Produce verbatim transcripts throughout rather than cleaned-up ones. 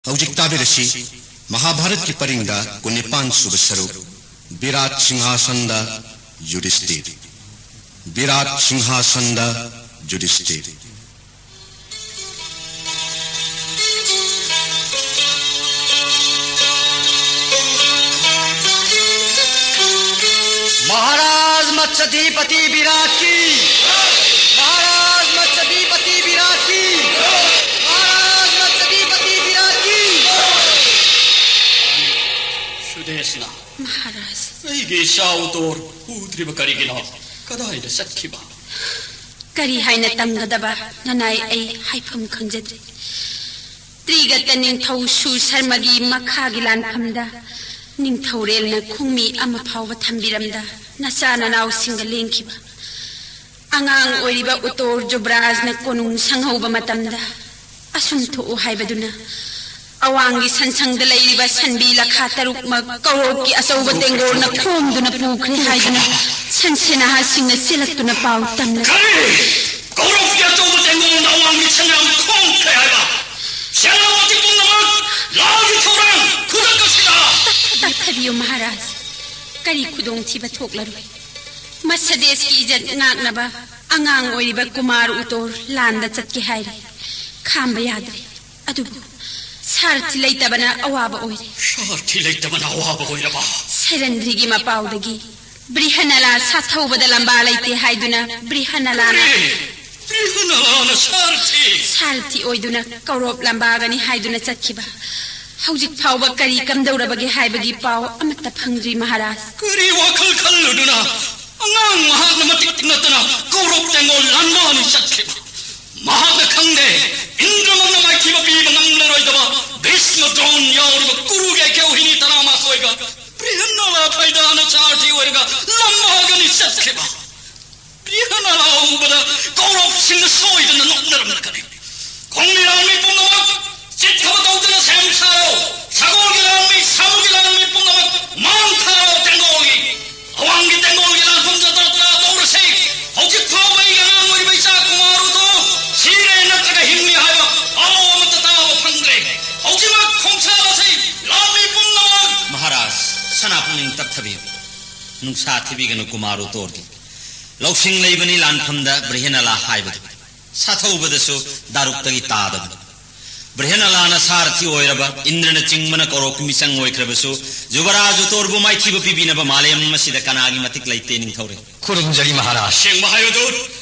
ꯍꯧꯖꯤꯛ ꯇꯥꯕꯤꯔꯁꯤ ꯃꯍꯥꯚꯥꯔꯠꯀꯤ ꯄꯔꯤꯡꯗ ꯀꯨꯟꯅꯤꯄꯥꯟ ꯁꯨꯕ ꯁꯔꯨꯛ, ꯕꯤꯔꯥꯠ ꯁꯤꯡꯍꯥꯁꯟꯗ ꯌꯨꯙꯤꯁꯇꯤꯔ꯫ ꯕꯤꯔꯥꯠ ꯁꯤꯡꯍꯥꯁꯟꯗ ꯌꯨꯙꯤꯁꯇꯤꯔ꯫ महाराज मत्स्याधिपति विराट की, महाराज मत्स्याधिपति विराट की, महाराज मत्स्याधिपति विराट की। ꯁꯨꯗꯦꯁꯅ, ꯃꯍꯥꯔꯥꯖ꯫ ꯑꯩꯒꯤ ꯏꯆꯥ ꯎꯇꯣꯔ ꯎꯗ꯭ꯔꯤꯕ ꯀꯔꯤꯒꯤꯅꯣ? ꯀꯗꯥꯏꯗ ꯆꯠꯈꯤꯕ? ꯀꯔꯤ ꯍꯥꯏꯅ ꯇꯝꯒꯗꯕ, ꯅꯅꯥꯏ, ꯑꯩ ꯍꯥꯏꯐꯝ ꯈꯪꯖꯗ꯭ꯔꯦ꯫ ꯇ꯭ꯔꯤꯒꯠꯇ ꯅꯤꯡꯊꯧ ꯁꯨꯔ ꯁꯔꯃꯒꯤ ꯃꯈꯥꯒꯤ ꯂꯥꯟꯐꯝꯗ ꯅꯤꯡꯊꯧꯔꯦꯜꯅ ꯈꯣꯡꯃꯤ ꯑꯃ ꯐꯥꯎꯕ ꯊꯝꯕꯤꯔꯝꯗ ꯅꯆꯥ ꯅꯅꯥꯎꯁꯤꯡꯒ ꯂꯦꯡꯈꯤꯕ꯫ ꯑꯉꯥꯡ ꯑꯣꯏꯔꯤꯕ ꯎꯇꯣꯔ ꯖꯨꯕ꯭ꯔꯥꯖꯅ ꯀꯣꯅꯨꯡ ꯁꯪꯍꯧꯕ ꯃꯇꯝꯗ ꯑꯁꯨꯝ ꯊꯣꯛꯎ ꯍꯥꯏꯕꯗꯨꯅ ꯑꯋꯥꯡꯒꯤ ꯁꯟꯁꯪꯗ ꯂꯩꯔꯤꯕ ꯁꯟꯕꯤ ꯂꯈꯥ ꯇꯔꯨꯛꯃꯛ ꯀꯧꯔꯣꯛꯀꯤ ꯑꯆꯧꯕ ꯇꯦꯡꯒꯣꯜꯅ ꯈꯣꯝꯗꯨꯅ ꯄꯨꯈ꯭ꯔꯦ ꯍꯥꯏꯗꯨꯅ ꯁꯟꯁꯦꯅꯥꯍꯥꯁꯤꯡꯅ ꯆꯦꯜꯂꯛꯇꯨꯅ ꯄꯥꯎ ꯇꯝꯂꯛꯏ꯫ ꯀꯔꯤ? ꯀꯧꯔꯣꯛꯀꯤ ꯑꯆꯧꯕ ꯇꯦꯡꯒꯣꯜꯅ ꯑꯋꯥꯡꯒꯤ ꯁꯟꯌꯥꯝ ꯈꯣꯝꯈ꯭ꯔꯦ ꯍꯥꯏꯕ? ꯁꯦꯅꯥꯄꯇꯤ ꯄꯨꯝꯅꯃꯛ ꯂꯥꯜꯒꯤ ꯊꯧꯔꯥꯡ ꯈꯨꯗꯛ ꯑꯁꯤꯗ! ꯇꯞꯊꯕꯤꯌꯨ ꯃꯍꯥꯔꯥꯖ꯫ ꯀꯔꯤ ꯈꯨꯗꯣꯡꯊꯤꯕ ꯊꯣꯛꯂꯔꯣꯏ꯫ ꯃꯁ ꯗꯦꯁꯀꯤ ꯏꯖꯠ ꯉꯥꯛꯅꯕ ꯑꯉꯥꯡ ꯑꯣꯏꯔꯤꯕ ꯀꯨꯃꯥꯔ ꯎꯇꯣꯔ ꯂꯥꯟꯗ ꯆꯠꯀꯦ ꯍꯥꯏꯔꯦ꯫ ꯈꯥꯝꯕ ꯌꯥꯗ꯭ꯔꯦ꯫ ꯑꯗꯨꯕꯨ ꯁꯥꯔꯊꯤ ꯂꯩꯇꯕꯅ ꯑꯋꯥꯕ ꯑꯣꯏꯔꯦ꯫ ꯁꯥꯔꯊꯤ ꯂꯩꯇꯕꯅ ꯑꯋꯥꯕ ꯑꯣꯏꯔꯕ? ꯁꯩꯔꯟꯗ꯭ꯔꯤꯒꯤ ꯃꯄꯥꯎꯗꯒꯤ ꯕ꯭ꯔꯤꯍꯅꯂꯥ ꯁꯥꯊꯧꯕꯗ ꯂꯝꯕꯥ ꯂꯩꯇꯦ ꯍꯥꯏꯗꯨꯅ ꯕ꯭ꯔꯤꯍꯅꯂꯥꯅ ꯀꯔꯤ? ꯕ꯭ꯔꯤꯍꯅꯂꯥꯅ ꯁꯥꯔꯊꯤ? ꯁꯥꯔꯊꯤ ꯑꯣꯏꯗꯨꯅ ꯀꯧꯔꯣꯞ ꯂꯝꯕꯥꯒꯅꯤ ꯍꯥꯏꯗꯨꯅ ꯆꯠꯈꯤꯕ꯫ ꯍꯧꯖꯤꯛ ꯐꯥꯎꯕ ꯀꯔꯤ ꯀꯝꯗꯧꯔꯕꯒꯦ ꯍꯥꯏꯕꯒꯤ ꯄꯥꯎ ꯑꯃꯠꯇ ꯐꯪꯗ꯭ꯔꯤ ꯃꯍꯥꯔꯥꯖ꯫ ꯀꯔꯤ ꯋꯥꯈꯜ ꯈꯜꯂꯨꯗꯨꯅ ꯑꯉꯥꯡ ꯃꯍꯥꯛꯅ ꯃꯇꯤꯛ ꯅꯠꯇꯅ ꯀꯧꯔꯣꯞ ꯇꯦꯡꯒꯣꯜ ꯂꯥꯟꯕꯥꯅꯤ ꯆꯠꯈꯤꯕ? ꯃꯍꯥꯛꯅ ꯈꯪꯗꯦ, ꯏꯟꯗ꯭ꯔꯃꯛꯅ ꯃꯥꯏꯊꯤꯕ ꯄꯤꯕ ꯉꯝꯂꯔꯣꯏꯗꯕ ꯚꯤꯁꯃ ꯗ꯭ꯔꯣꯟ ꯌꯥꯎꯔꯤꯕ ꯀꯨꯔꯨꯒꯤ ꯑꯩꯀꯦ ꯋꯥꯍꯤꯅꯤ ꯇꯔꯥꯃꯥꯊꯣꯏꯒ ꯕ꯭ꯔꯤꯍꯟꯅꯂꯥ ꯐꯥꯏꯗꯥꯅ ꯁꯥꯔꯊꯤ ꯑꯣꯏꯔꯒ ꯂꯝꯕꯥꯒꯅꯤ ꯆꯠꯈꯤꯕ꯫ ꯕ꯭ꯔꯤꯍꯟꯅꯂꯥ ꯎꯕꯗ ꯀꯧꯔꯣꯞꯁꯤꯡꯅ ꯁꯣꯏꯗꯅ ꯅꯣꯛꯅꯔꯝꯂꯒꯅꯤ꯫ ꯈꯣꯡꯃꯤ ꯂꯥꯟꯃꯤ ꯄꯨꯝꯅꯃꯛ ꯆꯤꯠꯊꯕ ꯇꯧꯗꯨꯅ ꯁꯦꯝ ꯁꯥꯔꯣ꯫ ꯁꯒꯣꯜꯒꯤ ꯂꯥꯟꯃꯤ, ꯁꯥꯃꯨꯒꯤ ꯂꯥꯟꯃꯤ ꯄꯨꯝꯅꯃꯛ ꯃꯥꯡ ꯊꯥꯔꯣ ꯇꯦꯡꯒꯣꯜꯒꯤ꯫ ꯑꯋꯥꯡꯒꯤ ꯇꯦꯡꯒꯣꯜꯒꯤ ꯂꯥꯟꯐꯝꯗ ꯖꯇ꯭ꯔꯥ ꯇꯧꯔꯁꯤ꯫ ꯍꯧꯖꯤꯛ ꯐꯥꯎꯕ ꯑꯩꯒꯤ ꯑꯉꯥꯡ ꯑꯣꯏꯔꯤꯕ ꯏꯆꯥ ꯀꯨꯃꯥꯔ ꯎꯇꯣ ꯁꯤꯔꯦ ꯅꯠꯇ꯭ꯔꯒ ꯁꯅꯥ ꯄꯨꯛꯅꯤꯡ ꯇꯞꯊꯕꯤꯌꯨ꯫ ꯅꯨꯡꯁꯥ ꯊꯤꯕꯤꯒꯅꯨ ꯀꯨꯃꯥꯔ ꯎꯇꯣꯔꯒꯤ꯫ ꯂꯧꯁꯤꯡ ꯂꯩꯕꯅꯤ ꯂꯥꯟꯐꯝꯗ ꯕ꯭ꯔꯤꯍꯅꯂꯥ ꯍꯥꯏꯕꯗꯨ꯫ ꯁꯥꯊꯧꯕꯗꯁꯨ ꯗꯥꯔꯨꯛꯇꯒꯤ ꯇꯥꯗꯕꯅꯤ꯫ ꯕ꯭ꯔꯤꯍꯅꯂꯥꯅ ꯁꯥꯔꯊꯤ ꯑꯣꯏꯔꯕ ꯏꯟꯗ꯭ꯔꯅ ꯆꯤꯡꯕꯅ ꯀꯧꯔꯣꯛꯀꯤ ꯃꯤꯆꯪ ꯑꯣꯏꯈ꯭ꯔꯕꯁꯨ, ꯖꯨꯕꯔꯥꯖ ꯎꯇꯣꯔꯕꯨ ꯃꯥꯏꯊꯤꯕ ꯄꯤꯕꯤꯅꯕ ꯃꯥꯂꯦꯝ ꯑꯁꯤꯗ ꯀꯅꯥꯒꯤ ꯃꯇꯤꯛ ꯂꯩꯇꯦ ꯅꯤꯡꯊꯧꯔꯦꯜ? ꯈꯨꯔꯨꯝꯖꯔꯤ ꯃꯍꯥꯔꯥꯖ꯫ ꯑꯁꯦꯡꯕ ꯍꯥꯏꯌꯨ ꯗꯨꯠ,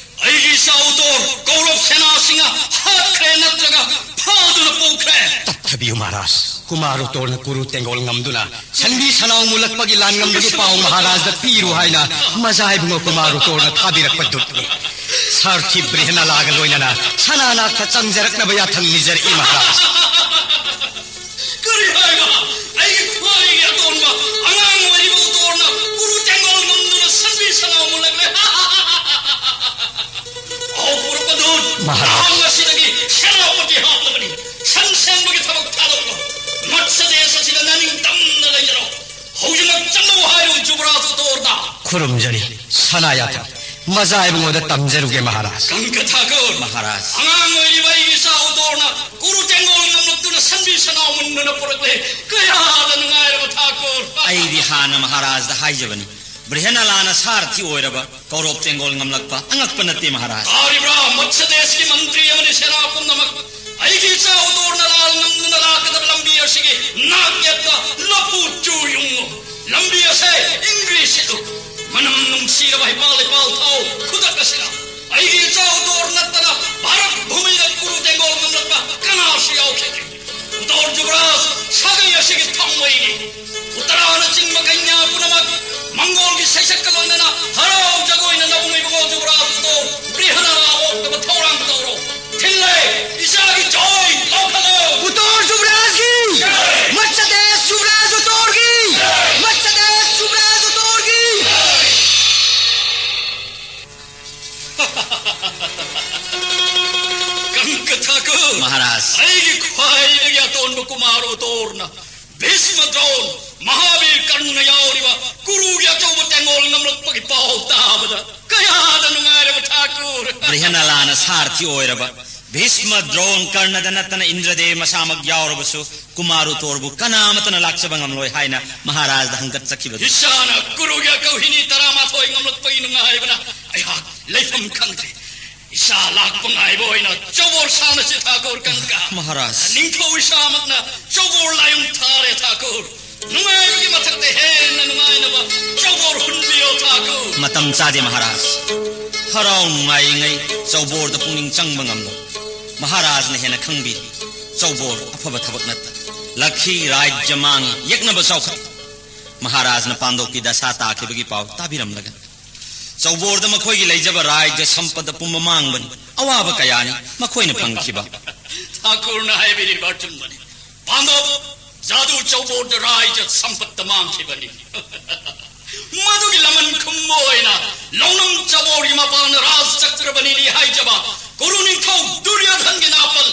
ꯑꯩꯒꯤ ꯏꯆꯥ ꯎꯇꯣꯔ ꯀꯧꯔꯕ ꯁꯦꯅꯥꯁꯤꯡꯅ ꯍꯥꯠꯈ꯭ꯔꯦ ꯅꯠꯇ꯭ꯔꯒ ꯐꯥꯗꯨꯅ ꯄꯨꯈ꯭ꯔꯦ? ꯇꯞꯊꯕꯤꯌꯨ ꯃꯍꯥꯔꯥꯖ꯫ ꯀꯨꯃꯥꯔ ꯎꯇꯣꯔꯅ ꯀꯨꯔꯨ ꯇꯦꯡꯒꯣꯜ ꯉꯝꯗꯨꯅ ꯁꯟꯕꯤ ꯁꯅꯥꯎ ꯃꯨꯜꯂꯛꯄꯒꯤ ꯂꯥꯟꯉꯝꯗꯨꯒꯤ ꯄꯥꯎ ꯃꯍꯥꯔꯥꯖꯗ ꯄꯤꯔꯨ ꯍꯥꯏꯅ ꯃꯖꯥ ꯏꯕꯨꯡꯉꯣ ꯀꯨꯃꯥꯔ ꯎꯇꯣꯔꯅ ꯊꯥꯕꯤꯔꯛꯄ ꯗꯨꯠꯅꯤ꯫ ꯁꯥꯔꯊꯤ ꯕ꯭ꯔꯤꯍꯅꯂꯥꯒ ꯂꯣꯏꯅꯅ ꯁꯅꯥꯅꯥꯛꯇ ꯆꯪꯖꯔꯛꯅꯕ ꯌꯥꯊꯪ ꯅꯤꯖꯔꯛꯏ ꯃꯍꯥꯔꯥꯖ꯫ ꯀꯔꯤ ꯍꯥꯏꯕ? ꯑꯩꯒꯤ ꯈ꯭ꯋꯥꯏꯗꯒꯤ ꯑꯇꯣꯟꯕ ꯑꯉꯥꯡ ꯑꯣꯏꯔꯤꯕ ꯎꯇꯣꯔꯅ ꯀꯨꯔꯨ ꯇꯦꯡꯒꯣꯜ ꯉꯝꯗꯨꯅ ꯁꯟꯕꯤ ꯁꯅꯥꯎ ꯃꯨꯜꯂꯛꯂꯦ꯫ ꯑꯍꯧꯕ ꯄꯨꯔꯛꯄ ꯗꯨꯠ, ꯃꯍꯥꯔꯥꯖ꯫ ꯅꯍꯥꯛ ꯉꯁꯤꯗꯒꯤ ꯁꯦꯅꯥꯄꯇꯤ ꯍꯥꯞꯂꯕꯅꯤ꯫ ꯁꯟ ꯁꯦꯟꯕꯒꯤ ꯊꯕꯛ ꯊꯥꯗꯣꯛꯂꯣ꯫ ꯃꯠꯁ ꯗꯦꯁ ꯑꯁꯤꯗ ꯅꯅꯤꯡ ꯇꯝꯅ ꯂꯩꯖꯔꯣ꯫ ꯍꯧꯖꯤꯛꯃꯛ ꯆꯠꯂꯨ ꯍꯥꯏꯔꯨ ꯖꯨꯕꯔꯥꯖ ꯎꯇꯣꯔꯗ꯫ ꯈꯨꯔꯨꯝꯖꯔꯤ ꯁꯅꯥ ꯌꯥꯊꯪ꯫ ꯃꯖꯥ ꯏꯕꯨꯡꯉꯣꯗ ꯇꯝꯖꯔꯨꯒꯦ ꯃꯍꯥꯔꯥꯖ꯫ ꯀꯪꯀ ꯊꯥꯀꯨꯔ꯫ ꯃꯍꯥꯔꯥꯖ꯫ ꯑꯉꯥꯡ ꯑꯣꯏꯔꯤꯕ ꯑꯩꯒꯤ ꯏꯆꯥ ꯎꯇꯣꯔꯅ ꯀꯨꯔꯨ ꯇꯦꯡꯒꯣꯜ ꯉꯝꯂꯛꯇꯨꯅ ꯁꯟꯕꯤ ꯁꯅꯥꯎ ꯃꯨꯟꯗꯨꯅ ꯄꯨꯔꯛꯂꯦ꯫ ꯀꯌꯥꯗ ꯅꯨꯡꯉꯥꯏꯔꯕ ꯊꯥꯀꯨꯔ꯫ ꯑꯩꯗꯤ ꯍꯥꯟꯅ ꯃꯍꯥꯔꯥꯖꯗ ꯍꯥꯏꯖꯕꯅꯤ꯫ ꯕ꯭ꯔꯤꯍꯅꯂꯥꯅ ꯁꯥꯔꯊꯤ ꯑꯣꯏꯔꯕ ꯀꯧꯔꯣꯞ ꯇꯦꯡꯒꯣꯜ ꯉꯝꯂꯛꯄ ꯑꯉꯛꯄ ꯅꯠꯇꯦ ꯃꯍꯥꯔꯥꯖ꯫ ꯇꯥꯔꯤꯕ꯭ꯔꯥ? ꯃꯠꯁ ꯗꯦꯁꯀꯤ ꯃꯟꯇ꯭ꯔꯤ ꯑꯃꯗꯤ ꯁꯦꯅꯥ ꯄꯨꯝꯅꯃꯛ ꯑꯩꯒꯤ ꯏꯆꯥ ꯎꯇꯣꯔꯅ ꯂꯥꯜ ꯉꯝꯗꯨꯅ ꯂꯥꯛꯀꯗꯕ ꯂꯝꯕꯤ ꯑꯁꯤꯒꯤ ꯅꯥꯛ ꯌꯦꯠꯇ ꯂꯐꯨ ꯆꯨ ꯌꯨꯡꯉꯨ꯫ ꯂꯝꯕꯤ ꯑꯁꯦ ꯏꯪꯒ꯭ꯔꯤꯁꯤꯗꯨ ꯃꯅꯝ ꯅꯨꯡꯁꯤꯔꯕ ꯍꯩꯄꯥꯜ ꯂꯩꯄꯥꯜ ꯊꯥꯎ ꯈꯨꯗꯛ ꯑꯁꯤꯗ꯫ ꯑꯩꯒꯤ ꯏꯆꯥ ꯎꯇꯣꯔ ꯅꯠꯇꯅ ꯚꯥꯔꯠ ꯚꯨꯃꯤꯗ ꯀꯨꯔꯨ ꯇꯦꯡꯒꯣꯜ ꯉꯝꯂꯛꯄ ꯀꯅꯥꯁꯨ ꯌꯥꯎꯈꯤꯗ꯭ꯔꯤ꯫ ꯎꯇꯣꯔ ꯖꯨꯕꯔꯥꯖ ꯁꯥꯒꯩ ꯑꯁꯤꯒꯤ ꯊꯥꯡꯃꯩꯅꯤ꯫ ꯎꯠꯇꯔꯥꯅ ꯆꯤꯡꯕ ꯀꯩꯅ꯭ꯌꯥ ꯄꯨꯝꯅꯃꯛ ꯃꯪꯒꯣꯜꯒꯤ ꯁꯩꯁꯛꯀ ꯂꯣꯏꯅꯅ ꯍꯔꯥꯎ ꯖꯒꯣꯏꯅ ꯅꯕꯨꯡ ꯏꯕꯨꯡꯉꯣ ꯖꯨꯕꯔꯥꯖ ꯎꯇꯣꯔ ꯕ꯭ꯔꯤꯍꯅꯂꯥ ꯑꯣꯛꯅꯕ ꯊꯧꯔꯥꯡ ꯇꯧꯔꯣ꯫ ꯊꯤꯜꯂꯦ, ꯏꯆꯥꯒꯤ ꯖꯣꯏ ꯂꯧꯈꯠꯂꯣ꯫ ꯎꯇꯣꯔ ꯖꯨꯕꯔꯥꯖꯒꯤ! Much days ꯖꯨꯕꯔꯥꯖ ꯎꯇꯣꯔꯒꯤ! Much days ꯖꯨꯕꯔꯥꯖ ꯎꯇꯣꯔꯒꯤ! ꯀꯪꯀ Thakur! Maharaj. ꯑꯩꯒꯤ ꯈ꯭ꯋꯥꯏꯗꯒꯤ ꯑꯇꯣꯟꯕ ꯀꯨꯃꯥꯔ ꯎꯇꯣꯔꯅ ꯚꯤꯁꯃ ꯗ꯭ꯔꯣꯟ, ꯃꯍꯥꯕꯤꯔ ꯀꯔꯅ ꯌꯥꯎꯔꯤꯕ ꯀꯨꯔꯨꯒꯤ ꯑꯆꯧꯕ ꯇꯦꯡꯒꯣꯜ ꯉꯝꯂꯛꯄꯒꯤ ꯄꯥꯎ ꯇꯥꯕꯗ ꯀꯌꯥꯗ ꯅꯨꯡꯉꯥꯏꯔꯕ ꯊꯥꯀꯨꯔ! ꯕ꯭ꯔꯤꯍꯅꯂꯥꯅ ꯁꯥꯔꯊꯤ ꯑꯣꯏꯔꯕ ꯚꯤꯁꯃ, ꯗ꯭ꯔꯣꯟ, ꯀꯔꯅꯗ ꯅꯠꯇꯅ ꯏꯟꯗ꯭ꯔꯗꯦꯕ ꯃꯁꯥꯃꯛ ꯌꯥꯎꯔꯕꯁꯨ ꯀꯨꯃꯥꯔ ꯎꯇꯣꯔꯕꯨ ꯀꯅꯥ ꯑꯃꯠꯇꯅ ꯂꯥꯛꯆꯕ ꯉꯝꯂꯣꯏ ꯍꯥꯏꯅ ꯃꯍꯥꯔꯥꯖꯗ ꯍꯪꯒꯠꯆꯈꯤꯕꯗꯨ꯫ ꯏꯁꯥꯅ ꯀꯨꯔꯨꯒꯤ ꯑꯀꯧꯍꯤꯅꯤ ꯇꯔꯥꯃꯥꯊꯣꯏ ꯉꯝꯂꯛꯄꯒꯤ ꯅꯨꯡꯉꯥꯏꯕꯅ ꯑꯩꯍꯥꯛ ꯂꯩꯐꯝ ꯈꯪꯗ꯭ꯔꯦ꯫ ꯏꯁꯥ ꯂꯥꯛꯄ ꯉꯥꯏꯕ ꯑꯣꯏꯅ ꯆꯧꯕꯣꯔ ꯁꯥꯟꯅꯁꯤ ꯊꯥꯀꯨꯔ ꯀꯪꯀ꯫ ꯃꯍꯥꯔꯥꯖ꯫ ꯅꯤꯡꯊꯧ ꯏꯁꯥꯃꯛꯅ ꯆꯧꯕꯣꯔ ꯂꯥꯏꯌꯣꯟ ꯊꯥꯔꯦ ꯊꯥꯀꯨꯔ꯫ ꯅꯨꯡꯉꯥꯏꯕꯒꯤ ꯃꯊꯛꯇ ꯍꯦꯟꯅ ꯅꯨꯡꯉꯥꯏꯅꯕ ꯆꯧꯕꯣꯔ ꯍꯨꯟꯕꯤꯌꯣ ꯊꯥꯀꯨꯔ꯫ ꯃꯇꯝ ꯆꯥꯗꯦ ꯃꯍꯥꯔꯥꯖ꯫ ꯍꯔꯥꯎ ꯅꯨꯡꯉꯥꯏꯔꯤꯉꯩ ꯆꯧꯕꯣꯔꯗ ꯄꯨꯛꯅꯤꯡ ꯆꯪꯕ ꯉꯝꯂꯣꯏ꯫ ꯃꯍꯥꯔꯥꯖꯅ ꯍꯦꯟꯅ ꯈꯪꯕꯤ꯫ ꯆꯧꯕꯣꯔ ꯑꯐꯕ ꯊꯕꯛ ꯅꯠꯇꯦ꯫ ꯂꯛꯈꯤ ꯔꯥꯖ꯭ꯌ ꯃꯥꯡꯉꯤ, ꯌꯦꯛꯅꯕ ꯆꯥꯎꯈꯠ꯫ ꯃꯍꯥꯔꯥꯖꯅ ꯄꯥꯟꯗꯣꯞꯀꯤ ꯗꯁꯥ ꯇꯥꯈꯤꯕꯒꯤ ꯄꯥꯎ ꯇꯥꯕꯤꯔꯝꯂꯒꯅꯤ꯫ ꯆꯧꯕꯣꯔꯗ ꯃꯈꯣꯏꯒꯤ ꯂꯩꯖꯕ ꯔꯥꯖ꯭ꯌ ꯁꯝꯄꯗ ꯄꯨꯝꯕ ꯃꯥꯡꯕꯅꯤ꯫ ꯑꯋꯥꯕ ꯀꯌꯥꯅꯤ ꯃꯈꯣꯏꯅ ꯐꯪꯈꯤꯕ꯫ ꯊꯥꯀꯨꯔꯅ ꯍꯥꯏꯕꯤꯔꯤꯕ ꯑꯆꯨꯝꯕꯅꯤ꯫ ꯄꯥꯟꯗꯣꯞ, ꯖꯥꯗꯨ ꯆꯧꯕꯣꯔꯗ ꯔꯥꯖ꯭ꯌ ꯁꯝꯄꯠꯇ ꯃꯥꯡꯈꯤꯕꯅꯤ꯫ ꯃꯗꯨꯒꯤ ꯂꯃꯟ ꯈꯨꯝꯕ ꯑꯣꯏꯅ ꯂꯧꯅꯝ ꯆꯧꯕꯣꯔꯒꯤ ꯃꯄꯥꯅ ꯔꯥꯖ ꯆꯀ꯭ꯔꯕꯅꯤꯅꯤ ꯍꯥꯏꯖꯕ ꯀꯨꯔꯨ ꯅꯤꯡꯊꯧ ꯗꯨꯔꯌꯣꯙꯟꯒꯤ ꯅꯥꯄꯜ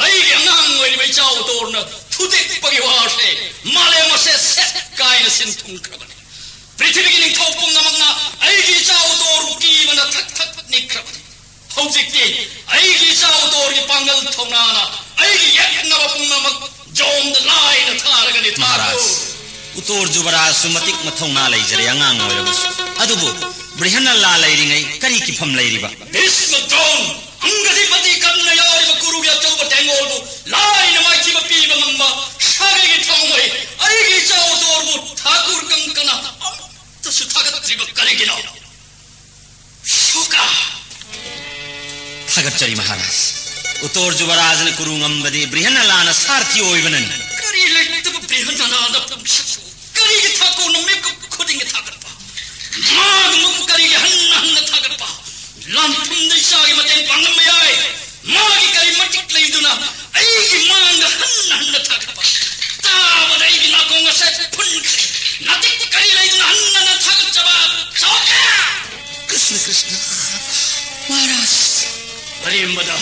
ꯑꯩꯒꯤ ꯑꯉꯥꯡ ꯑꯣꯏꯔꯤꯕ ꯏꯆꯥ ꯎꯇꯣꯔꯅ ꯊꯨꯗꯦꯛꯄꯒꯤ ꯋꯥꯁꯦ ꯃꯥꯂꯦꯝ ꯑꯁꯦ ꯁꯦꯠ ꯀꯥꯏꯅ ꯁꯤꯟ ꯊꯨꯡꯈ꯭ꯔꯕꯅꯤ꯫ ꯄ꯭ꯔꯤꯊꯤꯕꯤꯒꯤ ꯅꯤꯡꯊꯧ ꯄꯨꯝꯅꯃꯛꯅ ꯑꯩꯒꯤ ꯏꯆꯥ ꯎꯇꯣꯔꯕꯨ ꯀꯤꯕꯅ ꯊꯛ ꯊꯛ ꯅꯤꯛꯈ꯭ꯔꯕꯅꯤ꯫ ꯍꯧꯖꯤꯛꯇꯤ ꯑꯩꯒꯤ ꯏꯆꯥ ꯎꯇꯣꯔꯒꯤ ꯄꯥꯡꯒꯜ ꯊꯧꯅꯥꯅ ꯑꯩꯒꯤ ꯌꯦꯛꯅꯕ ꯄꯨꯝꯅꯃꯛ ꯖꯣꯝꯗ ꯂꯥꯏꯅ ꯊꯥꯔꯒꯅꯤ ꯊꯥꯀꯨꯔ꯫ ꯃꯍꯥꯔꯥꯖ, ꯎꯇꯣꯔ ꯖꯨꯕꯔꯥꯖꯁꯨ ꯃꯇꯤꯛ ꯃꯊꯧꯅꯥ ꯂꯩꯖꯔꯦ ꯑꯉꯥꯡ ꯑꯣꯏꯔꯕꯁꯨ꯫ ꯑꯗꯨꯕꯨ ꯕ꯭ꯔꯤꯍꯟꯅꯂꯥ ꯂꯩꯔꯤꯉꯩ ꯀꯔꯤ ꯀꯤꯐꯝ ꯂꯩꯔꯤꯕ? ꯚꯤꯁꯃ, ꯗ꯭ꯔꯣꯟ, ꯑꯪꯒꯗꯤꯄꯇꯤ ꯀꯔꯅ ꯌꯥꯎꯔꯤꯕ ꯀꯨꯔꯨꯒꯤ ꯑꯆꯧꯕ ꯇꯦꯡꯒꯣꯜꯕꯨ ꯂꯥꯏꯅ ꯃꯥꯏꯊꯤꯕ ꯄꯤꯕ ꯉꯝꯕ ꯁꯥꯒꯩꯒꯤ ꯊꯥꯡꯃꯩ ꯑꯩꯒꯤ ꯏꯆꯥ ꯎꯇꯣꯔꯕꯨ ꯊꯥꯀꯨꯔ ꯀꯪꯀꯅ ꯑꯃꯠꯇꯁꯨ ꯊꯥꯒꯠꯇ꯭ꯔꯤꯕ ꯀꯔꯤꯒꯤꯅꯣ? ꯁꯣꯀꯥ! ꯊꯥꯒꯠꯆꯔꯤ ꯃꯍꯥꯔꯥꯖ꯫ ꯎꯇꯣꯔ ꯖꯨꯕꯔꯥꯖꯅ ꯀꯨꯔꯨ ꯉꯝꯕꯗꯤ ꯕ꯭ꯔꯤꯍꯟꯅꯂꯥꯅ ꯁꯥꯔꯊꯤ ꯑꯣꯏꯕꯅꯅꯤ꯫ ꯀꯔꯤ ꯂꯩꯇꯕ ꯕ꯭ꯔꯤꯍꯟꯅꯂꯥꯗ ꯄꯨꯡꯁꯛ ꯀꯔꯤꯒꯤ ꯊꯥꯀꯨꯔꯅ ꯃꯤꯀꯨꯞ ꯈꯨꯗꯤꯡꯒꯤ ꯊꯥꯒꯠꯄ? ꯃꯥꯒꯨꯝꯕꯕꯨ ꯀꯔꯤꯒꯤ ꯍꯟꯅ ꯍꯟꯅ ꯊꯥꯒꯠꯄ? ꯂꯥꯟꯐꯝꯗ ꯏꯆꯥꯒꯤ ꯃꯇꯦꯡ ꯄꯥꯡꯂꯝꯕ ꯌꯥꯏ꯫ ꯃꯥꯒꯤ ꯀꯔꯤ ꯃꯇꯤꯛ ꯂꯩꯗꯨꯅ ꯑꯩꯒꯤ ꯃꯥꯡꯗ ꯍꯟꯅ ꯍꯟꯅ ꯊꯥꯒꯠꯄ? ꯇꯥꯕꯗ ꯑꯩꯒꯤ ꯅꯥꯀꯣꯡ ꯑꯁꯦ ꯐꯨꯟꯈ꯭ꯔꯦ꯫ ꯅꯇꯤꯛ ꯀꯔꯤ ꯂꯩꯗꯨꯅ ꯍꯟꯅ ꯍꯟꯅ ꯊꯥꯒꯠꯆꯕ? ꯁꯣꯀꯥ! ꯀ꯭ꯔꯤꯁꯅ, ꯀ꯭ꯔꯤꯁꯅ꯫ ꯃꯍꯥꯔꯥꯖ꯫ ꯑꯔꯦꯝꯕꯗ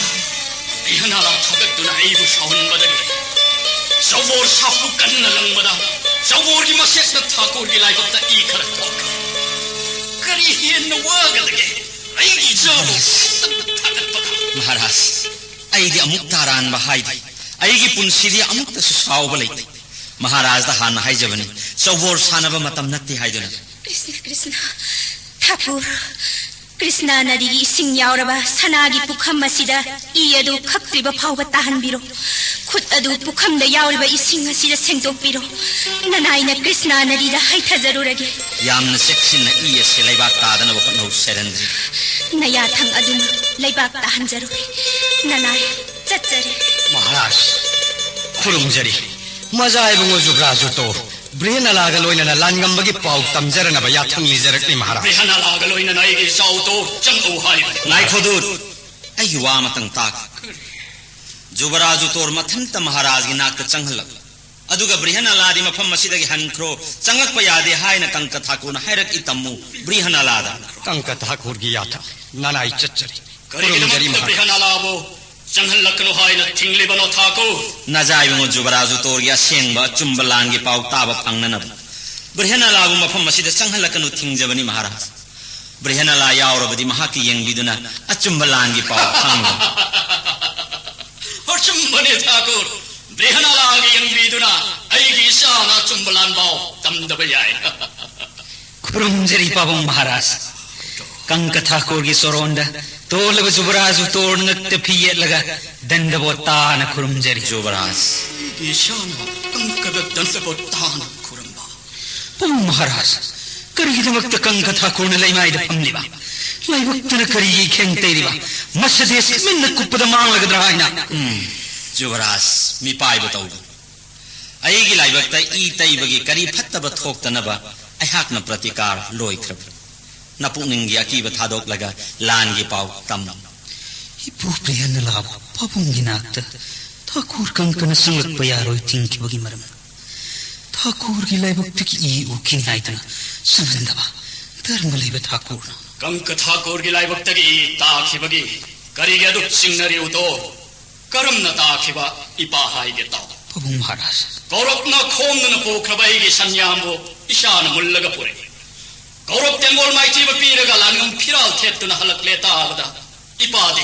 ꯕ꯭ꯔꯤꯍꯟꯅꯂꯥ ꯊꯥꯒꯠꯇꯨꯅ ꯑꯩꯕꯨ ꯁꯥꯎꯍꯟꯕꯗꯒꯤ ꯆꯧꯕꯣꯔ ꯁꯥꯐꯨ ꯀꯟꯅ ꯂꯪꯕꯗ ꯆꯧꯕꯣꯔꯒꯤ ꯃꯁꯦꯛꯅ ꯊꯥꯀꯨꯔꯒꯤ ꯂꯥꯏꯕꯛꯇ ꯏ ꯈꯔ ꯊꯣꯛꯈ꯭ꯔꯦ꯫ ꯀꯔꯤ ꯍꯦꯟꯅ ꯋꯥꯒꯗꯒꯦ? ꯑꯩꯒꯤ ꯏꯆꯥꯕꯨ ꯊꯥꯒꯠꯄꯗ꯫ ꯃꯍꯥꯔꯥꯖ, ꯑꯩꯗꯤ ꯑꯃꯨꯛ ꯇꯥꯔꯥꯟꯕ ꯍꯥꯏꯗꯦ꯫ ꯑꯩꯒꯤ ꯄꯨꯟꯁꯤꯗꯤ ꯑꯃꯨꯛꯇꯁꯨ ꯁꯥꯎꯕ ꯂꯩꯇꯦ꯫ ꯃꯍꯥꯔꯥꯖꯗ ꯍꯥꯟꯅ ꯍꯥꯏꯖꯕꯅꯤ, ꯆꯧꯕꯣꯔ ꯁꯥꯟꯅꯕ ꯃꯇꯝ ꯅꯠꯇꯦ ꯍꯥꯏꯗꯨꯅ꯫ ꯀ꯭ꯔꯤꯁꯅ, ꯀ꯭ꯔꯤꯁꯅ, ꯊꯥꯀꯨꯔ, ꯀ꯭ꯔꯤꯁꯅ ꯅꯗꯤꯒꯤ ꯏꯁꯤꯡ ꯌꯥꯎꯔꯕ ꯁꯅꯥꯒꯤ ꯄꯨꯈꯝ ꯑꯁꯤꯗ ꯏ ꯑꯗꯨ ꯈꯛꯇ꯭ꯔꯤꯕ ꯐꯥꯎꯕ ꯇꯥꯍꯟꯕꯤꯔꯣ꯫ ꯈꯨꯠ ꯑꯗꯨ ꯄꯨꯈꯝꯗ ꯌꯥꯎꯔꯤꯕ ꯏꯁꯤꯡ ꯑꯁꯤꯗ ꯁꯦꯡꯗꯣꯛꯄꯤꯔꯣ꯫ ꯅꯅꯥꯏꯅ ꯀ꯭ꯔꯤꯁꯅ ꯅꯗꯤꯗ ꯍꯩꯊꯖꯔꯨꯔꯒꯦ꯫ ꯌꯥꯝꯅ ꯆꯦꯛꯁꯤꯟꯅ ꯏ ꯑꯁꯤ ꯂꯩꯕꯥꯛ ꯇꯥꯗꯅꯕ ꯍꯣꯠꯅꯧ, ꯁꯦꯔꯦꯟꯗ꯭ꯔꯤ꯫ ꯅꯌꯥꯊꯪ ꯑꯗꯨꯅ ꯂꯩꯕꯥꯛ ꯇꯥꯍꯟꯖꯔꯨꯒꯦ꯫ ꯅꯅꯥꯏ ꯆꯠꯆꯔꯦ꯫ ꯃꯍꯥꯔꯥꯖ, ꯈꯨꯔꯨꯝꯖꯔꯤ꯫ ꯃꯖꯥ ꯏꯕꯨꯡꯉꯣ ꯖꯨꯕ꯭ꯔꯥꯖꯨꯇꯣ ꯕ꯭ꯔꯤꯍꯅꯂꯥꯒ ꯂꯣꯏꯅꯅ ꯂꯥꯟꯉꯝꯕꯒꯤ ꯄꯥꯎ ꯇꯝꯖꯔꯅꯕ ꯌꯥꯊꯪ ꯅꯤꯖꯔꯛꯂꯤ, ꯃꯍꯥꯔꯥꯖ꯫ ꯕ꯭ꯔꯤꯍꯅꯂꯥꯒ ꯂꯣꯏꯅꯅ ꯑꯩꯒꯤ ꯏꯆꯥꯎꯇꯣ ꯆꯪꯂꯛꯎ ꯍꯥꯏꯕ꯫ ꯉꯥꯏꯈꯣ, ꯗꯨꯠ꯫ ꯑꯩꯒꯤ ꯋꯥ ꯑꯃꯇꯪ ꯇꯥꯈꯣ꯫ ꯖꯨꯕꯔꯥꯖꯨꯇꯣꯔ ꯃꯊꯟꯇ ꯃꯍꯥꯔꯥꯖꯒꯤ ꯅꯥꯛꯇ ꯆꯪꯍꯜꯂꯛꯂꯨ꯫ ꯑꯗꯨꯒ ꯕ꯭ꯔꯤꯍꯅꯂꯥꯗꯤ ꯃꯐꯝ ꯑꯁꯤꯗꯒꯤ ꯍꯟꯈ꯭ꯔꯣ, ꯆꯪꯂꯛꯄ ꯌꯥꯗꯦ ꯍꯥꯏꯅ ꯀꯪꯀ ꯊꯥꯀꯨꯔꯅ ꯍꯥꯏꯔꯛꯏ ꯇꯝꯃꯨ ꯕ꯭ꯔꯤꯍꯅꯂꯥꯗ꯫ ꯀꯪꯀ ꯊꯥꯀꯨꯔꯒꯤ ꯌꯥꯊꯪ ꯅꯅꯥꯏ ꯆꯠꯆꯔꯤ꯫ ꯈꯨꯔꯨꯝꯖꯔꯤ, ꯀꯔꯤꯒꯤꯗꯃꯛꯇ ꯃꯍꯥꯔꯥꯖ꯫ ꯕ꯭ꯔꯤꯍꯅꯂꯥꯕꯨ ꯆꯪꯍꯜꯂꯛꯀꯅꯨ ꯍꯥꯏꯅ ꯊꯤꯡꯂꯤꯕꯅꯣ, ꯊꯥꯀꯨꯔ? ꯅꯖꯥꯏꯕꯉꯣ ꯖꯨꯕꯔꯥꯖꯨꯇꯣꯔꯒꯤ ꯑꯁꯦꯡꯕ ꯑꯆꯨꯝꯕ ꯂꯥꯟꯒꯤ ꯄꯥꯎ ꯇꯥꯕ ꯐꯪꯅꯅꯕ ꯕ꯭ꯔꯤꯍꯅꯂꯥꯕꯨ ꯃꯐꯝ ꯑꯁꯤꯗ ꯆꯪꯍꯜꯂꯛꯀꯅꯨ ꯊꯤꯡꯖꯕꯅꯤ, ꯃꯍꯥꯔꯥꯖ꯫ ꯕ꯭ꯔꯤꯍꯅꯂꯥ ꯌꯥꯎꯔꯕꯗꯤ ꯃꯍꯥꯛꯀꯤ ꯌꯦꯡꯕꯤꯗꯨꯅ ꯑꯆꯨꯝꯕ ꯂꯥꯟꯒꯤ ꯄꯥꯎ ꯈꯪꯕ꯫ ꯑꯆꯨꯝꯕꯅꯤ, ꯊꯥꯀꯨꯔ꯫ ꯕ꯭ꯔꯤꯍꯅꯂꯥꯒꯤ ꯌꯦꯡꯕꯤꯗꯨꯅ ꯑꯩꯒꯤ ꯏꯆꯥꯅ ꯑꯆꯨꯝꯕ ꯂꯥꯟ ꯄꯥꯎ ꯇꯝꯗꯕ ꯌꯥꯏ꯫ ꯈꯨꯔꯨꯝꯖꯔꯤ, ꯄꯥꯕꯨꯡ ꯃꯍꯥꯔꯥꯖ꯫ ꯀꯪꯀ ꯊꯥꯀꯨꯔꯒꯤ ꯆꯣꯔꯣꯟꯗ ꯇꯣꯜꯂꯕ ꯖꯨꯕꯔꯥꯖꯨꯇꯣꯔ ꯉꯛꯇ ꯐꯤ ꯌꯦꯠꯂꯒ ꯗꯟꯗꯕꯣ ꯇꯥꯅ ꯈꯨꯔꯨꯝꯖꯔꯤ꯫ ꯖꯨꯕꯔꯥꯖ꯫ ꯑꯩꯒꯤ ꯏꯆꯥꯅ ꯀꯪꯀꯗ ꯗꯟꯗꯕꯣ ꯇꯥꯅ ꯈꯨꯔꯨꯝꯕ꯫ ꯄꯥꯕꯨꯡ ꯃꯍꯥꯔꯥꯖ, ꯀꯔꯤꯒꯤꯗꯃꯛꯇ ꯀꯪꯀ ꯊꯥꯀꯨꯔꯅ ꯂꯩꯃꯥꯏꯗ ꯐꯝꯂꯤꯕ? ꯂꯥꯏꯕꯛꯇꯨꯅ ꯀꯔꯤꯒꯤ ꯏꯈꯦꯡ ꯇꯩꯔꯤꯕ? ꯃꯁ ꯗꯦꯁ ꯃꯤꯠꯅ ꯀꯨꯞꯄꯗ ꯃꯥꯡꯂꯒꯗ꯭ꯔꯥ ꯍꯥꯏꯅ? ꯎꯝ, ꯖꯨꯕꯔꯥꯖ, ꯃꯤꯄꯥꯏꯕ ꯇꯧꯒꯅꯨ꯫ ꯑꯩꯒꯤ ꯂꯥꯏꯕꯛꯇ ꯏ ꯇꯩꯕꯒꯤ ꯀꯔꯤ ꯐꯠꯇꯕ ꯊꯣꯛꯇꯅꯕ ꯑꯩꯍꯥꯛꯅ ꯄ꯭ꯔꯇꯤꯀꯥꯔ ꯂꯣꯏꯈ꯭ꯔꯕꯅꯤ꯫ ꯅꯄꯨꯛꯅꯤꯡꯒꯤ ꯑꯀꯤꯕ ꯊꯥꯗꯣꯛꯂꯒ ꯂꯥꯟꯒꯤ ꯄꯥꯎ ꯇꯝꯃꯨ꯫ ꯏꯄꯨ ꯕ꯭ꯔꯤꯍꯟꯅꯂꯥꯕꯨ ꯄꯥꯕꯨꯡꯒꯤ ꯅꯥꯛꯇ ꯊꯥꯀꯨꯔ ꯀꯪꯀꯅ ꯆꯪꯂꯛꯄ ꯌꯥꯔꯣꯏ ꯊꯤꯡꯈꯤꯕꯒꯤ ꯃꯔꯝ, ꯊꯥꯀꯨꯔꯒꯤ ꯂꯥꯏꯕꯛꯇꯒꯤ ꯏ ꯎꯈꯤꯅꯤ ꯍꯥꯏꯗꯨꯅ ꯆꯪꯍꯟꯗꯕ ꯙꯔꯃ ꯂꯩꯕ ꯊꯥꯀꯨꯔꯅ꯫ ꯀꯪꯀ ꯊꯥꯀꯨꯔꯒꯤ ꯂꯥꯏꯕꯛꯇꯒꯤ ꯏ ꯇꯥꯈꯤꯕꯒꯤ ꯀꯔꯤꯒꯤ ꯑꯗꯨꯛ ꯆꯤꯡꯅꯔꯤꯕꯗꯣ? ꯀꯔꯝꯅ ꯇꯥꯈꯤꯕ ꯏꯄꯥ ꯍꯥꯏꯒꯦ ꯇꯥꯎ꯫ ꯄꯥꯕꯨꯡ ꯃꯍꯥꯔꯥꯖ꯫ ꯀꯧꯔꯞꯅ ꯈꯣꯝꯗꯨꯅ ꯄꯨꯈ꯭ꯔꯕ ꯑꯩꯒꯤ ꯁꯟꯌꯥꯝꯕꯨ ꯏꯁꯥꯅ ꯃꯨꯜꯂꯒ ꯄꯨꯔꯛꯏ꯫ ꯀꯧꯔꯞ ꯇꯦꯡꯒꯣꯜ ꯃꯥꯏꯊꯤꯕ ꯄꯤꯔꯒ ꯂꯥꯟꯉꯝ ꯐꯤꯔꯥꯜ ꯊꯦꯠꯇꯨꯅ ꯍꯜꯂꯛꯂꯦ ꯇꯥꯕꯗ ꯏꯄꯥꯗꯤ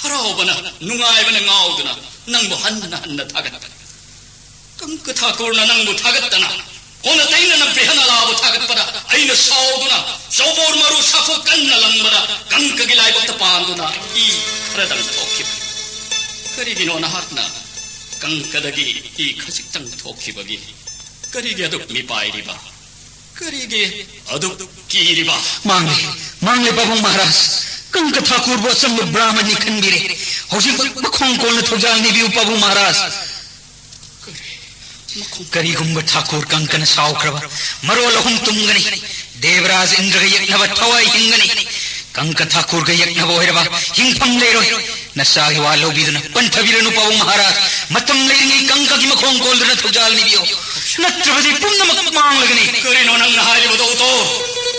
ꯍꯔꯥꯎꯕꯅ, ꯅꯨꯡꯉꯥꯏꯕꯅ ꯉꯥꯎꯗꯨꯅ ꯅꯪꯕꯨ ꯍꯟꯅ ꯍꯟꯅ ꯊꯥꯒꯠꯄꯅꯤ꯫ ꯀꯪꯀ ꯊꯥꯀꯨꯔꯅ ꯅꯪꯕꯨ ꯊꯥꯒꯠꯇꯅ, ꯑꯣꯟꯅ ꯇꯩꯅꯅ ꯕ꯭ꯔꯤꯍꯅꯂꯥꯕꯨ ꯊꯥꯒꯠꯄꯗ ꯑꯩꯅ ꯁꯥꯎꯗꯨꯅ ꯆꯧꯕꯣꯔ ꯃꯔꯨ ꯁꯥꯐꯨ ꯀꯟꯅ ꯂꯪꯕꯗ ꯀꯪꯀꯒꯤ ꯂꯥꯏꯕꯛꯇ ꯄꯥꯟꯗꯨꯅ ꯏ ꯈꯔꯗꯪ ꯊꯣꯛꯈꯤꯕꯅꯤ꯫ ꯀꯔꯤꯒꯤꯅꯣ ꯅꯍꯥꯛꯅ ꯀꯪꯀꯗꯒꯤ ꯏ ꯈꯖꯤꯛꯇꯪ ꯊꯣꯛꯈꯤꯕꯒꯤ ꯀꯔꯤꯒꯤ ꯑꯗꯨꯛ ꯃꯤꯄꯥꯏꯔꯤꯕ? ꯀꯔꯤꯒꯤ ꯑꯗꯨꯛ ꯀꯤꯔꯤꯕ? ꯃꯥꯡꯂꯦ, ꯃꯥꯡꯂꯦ ꯄꯥꯕꯨꯡ ꯃꯍꯥꯔꯥꯖ꯫ ꯀꯪꯀ ꯊꯥꯀꯨꯔꯕꯨ ꯑꯆꯝꯕ ꯕ꯭ꯔꯥꯍꯃꯟꯅꯤ ꯈꯟꯕꯤꯔꯦ꯫ ꯍꯧꯖꯤꯛꯃꯛ ꯃꯈꯣꯡ ꯀꯣꯜꯅ ꯊꯧꯖꯥꯜ ꯅꯤꯕꯤꯌꯨ ꯄꯥꯕꯨꯡ ꯃꯍꯥꯔꯥꯖ꯫ ꯀꯔꯤꯒꯨꯝꯕ ꯊꯥꯀꯨꯔ ꯀꯪꯀꯅ ꯁꯥꯎꯈ꯭ꯔꯕ ꯃꯔꯣꯜ ꯑꯍꯨꯝ ꯇꯨꯝꯒꯅꯤ꯫ ꯗꯦꯕꯔꯥꯖ ꯏꯟꯗ꯭ꯔꯒ ꯌꯦꯛꯅꯕ ꯊꯋꯥꯏ ꯍꯤꯡꯒꯅꯤ꯫ ꯀꯪꯀ ꯊꯥꯀꯨꯔꯒ ꯌꯦꯛꯅꯕ ꯑꯣꯏꯔꯕ ꯍꯤꯡꯐꯝ ꯂꯩꯔꯣꯏ꯫ ꯅꯆꯥꯒꯤ ꯋꯥ ꯂꯧꯕꯤꯗꯨꯅ ꯄꯟꯊꯕꯤꯔꯅꯨ ꯄꯥꯕꯨꯡ ꯃꯍꯥꯔꯥꯖ꯫ ꯃꯇꯝ ꯂꯩꯔꯤꯉꯩ ꯀꯪꯀꯒꯤ ꯃꯈꯣꯡ ꯀꯣꯜꯗꯨꯅ ꯊꯧꯖꯥꯜ ꯅꯤꯕꯤꯌꯨ꯫ ꯅꯠꯇ꯭ꯔꯕꯗꯤ ꯄꯨꯝꯅꯃꯛ ꯃꯥꯡꯂꯒꯅꯤ꯫ ꯀꯔꯤꯅꯣ ꯅꯪꯅ ꯍꯥꯏꯔꯤꯕꯗꯣ, ꯗꯣꯛꯇꯔ?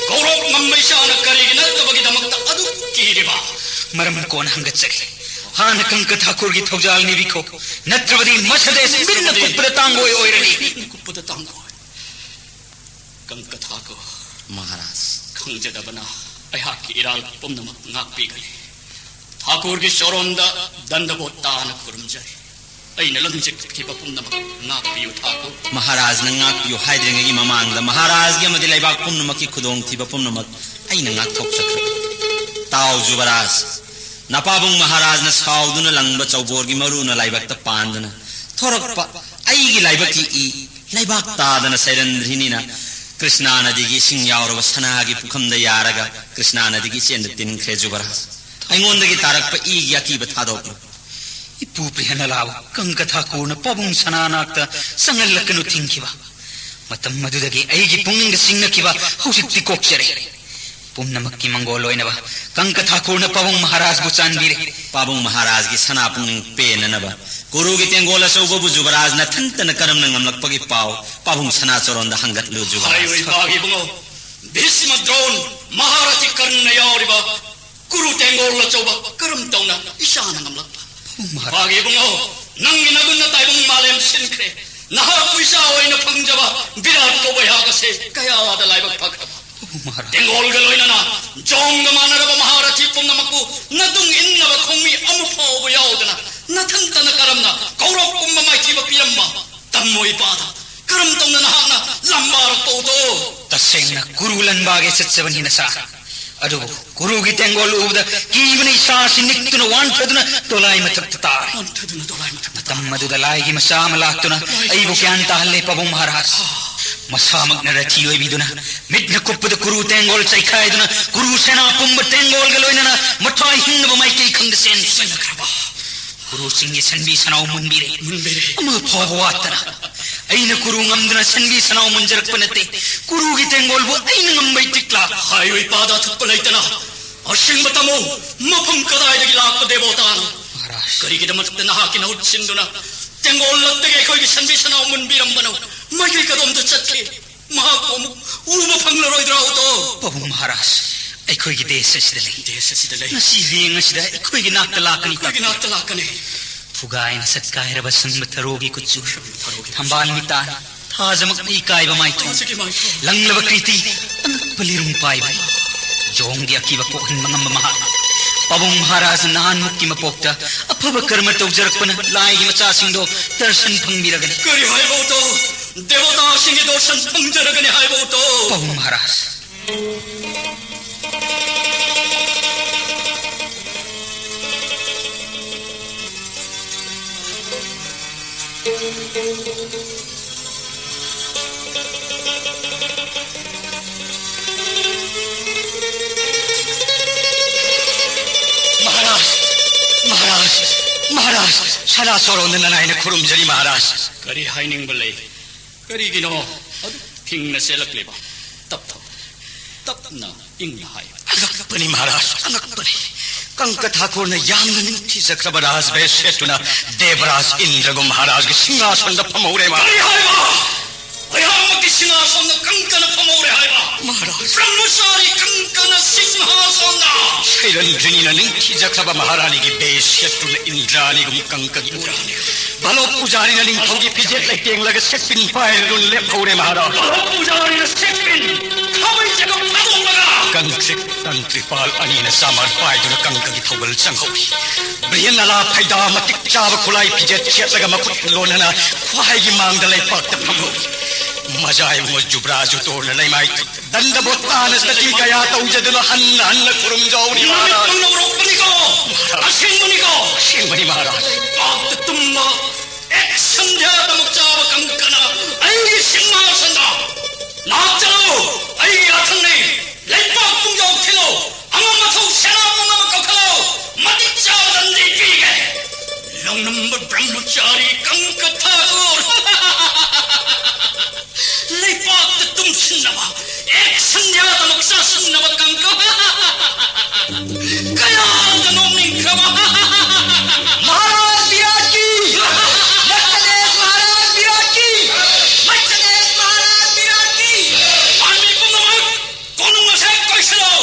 ꯀꯧꯔꯣꯛ ꯉꯝꯕ ꯏꯆꯥꯅ ꯀꯔꯤꯒꯤ ꯅꯠꯇꯕꯒꯤꯗꯃꯛꯇ ꯑꯗꯨꯛ ꯀꯤꯔꯤꯕ? ꯃꯔꯝ ꯀꯣꯟꯅ ꯍꯪꯒꯠꯆꯒꯦ꯫ ꯍꯥꯟꯅ ꯀꯪꯀ ꯊꯥꯀꯨꯔꯒꯤ ꯊꯧꯖꯥꯜ ꯅꯤꯕꯤꯈꯣ꯫ ꯅꯠꯇ꯭ꯔꯕꯗꯤ ꯃꯁꯗꯦꯁ ꯃꯤꯠꯅ ꯀꯨꯞꯄꯗ ꯇꯥꯡꯒꯣꯏ ꯑꯣꯏꯔꯅꯤ꯫ ꯃꯤꯠꯅ ꯀꯨꯞꯄꯗ ꯇꯥꯡꯒꯣꯏ꯫ ꯀꯪꯀ ꯊꯥꯀꯨꯔ꯫ ꯃꯍꯥꯔꯥꯖ꯫ ꯈꯪꯖꯗꯕꯅ ꯑꯩꯍꯥꯛꯀꯤ ꯏꯔꯥꯜ ꯄꯨꯝꯅꯃꯛ ꯉꯥꯛꯄꯤꯒꯅꯤ꯫ ꯊꯥꯀꯨꯔꯒꯤ ꯆꯣꯔꯣꯟꯗ ꯗꯟꯗꯕꯣꯠ ꯇꯥꯅ ꯈꯨꯔꯨꯝꯖꯔꯤ꯫ ꯑꯩꯅ ꯂꯪꯖꯈꯤꯕ ꯄꯨꯝꯅꯃꯛ ꯉꯥꯛꯄꯤꯌꯨ ꯊꯥꯀꯨꯔ꯫ ꯃꯍꯥꯔꯥꯖꯅ ꯉꯥꯛꯄꯤꯌꯨ ꯍꯥꯏꯗ꯭ꯔꯤꯉꯩꯒꯤ ꯃꯃꯥꯡꯗ ꯃꯍꯥꯔꯥꯖꯒꯤ ꯑꯃꯗꯤ ꯂꯩꯕꯥꯛ ꯄꯨꯝꯅꯃꯛꯀꯤ ꯈꯨꯗꯣꯡꯊꯤꯕ ꯄꯨꯝꯅꯃꯛ ꯑꯩꯅ ꯉꯥꯛꯊꯣꯛꯆꯈ꯭ꯔꯦ꯫ ꯇꯥꯎ ꯖꯨꯕꯔꯥꯖ, ꯅꯄꯥꯕꯨꯡ ꯃꯍꯥꯔꯥꯖꯅ ꯁꯥꯎꯗꯨꯅ ꯂꯪꯕ ꯆꯧꯕꯣꯔꯒꯤ ꯃꯔꯨꯅ ꯂꯥꯏꯕꯛꯇ ꯄꯥꯟꯗꯨꯅ ꯊꯣꯔꯛꯄ ꯑꯩꯒꯤ ꯂꯥꯏꯕꯛꯀꯤ ꯏ ꯂꯩꯕꯥꯛ ꯇꯥꯗꯅ ꯁꯩꯔꯟꯗ꯭ꯔꯤꯅꯤꯅ ꯀ꯭ꯔꯤꯁꯅꯥ ꯅꯗꯤꯒꯤ ꯏꯁꯤꯡ ꯌꯥꯎꯔꯕ ꯁꯅꯥꯒꯤ ꯄꯨꯈꯝꯗ ꯌꯥꯔꯒ ꯀ꯭ꯔꯤꯁꯅꯥ ꯅꯗꯤꯒꯤ ꯏꯆꯦꯟꯗ ꯇꯤꯟꯈ꯭ꯔꯦ ꯖꯨꯕꯔꯥꯖ꯫ ꯑꯩꯉꯣꯟꯗꯒꯤ ꯇꯥꯔꯛꯄ ꯏꯒꯤ ꯑꯀꯤꯕ ꯊꯥꯗꯣꯛꯂꯨ꯫ ꯏꯄꯨ ꯄ꯭ꯔꯤꯍꯅꯂꯥꯕꯨ ꯀꯪꯀ ꯊꯥꯀꯨꯔꯅ ꯄꯥꯕꯨꯡ ꯁꯅꯥꯅꯥꯛꯇ ꯆꯪꯍꯜꯂꯛꯀꯅꯨ ꯊꯤꯡꯈꯤꯕ ꯃꯇꯝ ꯑꯗꯨꯗꯒꯤ ꯑꯩꯒꯤ ꯄꯨꯛꯅꯤꯡꯗ ꯆꯤꯡꯅꯈꯤꯕ ꯍꯧꯖꯤꯛꯇꯤ ꯀꯣꯛꯆꯔꯦ꯫ ꯄꯨꯝꯅꯃꯛꯀꯤ ꯃꯪꯒꯣꯜ ꯑꯣꯏꯅꯕ ꯀꯪꯀ ꯊꯥꯀꯨꯔꯅ ꯄꯥꯕꯨꯡ ꯃꯍꯥꯔꯥꯖꯕꯨ ꯆꯥꯟꯕꯤꯔꯦ꯫ ꯄꯥꯕꯨꯡ ꯃꯍꯥꯔꯥꯖꯒꯤ ꯁꯅꯥ ꯄꯨꯛꯅꯤꯡ ꯄꯦꯟꯅꯅꯕ ꯀꯨꯔꯨꯒꯤ ꯇꯦꯡꯒꯣꯜ ꯑꯆꯧꯕꯕꯨ ꯖꯨꯕꯔꯥꯖ ꯅꯊꯟꯇꯅ ꯀꯔꯝꯅ ꯉꯝꯂꯛꯄꯒꯤ ꯄꯥꯎ ꯄꯥꯕꯨꯡ ꯁꯅꯥ ꯆꯣꯔꯣꯟꯗ ꯍꯪꯒꯠꯂꯨ ꯖꯨꯕꯔꯥꯖ꯫ ꯍꯥꯏꯔꯤꯕ ꯏꯄꯥꯒꯤ ꯏꯕꯨꯡꯉꯣ, ꯚꯤꯁꯃ ꯗ꯭ꯔꯣꯟ, ꯃꯍꯥꯔꯊꯤ ꯀꯔꯟꯅ ꯌꯥꯎꯔꯤꯕ ꯀꯨꯔꯨ ꯇꯦꯡꯒꯣꯜ ꯑꯆꯧꯕ ꯀꯔꯝ ꯇꯧꯅ ꯏꯆꯥꯅ ꯉꯝꯂꯛꯄ? ꯄꯥꯕꯨꯡ ꯃꯍꯥꯔꯥꯖ꯫ ꯏꯄꯥꯒꯤ ꯏꯕꯨꯡꯉꯣ, ꯅꯪꯒꯤ ꯅꯒꯨꯟ ꯅꯇꯥꯏꯕꯨꯡ ꯃꯥꯂꯦꯝ ꯁꯤꯟꯈ꯭ꯔꯦ꯫ ꯅꯍꯥꯛꯄꯨ ꯏꯆꯥ ꯑꯣꯏꯅ ꯐꯪꯖꯕ ꯕꯤꯔꯥꯠ ꯀꯧꯕ ꯑꯩꯍꯥꯛ ꯑꯁꯦ ꯀꯌꯥꯗ ꯂꯥꯏꯕꯛ ꯐꯈ꯭ꯔꯕ꯫ ꯃꯍꯥꯔꯥꯖ꯫ ꯇꯦꯡꯒꯣꯜꯒ ꯂꯣꯏꯅꯅ ꯖꯣꯝꯒ ꯃꯥꯟꯅꯔꯕ ꯃꯍꯥꯔꯊꯤ ꯄꯨꯝꯅꯃꯛꯄꯨ ꯅꯇꯨꯡ ꯏꯟꯅꯕ ꯈꯣꯡꯃꯤ ꯑꯃ ꯐꯥꯎꯕ ꯌꯥꯎꯗꯅ ꯅꯊꯟꯇꯅ ꯀꯔꯝꯅ ꯀꯧꯔꯣꯛ ꯄꯨꯝꯕ ꯃꯥꯏꯊꯤꯕ ꯄꯤꯔꯝꯕ ꯇꯝꯃꯣ ꯏꯄꯥꯗ ꯀꯔꯝ ꯇꯧꯅ ꯅꯍꯥꯛꯅ ꯂꯝꯕꯥꯔꯛꯄꯧꯗꯣ? ꯇꯁꯦꯡꯅ ꯀꯨꯔꯨ ꯂꯟꯕꯥꯒꯦ ꯆꯠꯆꯕꯅꯤ ꯅꯆꯥ꯫ ꯑꯗꯨꯕꯨ ꯀꯨꯔꯨꯒꯤ ꯇꯦꯡꯒꯣꯜ ꯎꯕꯗ ꯀꯤꯕꯅ ꯏꯁꯥꯁꯤ ꯅꯤꯛꯇꯨꯅ ꯋꯥꯟꯊꯗꯨꯅ ꯗꯣꯂꯥꯏ ꯃꯊꯛꯇ ꯇꯥꯔꯦ꯫ ꯋꯥꯟꯊꯗꯨꯅ ꯗꯣꯂꯥꯏ ꯃꯊꯛꯇ ꯃꯇꯝ ꯑꯗꯨꯗ ꯂꯥꯏꯒꯤ ꯃꯆꯥ ꯑꯃ ꯂꯥꯛꯇꯨꯅ ꯂꯥꯏꯒꯤ ꯑꯩꯕꯨ ꯃꯆꯥ꯫ ꯒ꯭ꯌꯥꯟ ꯇꯥꯍꯜꯂꯦ ꯄꯥꯕꯨꯡ ꯃꯍꯥꯔꯥꯖ꯫ ꯃꯁꯥꯃꯛꯅ ꯔꯊꯤ ꯑꯣꯏꯕꯤꯗꯨꯅ ꯃꯤꯠꯅ ꯀꯨꯞꯄꯗ ꯀꯨꯔꯨ ꯇꯦꯡꯒꯣꯜ ꯆꯩꯈꯥꯏꯗꯨꯅ ꯀꯨꯔꯨ ꯁꯦꯅꯥ ꯄꯨꯝꯕ ꯇꯦꯡꯒꯣꯜꯒ ꯂꯣꯏꯅꯅ ꯃꯊ꯭ꯋꯥꯏ ꯍꯤꯡꯅꯕ ꯃꯥꯏꯀꯩ ꯈꯪꯗ ꯆꯦꯟꯈ꯭ꯔꯦ꯫ ꯆꯦꯟꯈ꯭ꯔꯕ? ꯀꯨꯔꯨꯁꯤꯡꯒꯤ ꯁꯟꯕꯤ ꯁꯅꯥꯎ ꯃꯨꯟꯕꯤꯔꯦ꯫ ꯃꯨꯟꯕꯤꯔꯦ꯫ ꯑꯃ ꯐꯥꯎꯕ ꯋꯥꯠꯇꯅ꯫ ꯑꯩꯅ ꯀꯨꯔꯨ ꯉꯝꯗꯨꯅ ꯁꯟꯕꯤ ꯁꯅꯥꯎ ꯃꯨꯟꯖꯔꯛꯄ ꯅꯠꯇꯦ꯫ ꯀꯨꯔꯨꯒꯤ ꯇꯦꯡꯒꯣꯜꯕꯨ ꯑꯩꯅ ꯉꯝꯕꯩ ꯇꯤꯛꯂꯥ꯫ ꯍꯥꯏꯌꯨ ꯏꯄꯥꯗ ꯑꯊꯨꯞꯄ ꯂꯩꯇꯅ꯫ ꯑꯁꯦꯡꯕ ꯇꯝꯃꯨ꯫ ꯃꯐꯝ ꯀꯗꯥꯏꯗꯒꯤ ꯂꯥꯛꯄ ꯗꯦꯕꯣꯇꯥꯅꯣ? ꯃꯍꯥꯔꯥꯖ꯫ ꯀꯔꯤꯒꯤꯗꯃꯛꯇ ꯅꯍꯥꯛꯀꯤ ꯅꯍꯨꯠ ꯁꯤꯟꯗꯨꯅ ꯇꯦꯡꯒꯣꯜ ꯂꯛꯇꯒꯤ ꯑꯩꯈꯣꯏꯒꯤ ꯁꯟꯕꯤ ꯁꯅꯥꯎ ꯃꯨꯟꯕꯤꯔꯝꯕꯅꯣ? ꯃꯥꯏꯀꯩ ꯀꯗꯣꯝꯗ ꯆꯠꯈꯤ? ꯃꯍꯥꯛꯄꯨ ꯑꯃꯨꯛ ꯎꯕ ꯐꯪꯂꯔꯣꯏꯗ꯭ꯔꯥ ꯎꯇꯣ? ꯄꯥꯕꯨꯡ ꯃꯍꯥꯔꯥꯖ, ꯑꯩꯈꯣꯏꯒꯤ ꯗꯦꯁ ꯑꯁꯤꯗ ꯂꯩ꯫ ꯗꯦꯁ ꯑꯁꯤꯗ ꯂꯩ꯫ ꯉꯁꯤ ꯍꯌꯦꯡ ꯑꯁꯤꯗ ꯑꯩꯈꯣꯏꯒꯤ ꯅꯥꯛꯇ ꯂꯥꯛꯀꯅꯤ꯫ ꯑꯩꯈꯣꯏꯒꯤ ꯅꯥꯛꯇ ꯂꯥꯛꯀꯅꯤ꯫ ꯐꯨꯒꯥꯏꯅ ꯁꯠꯀꯥꯏꯔꯕ ꯁꯪꯕ ꯊꯔꯣꯒꯤ ꯀꯨꯆꯨ, ꯊꯔꯣꯒꯤ ꯊꯝꯕꯥꯜ ꯃꯤꯇꯥꯟ, ꯊꯥꯖꯃꯛꯅ ꯏꯀꯥꯏꯕ ꯃꯥꯏꯊꯣꯡ, ꯊꯥꯖꯒꯤ ꯃꯥꯏꯊꯣꯡ꯫ ꯂꯪꯂꯕ ꯀ꯭ꯔꯤꯇꯤ, ꯑꯉꯛꯄ ꯂꯤꯔꯨꯡ ꯄꯥꯏꯕ꯫ ꯖꯣꯡꯒꯤ ꯑꯀꯤꯕ ꯀꯣꯛꯍꯟꯕ ꯉꯝꯕ ꯃꯍꯥꯛ꯫ ꯄꯥꯕꯨꯡ ꯃꯍꯥꯔꯥꯖ ꯅꯍꯥꯟꯃꯨꯛꯀꯤ ꯃꯄꯣꯛꯇ ꯑꯐꯕ ꯀꯔꯃ ꯇꯧꯖꯔꯛꯄꯅ ꯂꯥꯏꯒꯤ ꯃꯆꯥꯁꯤꯡꯗꯣ ꯗꯔꯁꯟ ꯐꯪꯕꯤꯔꯒꯅꯤ꯫ ꯀꯔꯤ ꯍꯥꯏꯕ ꯎꯇꯣ? ꯗꯦꯕꯇꯥꯁꯤꯡꯒꯤ ꯗꯔꯁꯟ ꯐꯪꯖꯔꯒꯅꯤ ꯍꯥꯏꯕ ꯎꯇꯣ? ꯄꯥꯕꯨꯡ ꯃꯍꯥꯔꯥꯖ꯫ ꯃꯍꯥꯔꯥꯖ, ꯃꯍꯥꯔꯥꯖ, ꯃꯍꯥꯔꯥꯖ, ꯁꯅꯥ ꯁꯣꯔꯣꯟꯗ ꯅꯅꯥꯏꯅ ꯈꯨꯔꯨꯝꯖꯔꯤ ꯃꯍꯥꯔꯥꯖ꯫ ꯀꯔꯤ ꯍꯥꯏꯅꯤꯡꯕ ꯂꯩ? ꯀꯔꯤꯒꯤꯅꯣ ꯑꯗꯨꯛ ꯊꯤꯡꯅ ꯆꯦꯜꯂꯛꯂꯤꯕ? ꯇꯞ ꯇꯞ, ꯇꯞꯅ ꯏꯪꯅ ꯍꯥꯏꯌꯨ꯫ ꯑꯉꯛꯄꯅꯤ ꯃꯍꯥꯔꯥꯖ, ꯑꯉꯛꯄꯅꯤ꯫ ꯀꯪꯀ ꯊꯥꯀꯨꯔꯅ ꯌꯥꯝꯅ ꯅꯤꯡꯊꯤꯖꯈ꯭ꯔꯕ ꯔꯥꯖꯚꯦꯁ ꯁꯦꯠꯇꯨꯅ ꯗꯦꯕꯔꯥꯖ ꯏꯟꯗ꯭ꯔꯒꯨ ꯃꯍꯥꯔꯥꯖꯒꯤ ꯁꯤꯡꯍꯥꯁꯟꯗ ꯐꯝꯍꯧꯔꯦ ꯃꯍꯥꯔꯥꯖ꯫ ꯀꯔꯤ ꯍꯥꯏꯕ? ꯑꯩꯍꯥꯛꯃꯛꯀꯤ ꯁꯤꯡꯍꯥꯁꯟꯗ ꯀꯪꯀꯅ ꯐꯝꯍꯧꯔꯦ ꯍꯥꯏꯕ? ꯃꯍꯥꯔꯥꯖ꯫ ꯕ꯭ꯔꯍ꯭ꯃꯆꯥꯔꯤ ꯀꯪꯀꯅ ꯁꯤꯡꯍꯥꯁꯣꯟꯗ꯫ ꯁꯩꯔꯟꯗ꯭ꯔꯤꯅꯤꯅ ꯅꯤꯡꯊꯤꯖꯈ꯭ꯔꯕ ꯃꯍꯥꯔꯥꯅꯤꯒꯤ ꯕꯦꯁ ꯁꯦꯠꯇꯨꯅ ꯏꯟꯗ꯭ꯔꯥꯅꯤꯒꯨꯝ ꯀꯪꯀꯒꯤ ꯎꯔꯥꯅꯤ꯫ ꯚꯥꯂꯣꯛ ꯄꯨꯖꯥꯔꯤꯅ ꯅꯤꯡꯊꯧꯒꯤ ꯐꯤꯖꯦꯠ ꯂꯩꯇꯦꯡꯂꯒ ꯁꯦꯠꯄꯤꯟ ꯄꯥꯏꯔꯗꯨꯅ ꯂꯦꯞꯍꯧꯔꯦ ꯃꯍꯥꯔꯥꯖ꯫ ꯚꯥꯂꯣꯛ ꯄꯨꯖꯥꯔꯤꯅ ꯁꯦꯠꯄꯤꯟ ꯈꯥꯕꯩ ꯆꯒꯞ ꯊꯥꯗꯣꯛꯂꯒ꯫ ꯀꯪꯇ꯭ꯔꯤꯛ ꯇꯟꯇ꯭ꯔꯤꯄꯥꯜ ꯑꯅꯤꯅ ꯆꯥꯃꯔ ꯄꯥꯏꯗꯨꯅ ꯀꯪꯀꯒꯤ ꯊꯧꯒꯜ ꯆꯪꯍꯧꯔꯤ꯫ ꯕ꯭ꯔꯤꯍꯟ ꯑꯂꯥ ꯐꯩꯗꯥ ꯃꯇꯤꯛ ꯆꯥꯕ ꯈꯨꯠꯂꯥꯏ ꯐꯤꯖꯦꯠ ꯁꯦꯠꯂꯒ ꯃꯈꯨꯠ ꯂꯣꯟꯅꯅ ꯈ꯭ꯋꯥꯏꯒꯤ ꯃꯥꯡꯗ ꯂꯩꯄꯥꯛꯇ ꯐꯝꯍꯧꯔꯤ꯫ ꯃꯖꯥ ꯏꯕꯨꯡꯉꯣ ꯖꯨꯕ꯭ꯔꯥꯖꯨꯇꯣꯔꯅ ꯂꯩꯃꯥꯏ ꯗꯟꯗꯕꯣꯠꯇꯥꯅ ꯁꯇꯤ ꯀꯌꯥ ꯇꯧꯖꯗꯨꯅ ꯍꯟꯅ ꯍꯟꯅ ꯈꯨꯔꯨꯝꯖꯍꯧꯔꯤ ꯅꯨꯃꯤꯠ ꯃꯍꯥꯔꯥꯖ꯫ ꯃꯪꯅ ꯎꯔꯛꯄꯅꯤꯀꯣ꯫ ꯃꯍꯥꯔꯥꯖ꯫ ꯑꯁꯦꯡꯕꯅꯤꯀꯣ꯫ ꯑꯁꯦꯡꯕꯅꯤ ꯃꯍꯥꯔꯥꯖ꯫ ꯄꯥꯞꯇ ꯇꯨꯝꯕ ꯑꯦꯛ ꯁꯟꯙ꯭ꯌꯥꯗꯃꯛ ꯆꯥꯕ ꯀꯪꯀꯅ ꯑꯩꯒꯤ ꯁꯤꯡꯍꯥꯁꯟꯗ ꯂꯥꯛꯆꯔꯣ꯫ ꯑꯩꯒꯤ ꯌꯥꯊꯪꯅꯤ꯫ ꯂꯩꯄꯥꯛ ꯄꯨꯡꯖꯥꯎ ꯊꯤꯜꯂꯣ꯫ ꯑꯃ ꯃꯊꯧ ꯁꯦꯅꯥ ꯄꯨꯝꯅꯃꯛ ꯀꯧꯈꯠꯂꯣ꯫ ꯃꯇꯤꯛ ꯆꯥꯕ ꯗꯟꯗꯤ ꯄꯤꯒꯦ꯫ ꯂꯧꯅꯝꯕ ꯕ꯭ꯔꯍ꯭ꯃꯆꯥꯔꯤ ꯀꯪꯀ ꯊꯥꯀꯨꯔ꯫ ꯂꯩꯄꯥꯛꯇ ꯇꯨꯝꯁꯤꯟꯅꯕ, ꯑꯦꯛ ꯁꯟꯙ꯭ꯌꯥꯗꯃꯛ ꯆꯥꯁꯤꯟꯅꯕ ꯀꯪꯀ꯫ ꯀꯌꯥꯗ ꯅꯣꯛꯅꯤꯡꯈ꯭ꯔꯕ꯫ ꯃꯍꯥꯔꯥꯖ ꯕꯤꯔꯥꯠꯀꯤ! ꯃꯠꯁꯗꯦꯁ ꯃꯍꯥꯔꯥꯖ ꯕꯤꯔꯥꯠꯀꯤ! ꯃꯠꯁꯗꯦꯁ ꯃꯍꯥꯔꯥꯖ ꯕꯤꯔꯥꯠꯀꯤ! ꯄꯥꯟꯕꯤ ꯄꯨꯝꯅꯃꯛ ꯀꯣꯅꯨꯡ ꯑꯁꯦ ꯀꯣꯏꯁꯤꯜꯂꯣ!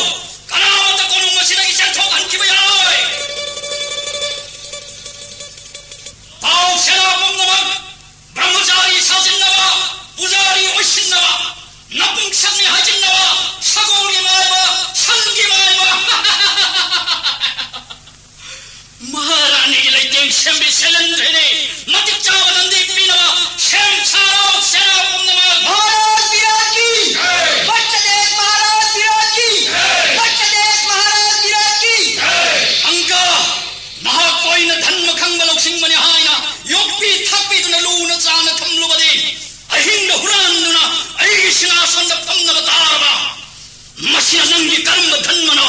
ꯀꯅꯥꯃꯠꯇ ꯀꯣꯅꯨꯡ ꯑꯁꯤꯗꯒꯤ ꯆꯦꯟꯊꯣꯛꯍꯟꯈꯤꯕ ꯌꯥꯔꯣꯏ! ꯄꯥꯎ ꯁꯦꯅꯥ ꯄꯨꯝꯅꯃꯛ ꯕ꯭ꯔꯍ꯭ꯃꯆꯥꯔꯤ ꯁꯥꯖꯤꯟꯅꯕ, ꯄꯨꯖꯥꯔꯤ ꯑꯣꯏꯁꯤꯟꯅꯕ, ꯅꯄꯨꯡꯁꯛꯅꯤ ꯍꯥꯏꯖꯤꯟꯅꯕ, ꯁꯒꯣꯜꯒꯤ ꯃꯥꯏꯕ, ꯁꯟꯒꯤ ꯃꯥꯏꯕ꯫ ꯃꯍꯥꯔꯥꯅꯤꯒꯤ ꯂꯩꯇꯦꯡ ꯁꯦꯝꯕꯤ ꯁꯦꯂꯦꯟꯗ꯭ꯔꯤꯅꯤ꯫ ꯃꯇꯤꯛ ꯆꯥꯕ ꯂꯝꯕꯤ ꯄꯤꯅꯕ ꯁꯦꯝ ꯁꯥꯔꯣ, ꯁꯦꯅꯥ ꯄꯨꯝꯅꯃꯛ꯫ ꯃꯍꯥꯔꯥꯖ ꯕꯤꯔꯥꯠꯀꯤ! ꯖꯩ! ꯃꯠꯁꯗꯦꯁ ꯃꯍꯥꯔꯥꯖ ꯕꯤꯔꯥꯠꯀꯤ! ꯖꯩ! ꯃꯠꯁꯗꯦꯁ ꯃꯍꯥꯔꯥꯖ ꯕꯤꯔꯥꯠꯀꯤ! ꯖꯩ! ꯑꯪꯀ, ꯅꯍꯥꯛꯄꯨ ꯑꯩꯅ ꯙꯟꯃ ꯈꯪꯕ ꯂꯧꯁꯤꯡꯕꯅꯤ ꯍꯥꯏꯅ ꯌꯣꯛꯄꯤ ꯊꯥꯛꯄꯤꯗꯨꯅ ꯂꯨꯅ ꯆꯥꯅ ꯊꯝꯂꯨꯕꯗꯤ ꯑꯍꯤꯡꯗ ꯍꯨꯔꯥꯟꯗꯨꯅ ꯑꯩꯒꯤ ꯁꯤꯡꯍꯥꯁꯟꯗ ꯐꯝꯅꯕ ꯇꯥꯔꯕ꯫ ꯃꯁꯤꯅ ꯅꯪꯒꯤ ꯀꯔꯝꯕ ꯙꯟꯃꯅꯣ?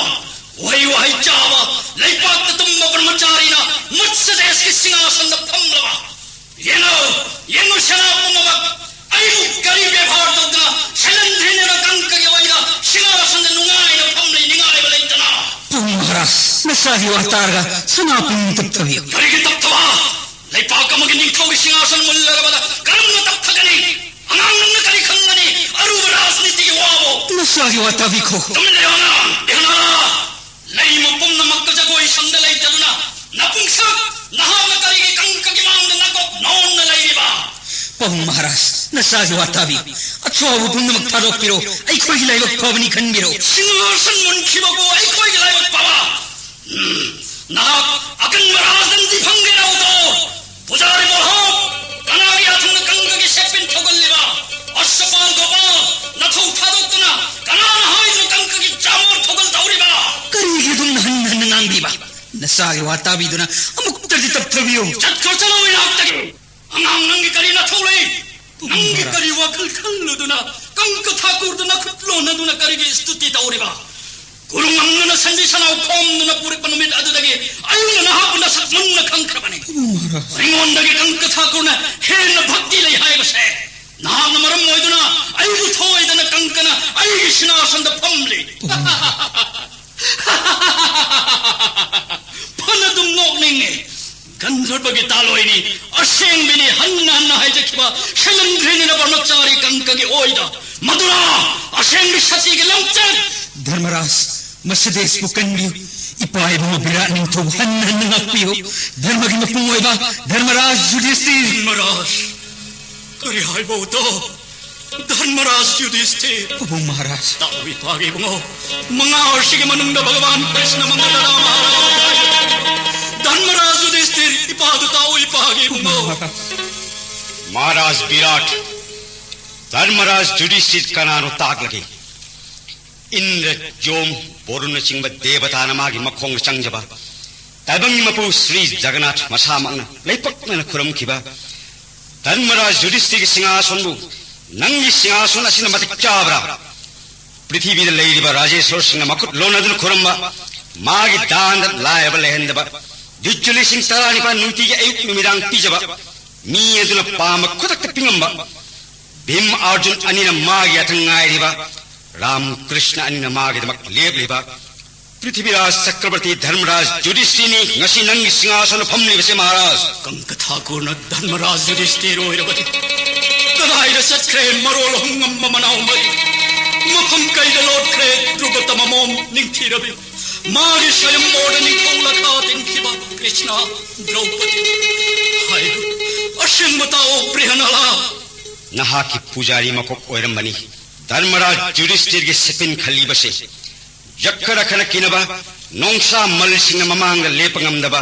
ꯎꯍꯩ ꯋꯥꯍꯩ ꯆꯥꯕ, ꯂꯩꯄꯥꯛꯇ ꯇꯨꯝꯕ ꯕ꯭ꯔꯍ꯭ꯃꯆꯥꯔꯤꯅ ꯃꯠꯁꯗꯦꯁꯀꯤ ꯁꯤꯡꯍꯥꯁꯟꯗ ꯐꯝꯂꯕ꯫ ꯌꯦꯡꯉꯨ, ꯌꯦꯡꯉꯨ, ꯁꯦꯅꯥ ꯄꯨꯝꯅꯃꯛ, ꯑꯩꯕꯨ ꯀꯔꯤ ꯕꯦꯕꯥꯔ ꯇꯧꯗꯅ ꯁꯦꯂꯦꯟꯗ꯭ꯔꯤꯅꯤꯅ ꯀꯪꯀꯒꯤ ꯑꯣꯏꯅ ꯁꯤꯡꯍꯥꯁꯟꯗ ꯅꯨꯡꯉꯥꯏꯅ ꯐꯝꯂꯤ, ꯅꯤꯡꯉꯥꯏꯕ ꯂꯩꯇꯅ꯫ ꯄꯨꯡ ꯃꯍꯥꯔꯥꯖ, ꯅꯆꯥꯒꯤ ꯋꯥ ꯇꯥꯔꯒ ꯁꯅꯥ ꯄꯨꯡ ꯇꯞꯊꯕꯤꯌꯨ꯫ ꯀꯔꯤꯒꯤ ꯇꯞꯊꯕ? ꯂꯩꯄꯥꯛ ꯑꯃꯒꯤ ꯅꯤꯡꯊꯧꯒꯤ ꯁꯤꯡꯍꯥꯁꯟ ꯃꯨꯜꯂꯔꯕꯗ ꯀꯔꯝꯅ ꯇꯞꯊꯒꯅꯤ? ꯑꯉꯥꯡ ꯅꯪꯅ ꯀꯔꯤ ꯈꯪꯒꯅꯤ ꯑꯔꯨꯕ ꯔꯥꯖꯅꯤꯇꯤꯒꯤ ꯋꯥꯕꯨ? ꯅꯆꯥꯒꯤ ꯋꯥ ꯇꯥꯕꯤꯈꯣ꯫ ꯇꯨꯃꯤꯟ ꯂꯩꯌꯣ ꯑꯉꯥꯡ! ꯏꯍꯅꯥ! ꯂꯩꯔꯤꯕ ꯄꯨꯝꯅꯃꯛꯇ ꯖꯒꯣꯏ ꯁꯪꯗ ꯂꯩꯇꯗꯨꯅ ꯅꯄꯨꯡꯁꯛ ꯅꯍꯥꯛꯅ ꯀꯔꯤꯒꯤ ꯀꯪꯀꯒꯤ ꯃꯥꯡꯗ ꯅꯀꯣꯛ ꯅꯣꯟꯅ ꯂꯩꯔꯤꯕ? ꯄꯥꯕꯨꯡ ꯃꯍꯥꯔꯥꯖ, ꯅꯆꯥꯒꯤ ꯋꯥ ꯇꯥꯕꯤꯌꯨ꯫ ꯑꯊꯨꯕ ꯄꯨꯝꯅꯃꯛ ꯊꯥꯗꯣꯛꯄꯤꯔꯣ꯫ ꯑꯩꯈꯣꯏꯒꯤ ꯂꯥꯏꯕꯛ ꯐꯕꯅꯤ ꯈꯟꯕꯤꯔꯣ꯫ ꯁꯤꯡꯍꯥꯁꯟ ꯃꯨꯟꯈꯤꯕꯕꯨ ꯑꯩꯈꯣꯏꯒꯤ ꯂꯥꯏꯕꯛ ꯐꯕ? ꯎꯝ, ꯅꯍꯥꯛ ꯑꯀꯟꯕ ꯔꯥꯖꯗꯟꯗꯤ ꯐꯪꯒꯦꯔꯥꯎꯗꯣ? ꯄꯨꯖꯥꯔꯤ ꯃꯣꯍꯣꯞ, ꯀꯅꯥꯒꯤ ꯌꯥꯊꯪꯅ ꯀꯪꯀꯒꯤ ꯁꯦꯞꯄꯤꯟ ꯊꯧꯒꯜꯂꯤꯕ? ꯑꯁꯄꯥꯜ ꯒꯣꯄꯥꯜ, ꯅꯊꯧ ꯊꯥꯗꯣꯛꯇꯨꯅ ꯀꯅꯥꯅ ꯍꯥꯏꯗꯨꯅ ꯀꯪꯀꯒꯤ ꯆꯥꯃꯣꯔ ꯊꯧꯒꯜ ꯇꯧꯔꯤꯕ? ꯀꯔꯤꯒꯤ ꯑꯗꯨꯝꯅ ꯍꯟꯅ ꯍꯟꯅ ꯉꯥꯡꯕꯤꯕ? ꯅꯆꯥꯒꯤ ꯋꯥ ꯇꯥꯕꯤꯗꯨꯅ ꯑꯃꯨꯛꯇꯗꯤ ꯇꯞꯊꯕꯤꯌꯨ꯫ ꯆꯠꯈ꯭ꯔꯣ, ꯆꯠꯂꯣ ꯏꯅꯥꯛꯇꯒꯤ! ꯑꯉꯥꯡ, ꯅꯪꯒꯤ ꯀꯔꯤ ꯅꯊꯧ ꯂꯩ? ꯅꯪꯒꯤ ꯀꯔꯤ ꯋꯥꯈꯜ ꯈꯜꯂꯨꯗꯨꯅ ꯀꯪꯀ ꯊꯥꯀꯨꯔꯗꯨꯅ ꯈꯨꯠ ꯂꯣꯟꯅꯗꯨꯅ ꯀꯔꯤꯒꯤ ꯁ꯭ꯇꯨꯇꯤ ꯇꯧꯔꯤꯕ? ꯀꯨꯔꯨꯡ ꯑꯃꯅ ꯁꯟꯗꯤ ꯁꯟꯅꯥꯎ ꯈꯣꯝꯗꯨꯅ ꯄꯨꯔꯛꯄ ꯅꯨꯃꯤꯠ ꯑꯗꯨꯗꯒꯤ ꯑꯩꯅ ꯅꯍꯥꯛꯄꯨ ꯅꯁꯛ ꯃꯨꯟꯅ ꯈꯪꯈ꯭ꯔꯕꯅꯤ꯫ ꯄꯥꯕꯨꯡ ꯃꯍꯥꯔꯥꯖ꯫ ꯑꯩꯉꯣꯟꯗꯒꯤ ꯀꯪꯀ ꯊꯥꯀꯨꯔꯅ ꯍꯦꯟꯅ ꯚꯛꯇꯤ ꯂꯩ ꯍꯥꯏꯕꯁꯦ ꯅꯍꯥꯛꯅ ꯃꯔꯝ ꯑꯣꯏꯗꯨꯅ ꯑꯩꯕꯨ ꯊꯧꯑꯣꯏꯗꯅ ꯀꯪꯀꯅ ꯑꯩꯒꯤ ꯁꯤꯅꯥꯁꯟꯗ ꯐꯝꯂꯤ꯫ ꯐꯅꯗꯨꯝ ꯅꯣꯛꯅꯤꯡꯉꯦ꯫ ꯒꯟꯙꯔꯕꯒꯤ ꯇꯥꯂꯣꯏꯅꯤ, ꯑꯁꯦꯡꯕꯤꯅꯤ, ꯍꯟꯅ ꯍꯟꯅ ꯍꯥꯏꯖꯈꯤꯕ ꯁꯩꯂꯦꯟꯗ꯭ꯔꯤꯅꯤꯅ ꯕ꯭ꯔꯍ꯭ꯃꯆꯥꯔꯤ ꯀꯪꯀꯒꯤ ꯑꯣꯏꯗ꯫ ꯃꯗꯨꯅ ꯑꯁꯦꯡꯕꯤ ꯁꯇꯤꯒꯤ ꯂꯝꯆꯠ꯫ ꯙꯔꯃꯔꯥꯖ, ꯃꯁꯤꯗꯦꯁꯄꯨ ꯀꯟꯕꯤꯌꯨ꯫ ꯏꯄꯥ ꯏꯕꯨꯡꯉꯣ ꯕꯤꯔꯥꯠ ꯅꯤꯡꯊꯧ ꯍꯟꯅ ꯍꯟꯅ ꯉꯥꯛꯄꯤꯌꯨ꯫ ꯙꯔꯃꯒꯤ ꯃꯄꯨꯡ ꯑꯣꯏꯕ ꯙꯔꯃꯔꯥꯖ ꯌꯨꯙꯤꯁꯇꯤꯔ꯫ ꯙꯔꯃꯔꯥꯖ, ꯀꯔꯤ ꯍꯥꯏꯕ ꯎꯇꯣ? ꯙꯔꯃꯔꯥꯖ ꯌꯨꯙꯤꯁꯇꯤꯔ꯫ ꯄꯥꯕꯨꯡ ꯃꯍꯥꯔꯥꯖ꯫ ꯇꯥꯛꯎ ꯏꯄꯥꯒꯤ ꯏꯕꯨꯡꯉꯣ, ꯃꯉꯥ ꯍꯥꯔꯁꯤꯒꯤ ꯃꯅꯨꯡꯗ ꯚꯒꯋꯥꯟ ꯀ꯭ꯔꯤꯁꯅ ꯃꯉꯣꯟꯗ ꯔꯥꯃ ꯍꯥꯏꯕ ꯙꯔꯃꯔꯥꯖ ꯌꯨꯙꯤꯁꯇꯤꯔ, ꯏꯄꯥꯗꯨ ꯇꯥꯛꯎ ꯏꯄꯥꯒꯤ ꯏꯕꯨꯡꯉꯣ꯫ ꯃꯍꯥꯔꯥꯖ꯫ ꯃꯍꯥꯔꯥꯖ ꯕꯤꯔꯥꯠ, ꯙꯔꯃꯔꯥꯖ ꯌꯨꯙꯤꯁꯇꯤꯔ ꯀꯅꯥꯅꯣ ꯇꯥꯛꯂꯒꯦ? ꯏꯟꯗ꯭ꯔ, ꯌꯣꯝ, ꯕꯣꯔꯨꯟꯅꯆꯤꯡꯕ ꯗꯦꯕꯇꯥꯅ ꯃꯥꯒꯤ ꯃꯈꯣꯡꯗ ꯆꯪꯖꯕ, ꯇꯥꯏꯕꯪꯒꯤ ꯃꯄꯨ ꯁ꯭ꯔꯤ ꯖꯒꯟꯅꯥꯊ ꯃꯁꯥꯃꯛꯅ ꯂꯩꯄꯛꯅꯅ ꯈꯨꯔꯨꯝꯈꯤꯕ ꯙꯔꯃꯔꯥꯖ ꯌꯨꯙꯤꯁꯇꯤꯔꯒꯤ ꯁꯤꯡꯍꯥꯁꯣꯟꯕꯨ ꯅꯪꯒꯤ ꯁꯤꯡꯍꯥꯁꯣꯟ ꯑꯁꯤꯅ ꯃꯇꯤꯛ ꯆꯥꯕ꯭ꯔꯥ? ꯄ꯭ꯔꯤꯊꯤꯕꯤꯗ ꯂꯩꯔꯤꯕ ꯔꯥꯖꯦꯁꯣꯔꯁꯤꯡꯅ ꯃꯈꯨꯠ ꯂꯣꯟꯅꯗꯨꯅ ꯈꯨꯔꯨꯝꯕ, ꯃꯥꯒꯤ ꯗꯥꯟꯗ ꯂꯥꯏꯔꯕ ꯂꯩꯍꯟꯗꯕ, ꯖꯨꯠꯁꯨ ꯂꯤꯁꯤꯡ ꯇꯔꯥꯅꯤꯄꯥꯜ ꯅꯨꯡꯇꯤꯒꯤ ꯑꯌꯨꯛ ꯅꯨꯃꯤꯗꯥꯡ ꯄꯤꯖꯕ, ꯃꯤ ꯑꯗꯨꯅ ꯄꯥꯝꯕ ꯈꯨꯗꯛꯇ ꯄꯤꯉꯝꯕ, ꯚꯤꯝ ꯑꯥꯔꯖꯨꯟ ꯑꯅꯤꯅ ꯃꯥꯒꯤ ꯌꯥꯊꯪ ꯉꯥꯏꯔꯤꯕ, ꯔꯥꯝ ꯀ꯭ꯔꯤꯁꯅ ꯑꯅꯤꯅ ꯃꯥꯒꯤꯗꯃꯛ ꯂꯦꯞꯂꯤꯕ, ꯄ꯭ꯔꯤꯊꯤꯕꯤꯔꯥꯖ ꯆꯀ꯭ꯔꯕꯔꯇꯤ ꯙꯔꯃꯔꯥꯖ ꯌꯨꯙꯤꯁꯇꯤꯔꯅꯤ ꯉꯁꯤ ꯅꯪꯒꯤ ꯁꯤꯡꯍꯥꯁꯅ ꯐꯝꯂꯤꯕꯁꯦ, ꯃꯍꯥꯔꯥꯖ꯫ ꯀꯪꯀ ꯊꯥꯀꯨꯔꯅ ꯙꯔꯃꯔꯥꯖ ꯌꯨꯙꯤꯁꯇꯤꯔ ꯑꯣꯏꯔꯕꯗꯤ ꯀꯗꯥꯏꯗ ꯆꯠꯈ꯭ꯔꯦ ꯃꯔꯣꯜ ꯑꯍꯨꯝ ꯉꯝꯕ ꯃꯅꯥꯎ ꯃꯔꯤ? ꯃꯐꯝ ꯀꯩꯗ ꯂꯣꯠꯈ꯭ꯔꯦ ꯙ꯭ꯔꯨꯕ ꯇꯃꯃꯣꯝ ꯅꯤꯡꯊꯤꯔꯕꯤ? ꯃꯥꯒꯤ ꯁ꯭ꯋꯌꯝꯕꯣꯔꯗ ꯅꯤꯡꯊꯧ ꯂꯥꯈꯥ ꯇꯤꯟꯈꯤꯕ ꯀ꯭ꯔꯤꯁꯅ, ꯗ꯭ꯔꯧꯄꯗꯤ? ꯍꯥꯏꯌꯨ, ꯑꯁꯦꯡꯕ ꯇꯥꯛꯑꯣ ꯕ꯭ꯔꯤꯍꯅꯂꯥ꯫ ꯅꯍꯥꯛꯀꯤ ꯄꯨꯖꯥꯔꯤ ꯃꯀꯣꯛ ꯑꯣꯏꯔꯝꯕꯅꯤ ꯙꯔꯃꯔꯥꯖ ꯌꯨꯙꯤꯁꯊꯤꯔꯒꯤ ꯁꯦꯄꯤꯟ ꯈꯜꯂꯤꯕꯁꯦ꯫ ꯌꯛꯈ ꯔꯛꯈꯅ ꯀꯤꯅꯕ ꯅꯣꯡꯁꯥ ꯃꯜꯁꯤꯡꯅ ꯃꯃꯥꯡꯗ ꯂꯦꯞꯄ ꯉꯝꯗꯕ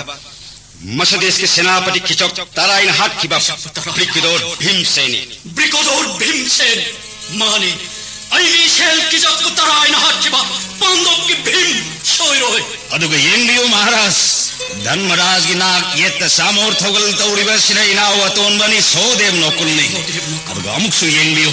ꯃꯁ ꯗꯦꯁꯀꯤ ꯁꯦꯅꯥꯄꯇꯤ ꯀꯤꯆꯣꯛ ꯇꯔꯥꯏꯅ ꯍꯥꯠꯈꯤꯕ ꯕ꯭ꯔꯤꯀꯣꯗꯣꯔ ꯚꯤꯝꯁꯦꯟꯅꯤ꯫ ꯕ꯭ꯔꯤꯀꯣꯗꯣꯔ ꯚꯤꯝꯁꯦꯟ, ꯃꯥꯅꯤ꯫ ꯑꯩꯒꯤ ꯏꯁꯦꯜ ꯀꯤꯆꯣꯛꯄꯨ ꯇꯔꯥꯏꯅ ꯍꯥꯠꯈꯤꯕ ꯄꯥꯟꯗꯣꯞꯀꯤ ꯚꯤꯝ ꯁꯣꯏꯔꯣꯏ꯫ ꯑꯗꯨꯒ ꯌꯦꯡꯕꯤꯌꯨ ꯃꯍꯥꯔꯥꯖ, ꯙꯔꯃꯔꯥꯖꯒꯤ ꯅꯥꯛ ꯌꯦꯠꯇ ꯆꯥꯃꯣꯔ ꯊꯧꯒꯜ ꯇꯧꯔꯤꯕ ꯑꯁꯤꯅ ꯏꯅꯥꯎ ꯑꯇꯣꯟꯕꯅꯤ ꯁꯣꯗꯦꯕ ꯅꯣꯀꯨꯜꯅꯤ꯫ ꯑꯗꯨꯒ ꯑꯃꯨꯛꯁꯨ ꯌꯦꯡꯕꯤꯌꯨ,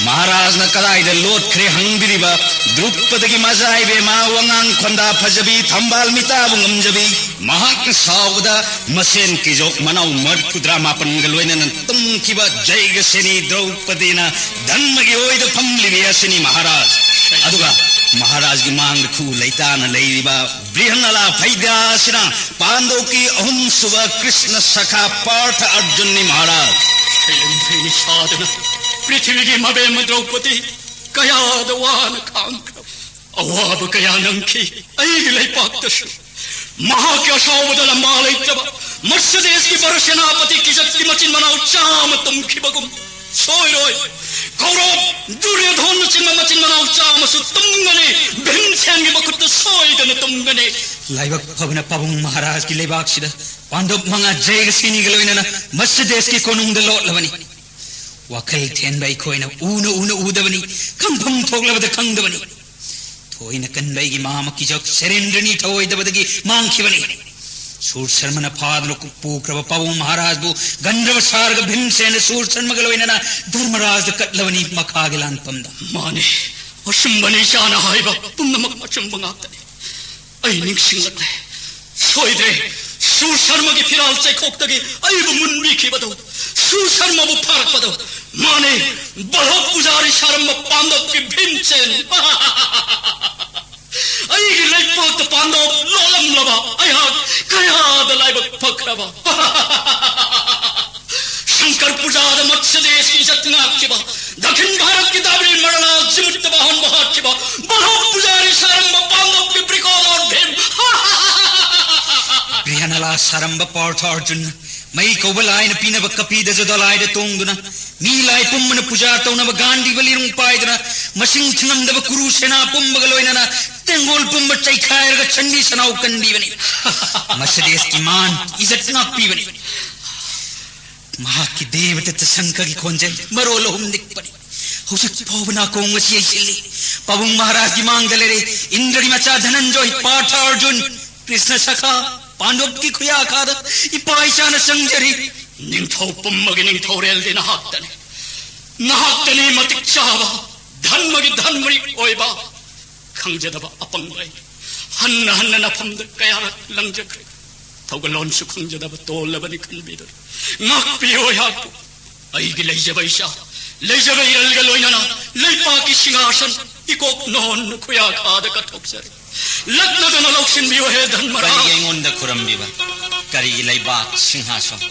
ꯃꯍꯥꯔꯥꯖꯅ ꯀꯗꯥꯏꯗ ꯂꯣꯠꯈ꯭ꯔꯦ ꯍꯪꯕꯤꯔꯤꯕ ꯗ꯭ꯔꯨꯄꯗꯒꯤ ꯃꯆꯥ ꯏꯕꯦꯝꯃ, ꯋꯥꯉꯥꯡ ꯈꯣꯟꯗꯥ ꯐꯖꯕꯤ, ꯊꯝꯕꯥꯜ ꯃꯤꯇꯥꯕꯨ ꯉꯝꯖꯕꯤ꯫ ꯃꯍꯥꯛꯅ ꯁꯥꯎꯕꯗ ꯃꯁꯦꯟ ꯀꯤꯖꯣꯛ ꯃꯅꯥꯎ ꯃꯔꯐꯨꯇꯔꯥ ꯃꯥꯄꯟꯒ ꯂꯣꯏꯅꯅ ꯇꯨꯝꯈꯤꯕ ꯖꯩꯒꯁꯦꯅꯤ ꯗ꯭ꯔꯧꯄꯗꯤꯅ ꯙꯔꯃꯒꯤ ꯑꯣꯏꯗ ꯐꯝꯂꯤꯕꯤ ꯑꯁꯤꯅꯤ ꯃꯍꯥꯔꯥꯖ꯫ ꯑꯗꯨꯒ ꯃꯍꯥꯔꯥꯖꯒꯤ ꯃꯥꯡꯗ ꯈꯨ ꯂꯩꯇꯥꯅ ꯂꯩꯔꯤꯕ ꯕ꯭ꯔꯤꯍꯟꯅꯂꯥ ꯐꯩꯗ꯭ꯌꯥ ꯑꯁꯤꯅ ꯄꯥꯟꯗꯣꯞꯀꯤ ꯑꯍꯨꯝꯁꯨꯕ ꯀ꯭ꯔꯤꯁꯅ ꯁꯈꯥ ꯄꯥꯔꯊ ꯑꯔꯖꯨꯟꯅꯤ ꯃꯍꯥꯔꯥꯖ꯫ ꯁꯩꯂꯦꯟꯊꯣꯏꯅꯤ ꯁꯥꯗꯨꯅ ꯄ꯭ꯔꯤꯊꯤꯕꯤꯒꯤ ꯃꯕꯦꯝꯃ ꯗ꯭ꯔꯧꯄꯗꯤ ꯀꯌꯥꯗ ꯋꯥꯅ ꯈꯥꯡꯈ꯭ꯔꯕ, ꯑꯋꯥꯕ ꯀꯌꯥ ꯅꯪꯈꯤ꯫ ꯑꯩꯒꯤ ꯂꯩꯄꯥꯛꯇꯁꯨ ꯃꯍꯥꯛꯀꯤ ꯑꯁꯥꯎꯕꯗ ꯂꯝꯕꯥ ꯂꯩꯇ꯭ꯔꯕ ꯃꯠꯁ ꯗꯦꯁꯀꯤ ꯕꯔ ꯁꯦꯅꯥꯄꯇꯤ ꯀꯤꯖꯛꯀꯤ ꯃꯆꯤꯟ ꯃꯅꯥꯎ ꯆꯥꯝꯃ ꯇꯨꯝꯈꯤꯕꯒꯨꯝ ꯁꯣꯏꯔꯣꯏ꯫ ꯀꯧꯔꯕ ꯗꯨꯔꯌꯣꯙꯣꯟꯅꯆꯤꯡꯕ ꯃꯆꯤꯟ ꯃꯅꯥꯎ ꯆꯥꯝꯃꯁꯨ ꯇꯨꯝꯒꯅꯤ꯫ ꯚꯤꯝꯁꯦꯟꯒꯤ ꯃꯈꯨꯠꯇ ꯁꯣꯏꯗꯅ ꯇꯨꯝꯒꯅꯤ꯫ ꯂꯥꯏꯕꯛ ꯐꯕꯅ ꯄꯥꯕꯨꯡ ꯃꯍꯥꯔꯥꯖꯀꯤ ꯂꯩꯕꯥꯛꯁꯤꯗ ꯄꯥꯟꯗꯣꯞ ꯃꯉꯥ ꯖꯩꯒꯁꯤꯅꯤꯒ ꯂꯣꯏꯅꯅ ꯃꯠꯁ ꯗꯦꯁꯀꯤ ꯀꯣꯅꯨꯡꯗ ꯂꯣꯠꯂꯕꯅꯤ꯫ ꯋꯥꯈꯜ ꯊꯦꯟꯕ ꯑꯩꯈꯣꯏꯅ ꯎꯅ ꯎꯅ ꯎꯗꯕꯅꯤ, ꯈꯪꯐꯝ ꯊꯣꯛꯂꯕꯗ ꯈꯪꯗꯕꯅꯤ꯫ ꯊꯣꯏꯅ ꯀꯟꯕ ꯑꯩꯒꯤ ꯃꯥꯃ ꯀꯤꯖꯣꯛ ꯁꯦꯔꯦꯟꯗ꯭ꯔꯅꯤ ꯊꯧꯑꯣꯏꯗꯕꯗꯒꯤ ꯃꯥꯡꯈꯤꯕꯅꯤ꯫ ꯁꯨꯔ ꯁꯔꯃꯅ ꯐꯥꯗꯨꯅ ꯄꯨꯈ꯭ꯔꯕ ꯄꯥꯕꯨꯡ ꯃꯍꯥꯔꯥꯖꯕꯨ ꯒꯟꯙꯔꯕ ꯁꯥꯔꯒ ꯚꯤꯝꯁꯦꯟꯅ ꯁꯨꯔ ꯁꯔꯃꯒ ꯂꯣꯏꯅꯅ ꯙꯔꯃꯔꯥꯖꯗ ꯀꯠꯂꯕꯅꯤ ꯃꯈꯥꯒꯤ ꯂꯥꯟꯐꯝꯗ꯫ ꯃꯥꯅꯤ, ꯑꯆꯨꯝꯕꯅꯤ ꯏꯆꯥꯅ ꯍꯥꯏꯕ ꯄꯨꯝꯅꯃꯛ ꯑꯆꯨꯝꯕ ꯉꯥꯛꯇꯅꯤ꯫ ꯑꯩ ꯅꯤꯡꯁꯤꯡꯂꯛꯂꯦ꯫ ꯁꯣꯏꯗ꯭ꯔꯦ, ꯁꯨꯔ ꯁꯔꯃꯒꯤ ꯐꯤꯔꯥꯜ ꯆꯩꯈꯣꯛꯇꯒꯤ ꯑꯩꯕꯨ ꯃꯨꯟꯕꯤꯈꯤꯕꯗꯨ꯫ ꯁꯨꯔ ꯁꯔꯃꯕꯨ ꯐꯥꯔꯛꯄꯗꯨ꯫ ꯃꯥꯅꯦ, ꯕꯜꯍꯣꯞ ꯄꯨꯖꯥꯔꯤ ꯁꯥꯔꯝꯕ ꯄꯥꯟꯗꯣꯞꯀꯤ ꯚꯤꯝꯁꯦꯟ꯫ ꯑꯩꯒꯤ ꯂꯩꯄꯥꯛꯇ ꯄꯥꯟꯗꯣꯞ ꯂꯣꯠꯂꯝꯂꯕ ꯑꯩꯍꯥꯛ ꯀꯌꯥꯗ ꯂꯥꯏꯕꯛ ꯐꯈ꯭ꯔꯕ꯫ ꯁꯪꯀꯔ ꯄꯨꯖꯥꯗ ꯃꯠꯁ ꯗꯦꯁꯀꯤ ꯏꯖꯠ ꯉꯥꯛꯈꯤꯕ ꯗꯈꯤꯟ ꯚꯥꯔꯠꯀꯤ ꯗꯥꯕ꯭ꯔꯤ ꯃꯔꯅꯥ ꯖꯤꯃꯨꯠꯇ ꯕꯥꯍꯟꯕ ꯍꯥꯠꯈꯤꯕ ꯕꯜꯍꯣꯛ ꯄꯨꯖꯥꯔꯤ ꯁꯥꯔꯝꯕ ꯄꯥꯡꯒꯞꯀꯤ ꯕ꯭ꯔꯤꯀꯣꯂꯣꯟ ꯚꯤꯝ꯫ ꯕ꯭ꯔꯤꯍꯅꯂꯥ ꯁꯥꯔꯝꯕ ꯄꯥꯔꯊ ꯑꯔꯖꯨꯟ, ꯃꯩ ꯀꯧꯕ ꯂꯥꯏꯅ ꯄꯤꯅꯕ ꯀꯄꯤꯗ ꯖꯗ ꯂꯥꯏꯗ ꯇꯣꯡꯗꯨꯅ, ꯃꯤ ꯂꯥꯏ ꯄꯨꯝꯕꯅ ꯄꯨꯖꯥ ꯇꯧꯅꯕ ꯒꯥꯟꯙꯤꯕ ꯂꯤꯔꯨꯡ ꯄꯥꯏꯗꯨꯅ, ꯃꯁꯤꯡ ꯊꯤꯉꯝꯗꯕ ꯀꯨꯔꯨ ꯁꯦꯅꯥ ꯄꯨꯝꯕꯒ ꯂꯣꯏꯅꯅ ꯇꯦꯡꯒꯣꯜ ꯄꯨꯝꯕ ꯆꯩꯈꯥꯏꯔꯒ ꯆꯟꯗꯤ ꯁꯅꯥꯎ ꯀꯟꯕꯤꯕꯅꯤ꯫ ꯃꯁꯤ ꯗꯦꯁꯀꯤ ꯃꯥꯟ ꯏꯖꯠ ꯉꯥꯛꯄꯤꯕꯅꯤ꯫ ꯃꯍꯥꯛꯀꯤ ꯗꯦꯕꯗꯠꯇ ꯁꯪꯈꯒꯤ ꯈꯣꯟꯖꯦꯜ ꯃꯔꯣꯜ ꯑꯍꯨꯝ ꯅꯤꯛꯄꯅꯤ꯫ ꯍꯧꯖꯤꯛ ꯐꯥꯎꯕ ꯅꯥꯀꯣꯡ ꯑꯁꯤ ꯌꯩꯁꯤꯜꯂꯤ꯫ ꯄꯥꯕꯨꯡ ꯃꯍꯥꯔꯥꯖꯒꯤ ꯃꯥꯡꯗ ꯂꯩꯔꯦ꯫ ꯏꯟꯗ꯭ꯔꯒꯤ ꯃꯆꯥ ꯙꯅꯟꯖꯣꯏ, ꯄꯥꯔꯊ ꯑꯔꯖꯨꯟ, ꯀ꯭ꯔꯤꯁꯅ ꯁꯈꯥ, ꯄꯥꯟꯗꯨꯞꯀꯤ ꯈꯨꯌꯥꯈꯥꯗ ꯏꯄꯥ ꯏꯆꯥꯅ ꯆꯪꯖꯔꯤ꯫ ꯅꯤꯡꯊꯧ ꯄꯨꯝꯕꯒꯤ ꯅꯤꯡꯊꯧꯔꯦꯜꯗꯤ ꯅꯍꯥꯛꯇꯅꯤ꯫ ꯅꯍꯥꯛꯇꯅꯤ ꯃꯇꯤꯛ ꯆꯥꯕ, ꯙꯟꯃꯒꯤ ꯙꯟꯃꯔꯤ ꯑꯣꯏꯕ꯫ ꯈꯪꯖꯗꯕ ꯑꯄꯪꯕ ꯑꯩ ꯍꯟꯅ ꯍꯟꯅ ꯅꯐꯝꯗ ꯀꯌꯥꯔꯛ ꯂꯪꯖꯈ꯭ꯔꯦ꯫ ꯊꯧꯒꯜꯂꯣꯟꯁꯨ ꯈꯪꯖꯗꯕ ꯇꯣꯜꯂꯕꯅꯤ ꯈꯟꯕꯤꯗꯨꯅ ꯉꯥꯛꯄꯤꯌꯨ ꯑꯩꯍꯥꯛꯄꯨ꯫ ꯑꯩꯒꯤ ꯂꯩꯖꯕ ꯏꯆꯥ, ꯂꯩꯖꯕ ꯏꯔꯜꯒ ꯂꯣꯏꯅꯅ ꯂꯩꯄꯥꯛꯀꯤ ꯁꯤꯡꯍꯥꯁꯟ ꯏꯀꯣꯛ ꯅꯣꯟꯅ ꯈꯨꯌꯥꯈꯥꯗ ꯀꯠꯊꯣꯛꯆꯔꯤ꯫ ꯂꯛꯅꯗꯅ ꯂꯧꯁꯤꯟꯕꯤꯌꯨ ꯍꯦ ꯙꯟꯃꯔꯥꯖ꯫ ꯀꯔꯤꯒꯤ ꯑꯩꯉꯣꯟꯗ ꯈꯨꯔꯝꯕꯤꯕ? ꯀꯔꯤꯒꯤ ꯂꯩꯕꯥꯛ ꯁꯤꯡꯍꯥꯁꯟ?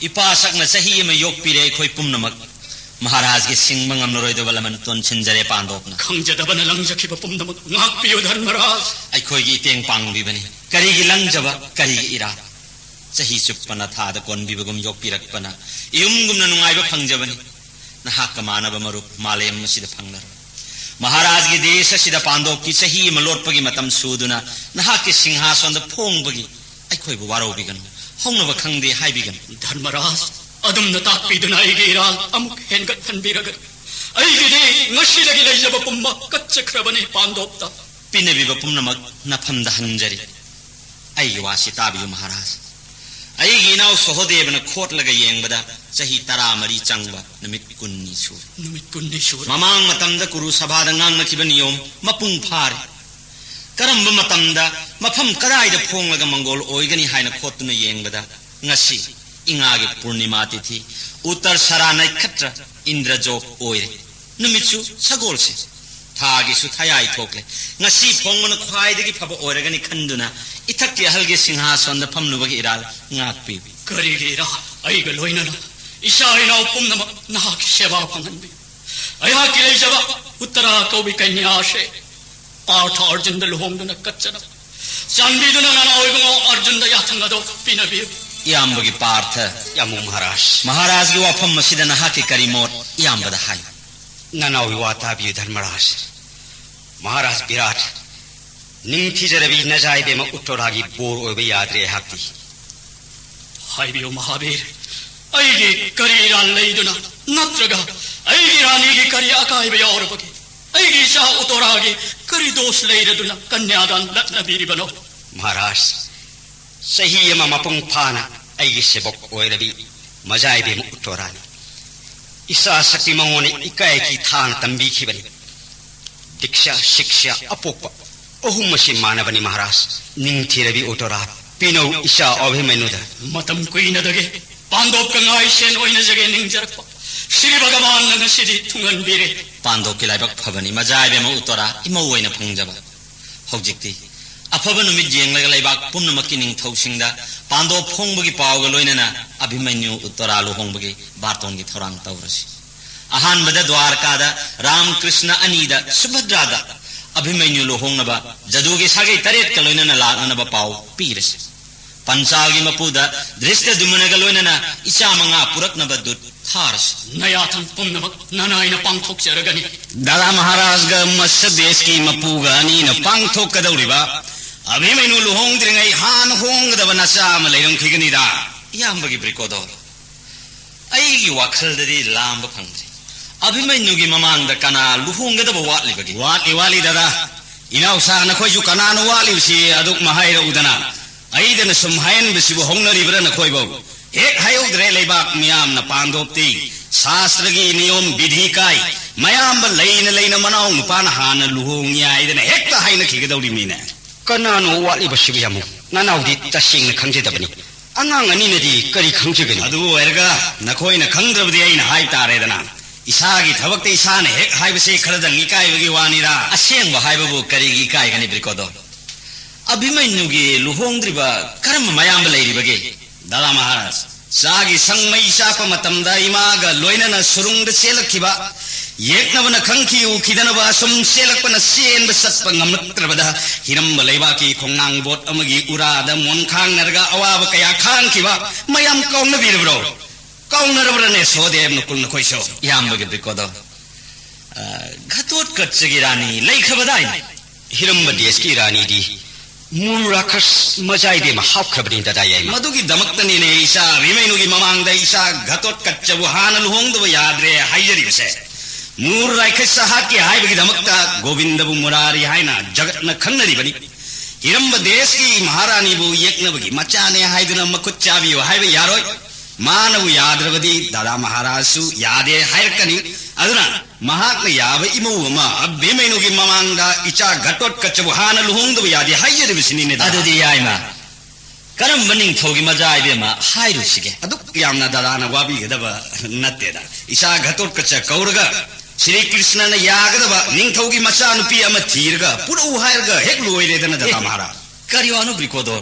ꯏꯄꯥ ꯁꯛꯅ ꯆꯍꯤ ꯑꯃ ꯌꯣꯛꯄꯤꯔꯦ ꯑꯩꯈꯣꯏ ꯄꯨꯝꯅꯃꯛ꯫ ꯃꯍꯥꯔꯥꯖꯒꯤ ꯁꯤꯡꯕ ꯉꯝꯂꯔꯣꯏꯗꯕ ꯂꯃꯟ ꯇꯣꯟꯁꯤꯟꯖꯔꯦ ꯄꯥꯟꯗꯣꯞꯅ꯫ ꯈꯪꯖꯗꯕꯅ ꯂꯪꯖꯈꯤꯕ ꯄꯨꯝꯅꯃꯛ ꯉꯥꯛꯄꯤꯌꯨ ꯙꯔꯃꯔꯥꯖ꯫ ꯑꯩꯈꯣꯏꯒꯤ ꯏꯇꯦꯡ ꯄꯥꯡꯕꯤꯕꯅꯤ꯫ ꯀꯔꯤꯒꯤ ꯂꯪꯖꯕ, ꯀꯔꯤꯒꯤ ꯏꯔꯥ? ꯆꯍꯤ ꯆꯨꯞꯄꯅ ꯊꯥꯗ ꯀꯣꯟꯕꯤꯕꯒꯨꯝ ꯌꯣꯛꯄꯤꯔꯛꯄꯅ ꯏꯌꯨꯝꯒꯨꯝꯅ ꯅꯨꯡꯉꯥꯏꯕ ꯐꯪꯖꯕꯅꯤ꯫ ꯅꯍꯥꯛꯀ ꯃꯥꯟꯅꯕ ꯃꯔꯨꯞ ꯃꯥꯂꯦꯝ ꯑꯁꯤꯗ ꯐꯪꯂꯔꯣꯏ꯫ ꯃꯍꯥꯔꯥꯖꯒꯤ ꯗꯦꯁ ꯑꯁꯤꯗ ꯄꯥꯟꯗꯣꯞꯀꯤ ꯆꯍꯤ ꯑꯃ ꯂꯣꯠꯄꯒꯤ ꯃꯇꯝ ꯁꯨꯗꯨꯅ ꯅꯍꯥꯛꯀꯤ ꯁꯤꯡꯍꯥꯁꯣꯟꯗ ꯐꯣꯡꯕꯒꯤ ꯑꯩꯈꯣꯏꯕꯨ ꯋꯥꯔꯧꯕꯤꯒꯅꯨ꯫ ꯍꯧꯅꯕ ꯈꯪꯗꯦ ꯍꯥꯏꯕꯤꯒꯅꯨ꯫ ꯙꯔꯃꯔꯥꯖ, ꯑꯗꯨꯝꯅ ꯇꯥꯛꯄꯤꯗꯨꯅ ꯑꯩꯒꯤ ꯏꯔꯥꯜ ꯑꯃꯨꯛ ꯍꯦꯟꯒꯠꯍꯟꯕꯤꯔꯒꯅꯨ꯫ ꯑꯩꯒꯤꯗꯤ ꯉꯁꯤꯗꯒꯤ ꯂꯩꯖꯕ ꯄꯨꯝꯕ ꯀꯠꯆꯈ꯭ꯔꯕꯅꯤ ꯄꯥꯟꯗꯣꯞꯇ꯫ ꯄꯤꯅꯕꯤꯕ ꯄꯨꯝꯅꯃꯛ ꯅꯐꯝꯗ ꯍꯟꯖꯔꯤ꯫ ꯑꯩꯒꯤ ꯋꯥꯁꯤ ꯇꯥꯕꯤꯌꯨ ꯃꯍꯥꯔꯥꯖ꯫ ꯑꯩꯒꯤ ꯏꯅꯥꯎ ꯁꯣꯍꯣꯗꯦꯕꯅ ꯈꯣꯠꯂꯒ ꯌꯦꯡꯕꯗ ꯆꯍꯤ ꯇꯔꯥꯃꯔꯤ ꯆꯪꯕ ꯅꯨꯃꯤꯠ ꯀꯨꯟꯅꯤ ꯁꯨꯔꯦ꯫ ꯅꯨꯃꯤꯠ ꯀꯨꯟꯅꯤ ꯁꯨꯔꯦ꯫ ꯃꯃꯥꯡ ꯃꯇꯝꯗ ꯀꯨꯔꯨ ꯁꯚꯥꯗ ꯉꯥꯡꯅꯈꯤꯕ ꯅꯤꯌꯣꯝ ꯃꯄꯨꯡ ꯐꯥꯔꯦ꯫ ꯀꯔꯝꯕ ꯃꯇꯝꯗ ꯃꯐꯝ ꯀꯗꯥꯏꯗ ꯐꯣꯡꯂꯒ ꯃꯪꯒꯣꯜ ꯑꯣꯏꯒꯅꯤ ꯍꯥꯏꯅ ꯈꯣꯠꯇꯨꯅ ꯌꯦꯡꯕꯗ ꯉꯁꯤ ꯏꯉꯥꯒꯤ ꯄꯨꯔꯅꯤꯃꯥ ꯇꯤꯊꯤ, ꯎꯠꯇꯔ ꯁꯔꯥ ꯅꯩꯈꯠꯇ꯭ꯔ ꯏꯟꯗ꯭ꯔꯖꯣꯛ ꯑꯣꯏꯔꯦ꯫ ꯅꯨꯃꯤꯠꯁꯨ ꯁꯒꯣꯜꯁꯦ, ꯊꯥꯒꯤꯁꯨ ꯊꯌꯥꯏ ꯊꯣꯛꯂꯦ꯫ ꯉꯁꯤ ꯐꯣꯡꯕꯅ ꯈ꯭ꯋꯥꯏꯗꯒꯤ ꯐꯕ ꯑꯣꯏꯔꯒꯅꯤ ꯈꯟꯗꯨꯅ ꯏꯊꯛꯀꯤ ꯑꯍꯜꯒꯤ ꯁꯤꯡꯍꯥꯁꯣꯟꯗ ꯐꯝꯂꯨꯕꯒꯤ ꯏꯔꯥꯜ ꯉꯥꯛꯄꯤꯌꯨ꯫ ꯀꯔꯤꯒꯤ ꯏꯔꯥꯜ? ꯑꯩꯒ ꯂꯣꯏꯅꯅ ꯏꯆꯥ ꯏꯅꯥꯎ ꯄꯨꯝꯅꯃꯛ ꯅꯍꯥꯛꯀꯤ ꯁꯦꯕꯥ ꯐꯪꯍꯟꯕꯤꯌꯨ꯫ ꯑꯩꯍꯥꯛꯀꯤ ꯂꯩꯖꯕ ꯎꯠꯇꯔꯥ ꯀꯧꯕꯤ ꯀꯩꯅ꯭ꯌꯥꯁꯦ ꯄꯥꯔꯊ ꯑꯔꯖꯨꯟꯗ ꯂꯨꯍꯣꯡꯗꯨꯅ ꯀꯠꯆꯅꯕ ꯆꯥꯟꯕꯤꯗꯨꯅ ꯅꯅꯥꯎ ꯏꯕꯨꯡꯉꯣ ꯑꯔꯖꯨꯟꯗ ꯌꯥꯊꯪ ꯑꯗꯣ ꯄꯤꯅꯕꯤꯌꯨ꯫ ꯏꯌꯥꯝꯕꯒꯤ ꯄꯥꯔꯊ꯫ ꯌꯥꯝꯕꯨꯡ ꯃꯍꯥꯔꯥꯖ꯫ ꯃꯍꯥꯔꯥꯖꯒꯤ ꯋꯥꯐꯝ ꯑꯁꯤꯗ ꯅꯍꯥꯛꯀꯤ ꯀꯔꯤ ꯃꯣꯠ ꯏꯌꯥꯝꯕꯗ ꯍꯥꯏꯌꯨ꯫ ꯅꯅꯥꯎꯒꯤ ꯋꯥ ꯇꯥꯕꯤꯌꯨ ꯙꯔꯃꯔꯥꯖ꯫ ꯃꯍꯥꯔꯥꯖ ꯕꯤꯔꯥꯠ, ꯅꯤꯡꯊꯤꯖꯔꯕꯤ ꯅꯖꯥꯏꯕꯦꯝꯃ ꯎꯠꯇꯣꯔꯥꯒꯤ ꯕꯣꯔ ꯑꯣꯏꯕ ꯌꯥꯗ꯭ꯔꯦ ꯑꯩꯍꯥꯛꯇꯤ꯫ ꯍꯥꯏꯕꯤꯌꯨ ꯃꯍꯥꯕꯤꯔ, ꯑꯩꯒꯤ ꯀꯔꯤ ꯏꯔꯥꯜ ꯂꯩꯗꯨꯅ, ꯅꯠꯇ꯭ꯔꯒ ꯑꯩꯒꯤ ꯔꯥꯅꯤꯒꯤ ꯀꯔꯤ ꯑꯀꯥꯏꯕ ꯌꯥꯎꯔꯕꯒꯦ? ꯑꯩꯒꯤ ꯏꯆꯥ ꯎꯇꯣꯔꯥꯒꯤ ꯀꯔꯤ ꯗꯣꯁ ꯂꯩꯔꯗꯨꯅ ꯀꯟꯌꯥꯗꯥꯟ ꯂꯠꯅꯕꯤꯔꯤꯕꯅꯣ? ꯃꯍꯥꯔꯥꯖ, ꯆꯍꯤ ꯑꯃ ꯃꯄꯨꯡ ꯐꯥꯅ ꯑꯩꯒꯤ ꯁꯦꯕꯣꯛ ꯑꯣꯏꯔꯕꯤ ꯃꯖꯥꯏꯕꯦꯝꯃ ꯎꯇꯣꯔꯥꯅꯤ꯫ ꯏꯆꯥ ꯁꯛꯇꯤ ꯃꯉꯣꯟꯗ ꯏꯀꯥꯏ ꯀꯤ ꯊꯥꯅ ꯇꯝꯕꯤꯈꯤꯕꯅꯤ꯫ ꯗꯤꯛꯁꯥ, ꯁꯤꯛꯁꯥ, ꯑꯄꯣꯛꯄ ꯑꯍꯨꯝ ꯑꯁꯤ ꯃꯥꯟꯅꯕꯅꯤ ꯃꯍꯥꯔꯥꯖ꯫ ꯅꯤꯡꯊꯤꯔꯕꯤ ꯎꯇꯣꯔꯥ, ꯄꯤꯅꯧ ꯏꯆꯥ ꯑꯚꯤꯃꯟꯌꯨꯗ꯫ ꯃꯇꯝ ꯀꯨꯏꯅꯗꯒꯤ ꯄꯥꯟꯗꯣꯞꯀ ꯉꯥꯏꯁꯦꯟ ꯑꯣꯏꯅꯖꯒꯦ ꯅꯤꯡꯖꯔꯛꯄ ꯁ꯭ꯔꯤ ꯚꯒꯕꯥꯟꯅ ꯉꯁꯤꯗꯤ ꯊꯨꯡꯍꯟꯕꯤꯔꯦ꯫ ꯄꯥꯟꯗꯣꯞꯀꯤ ꯂꯥꯏꯕꯛ ꯐꯕꯅꯤ ꯃꯖꯥꯏꯕꯦꯝꯃ ꯎꯇꯣꯔꯥ ꯏꯃꯧ ꯑꯣꯏꯅ ꯐꯪꯖꯕ꯫ ꯍꯧꯖꯤꯛꯇꯤ ꯑꯐꯕ ꯅꯨꯃꯤꯠ ꯌꯦꯡꯂꯒ ꯂꯩꯕꯥꯛ ꯄꯨꯝꯅꯃꯛꯀꯤ ꯅꯤꯡꯊꯧꯁꯤꯡꯗ ꯄꯥꯟꯗꯣꯞ ꯐꯣꯡꯕꯒꯤ ꯄꯥꯎꯒ ꯂꯣꯏꯅꯅ ꯑꯚꯤꯃꯟꯌꯨ ꯎꯇꯣꯔꯥ ꯂꯨꯍꯣꯡꯕꯒꯤ ꯕꯥꯔꯇꯣꯟꯒꯤ ꯊꯧꯔꯥꯡ ꯇꯧꯔꯁꯤ꯫ ꯑꯍꯥꯟꯕꯗ ꯗ꯭ꯋꯥꯔꯀꯥꯗ ꯔꯥꯝ ꯀ꯭ꯔꯤꯁꯅ ꯑꯅꯤꯗ ꯁꯨꯚꯗ꯭ꯔꯥꯗ ꯑꯚꯤꯃꯟꯌꯨ ꯂꯨꯍꯣꯡꯅꯕ ꯖꯗꯨꯒꯤ ꯁꯥꯒꯩ ꯇꯔꯦꯠꯀ ꯂꯣꯏꯅꯅ ꯂꯥꯛꯅꯅꯕ ꯄꯥꯎ ꯄꯤꯔꯁꯤ꯫ ꯄꯟꯆꯥꯜꯒꯤ ꯃꯄꯨꯗ ꯙ꯭ꯔꯤꯁꯇꯗ꯭ꯌꯨꯝꯅꯒ ꯂꯣꯏꯅꯅ ꯏꯆꯥ ꯃꯉꯥ ꯄꯨꯔꯛꯅꯕ ꯗꯨꯠ ꯊꯥꯔꯁꯤ꯫ ꯅꯌꯥꯊꯪ ꯄꯨꯝꯅꯃꯛ ꯅꯅꯥꯏꯅ ꯄꯥꯡꯊꯣꯛꯆꯔꯒꯅꯤ꯫ ꯗꯥꯗꯥ ꯃꯍꯥꯔꯥꯖꯒ ꯃꯁ ꯗꯦꯁꯀꯤ ꯃꯄꯨꯒ ꯑꯅꯤꯅ ꯄꯥꯡꯊꯣꯛꯀꯗꯧꯔꯤꯕ ꯑꯚꯤꯃꯟꯌꯨ ꯂꯨꯍꯣꯡꯗ꯭ꯔꯤꯉꯩ ꯍꯥꯟꯅ ꯍꯣꯡꯒꯗꯕ ꯅꯆꯥ ꯑꯃ ꯂꯩꯔꯝꯈꯤꯒꯅꯤꯗ꯫ ꯏꯌꯥꯝꯕꯒꯤ ꯕ꯭ꯔꯤꯀꯣꯗꯣꯔ, ꯑꯩꯒꯤ ꯋꯥꯈꯜꯗꯗꯤ ꯂꯥꯝꯕ ꯐꯪꯗ꯭ꯔꯤ꯫ ꯑꯚꯤꯃꯟꯌꯨꯒꯤ ꯃꯃꯥꯡꯗ ꯀꯅꯥ ꯂꯨꯍꯣꯡꯒꯗꯕ ꯋꯥꯠꯂꯤꯕꯒꯦ? ꯋꯥꯠꯂꯤ, ꯋꯥꯠꯂꯤ ꯗꯥꯗꯥ꯫ ꯏꯅꯥꯎꯁꯥ ꯅꯈꯣꯏꯁꯨ ꯀꯅꯥꯅꯣ ꯋꯥꯠꯂꯤꯕꯁꯤ ꯑꯗꯨꯛ ꯃꯍꯥꯏꯔꯛꯎꯗꯅ꯫ ꯑꯩꯗꯅ ꯁꯨꯝ ꯍꯥꯏꯍꯟꯕꯁꯤꯕꯨ ꯍꯧꯅꯔꯤꯕ꯭ꯔꯥ ꯅꯈꯣꯏꯕꯧ? ꯍꯦꯛ ꯍꯥꯏꯍꯧꯗ꯭ꯔꯦ ꯂꯩꯕꯥꯛ ꯃꯤꯌꯥꯝꯅ ꯄꯥꯟꯗꯣꯞꯇꯤ ꯁꯥꯁꯇ꯭ꯔꯒꯤ ꯅꯤꯌꯣꯝ ꯕꯤꯙꯤ ꯀꯥꯏ꯫ ꯃꯌꯥꯝꯕ ꯂꯩꯅ ꯂꯩꯅ ꯃꯅꯥꯎ ꯅꯨꯄꯥꯅ ꯍꯥꯟꯅ ꯂꯨꯍꯣꯡꯉꯤ ꯍꯥꯏꯗꯅ ꯍꯦꯛꯇ ꯍꯥꯏꯅꯈꯤꯒꯗꯧꯔꯤꯃꯤꯅꯦ꯫ ꯀꯅꯥꯅꯣ ꯋꯥꯠꯂꯤꯕꯁꯤꯕꯨ ꯌꯥꯝꯕꯨꯡ? ꯅꯅꯥꯎꯗꯤ ꯇꯁꯦꯡꯅ ꯈꯪꯖꯗꯕꯅꯤ꯫ ꯑꯉꯥꯡ ꯑꯅꯤꯅꯗꯤ ꯀꯔꯤ ꯈꯪꯖꯒꯅꯤ? ꯑꯗꯨ ꯑꯣꯏꯔꯒ ꯅꯈꯣꯏꯅ ꯈꯪꯗ꯭ꯔꯕꯗꯤ ꯑꯩꯅ ꯍꯥꯏꯕ ꯇꯥꯔꯦꯗꯅ꯫ ꯏꯁꯥꯒꯤ ꯊꯕꯛꯇ ꯏꯁꯥꯅ ꯍꯦꯛ ꯍꯥꯏꯕꯁꯦ ꯈꯔꯗꯪ ꯏꯀꯥꯏꯕꯒꯤ ꯋꯥꯅꯤꯗ꯫ ꯑꯁꯦꯡꯕ ꯍꯥꯏꯕꯕꯨ ꯀꯔꯤꯒꯤ ꯏꯀꯥꯏꯒꯅꯤ ꯕ꯭ꯔꯤꯀꯣꯗꯣ? ꯑꯚꯤꯃꯟꯌꯨꯒꯤ ꯂꯨꯍꯣꯡꯗ꯭ꯔꯤꯕ ꯀꯔꯝꯕ ꯃꯌꯥꯝꯕ ꯂꯩꯔꯤꯕꯒꯦ? ꯗꯥꯗꯥ ꯃꯍꯥꯔꯥꯖ, ꯆꯥꯒꯤ ꯁꯪ ꯃꯩ ꯆꯥꯛꯄ ꯃꯇꯝꯗ ꯏꯃꯥꯒ ꯂꯣꯏꯅꯅ ꯁꯨꯔꯨꯡꯗ ꯆꯦꯜꯂꯛꯈꯤꯕ ꯌꯦꯛꯅꯕꯅ ꯈꯪꯈꯤ ꯎꯈꯤꯗꯅꯕ ꯑꯁꯨꯝ ꯆꯦꯜꯂꯛꯄꯅ ꯆꯦꯟꯕ ꯆꯠꯄ ꯉꯝꯂꯛꯇ꯭ꯔꯕꯗ ꯍꯤꯔꯝꯕ ꯂꯩꯕꯥꯛꯀꯤ ꯈꯣꯡꯅꯥꯡ ꯕꯣꯠ ꯑꯃꯒꯤ ꯎꯔꯥꯗ ꯃꯣꯟ ꯈꯥꯡꯅꯔꯒ ꯑꯋꯥꯕ ꯀꯌꯥ ꯈꯥꯡꯈꯤꯕ ꯃꯌꯥꯝ ꯀꯥꯎꯅꯕꯤꯔꯕ꯭ꯔꯣ? ꯀꯥꯎꯅꯔꯕ꯭ꯔꯅꯦ ꯁꯣꯗꯦꯕ ꯅꯀꯨꯜ ꯅꯈꯣꯏꯁꯨ? ꯏꯌꯥꯝꯕꯒꯤ ꯕ꯭ꯔꯤꯀꯣꯗꯣ, ꯑ, ꯘꯇꯣꯠꯀꯆꯒꯤ ꯔꯥꯅꯤ ꯂꯩꯈ꯭ꯔꯕꯗꯥꯏꯅꯦ? ꯍꯤꯔꯝꯕ ꯗꯦꯁꯀꯤ ꯔꯥꯅꯤꯗꯤ ꯃꯨꯔ ꯔꯥꯈꯁ ꯃꯖꯥꯏꯗꯦ ꯑꯃ ꯍꯥꯞꯈ꯭ꯔꯕꯅꯤ ꯗꯗꯥ ꯌꯥꯏꯃ꯫ ꯃꯗꯨꯒꯤꯗꯃꯛꯇꯅꯤꯅꯦ ꯏꯆꯥ ꯚꯤꯃꯩꯅꯨꯒꯤ ꯃꯃꯥꯡꯗ ꯏꯆꯥ ꯘꯇꯣꯠꯀꯆꯕꯨ ꯍꯥꯟꯅ ꯂꯨꯍꯣꯡꯗꯕ ꯌꯥꯗ꯭ꯔꯦ ꯍꯥꯏꯖꯔꯤꯕꯁꯦ꯫ ꯃꯨꯔ ꯔꯥꯈꯁ ꯍꯥꯠꯀꯦ ꯍꯥꯏꯕꯒꯤꯗꯃꯛꯇ ꯒꯣꯕꯤꯟꯗꯕꯨ ꯃꯨꯔꯥꯔꯤ ꯍꯥꯏꯅ ꯖꯒꯠꯅ ꯈꯪꯅꯔꯤꯕꯅꯤ꯫ ꯍꯤꯔꯝꯕ ꯗꯦꯁꯀꯤ ꯃꯍꯥꯔꯥꯅꯤꯕꯨ ꯌꯦꯛꯅꯕꯒꯤ ꯃꯆꯥꯅꯦ ꯍꯥꯏꯗꯨꯅ ꯃꯈꯨꯠ ꯆꯥꯕꯤꯌꯨ ꯍꯥꯏꯕ ꯌꯥꯔꯣꯏ꯫ ꯃꯥꯅꯕꯨ ꯌꯥꯗ꯭ꯔꯕꯗꯤ ꯗꯥꯗꯥ ꯃꯍꯥꯔꯥꯖꯁꯨ ꯌꯥꯗꯦ ꯍꯥꯏꯔꯛꯀꯅꯤ꯫ ꯑꯗꯨꯅ ꯃꯍꯥꯛꯅ ꯌꯥꯕ ꯏꯃꯧ ꯑꯃ ꯚꯤꯃꯩꯅꯨꯒꯤ ꯃꯃꯥꯡꯗ ꯏꯆꯥ ꯘꯇꯣꯠꯀꯆꯕꯨ ꯍꯥꯟꯅ ꯂꯨꯍꯣꯡꯗꯕ ꯌꯥꯗꯦ ꯍꯥꯏꯖꯔꯤꯕꯁꯤꯅꯤꯅꯦ ꯗꯥꯗꯥ꯫ ꯑꯗꯨꯗꯤ ꯌꯥꯏꯃ, ꯀꯔꯝꯕ ꯅꯤꯡꯊꯧꯒꯤ ꯃꯆꯥ ꯏꯕꯦꯝꯃ ꯍꯥꯏꯔꯨꯁꯤꯒꯦ? ꯑꯗꯨꯛ ꯌꯥꯝꯅ ꯗꯥꯗꯥꯅ ꯋꯥꯕꯤꯒꯗꯕ ꯅꯠꯇꯦꯗ꯫ ꯏꯆꯥ ꯘꯇꯣꯠꯀꯆ ꯀꯧꯔꯒ ꯁ꯭ꯔꯤ ꯀ꯭ꯔꯤꯁꯅꯅ ꯌꯥꯒꯗꯕ ꯅꯤꯡꯊꯧꯒꯤ ꯃꯆꯥꯅꯨꯄꯤ ꯑꯃ ꯊꯤꯔꯒ ꯄꯨꯔꯛꯎ ꯍꯥꯏꯔꯒ ꯍꯦꯛ ꯂꯣꯏꯔꯦꯗꯅ ꯗꯥꯗꯥ ꯑꯦ, ꯃꯍꯥꯔꯥꯖ꯫ ꯀꯔꯤ ꯋꯥꯅꯣ ꯕ꯭ꯔꯤꯀꯣꯗꯣꯔ?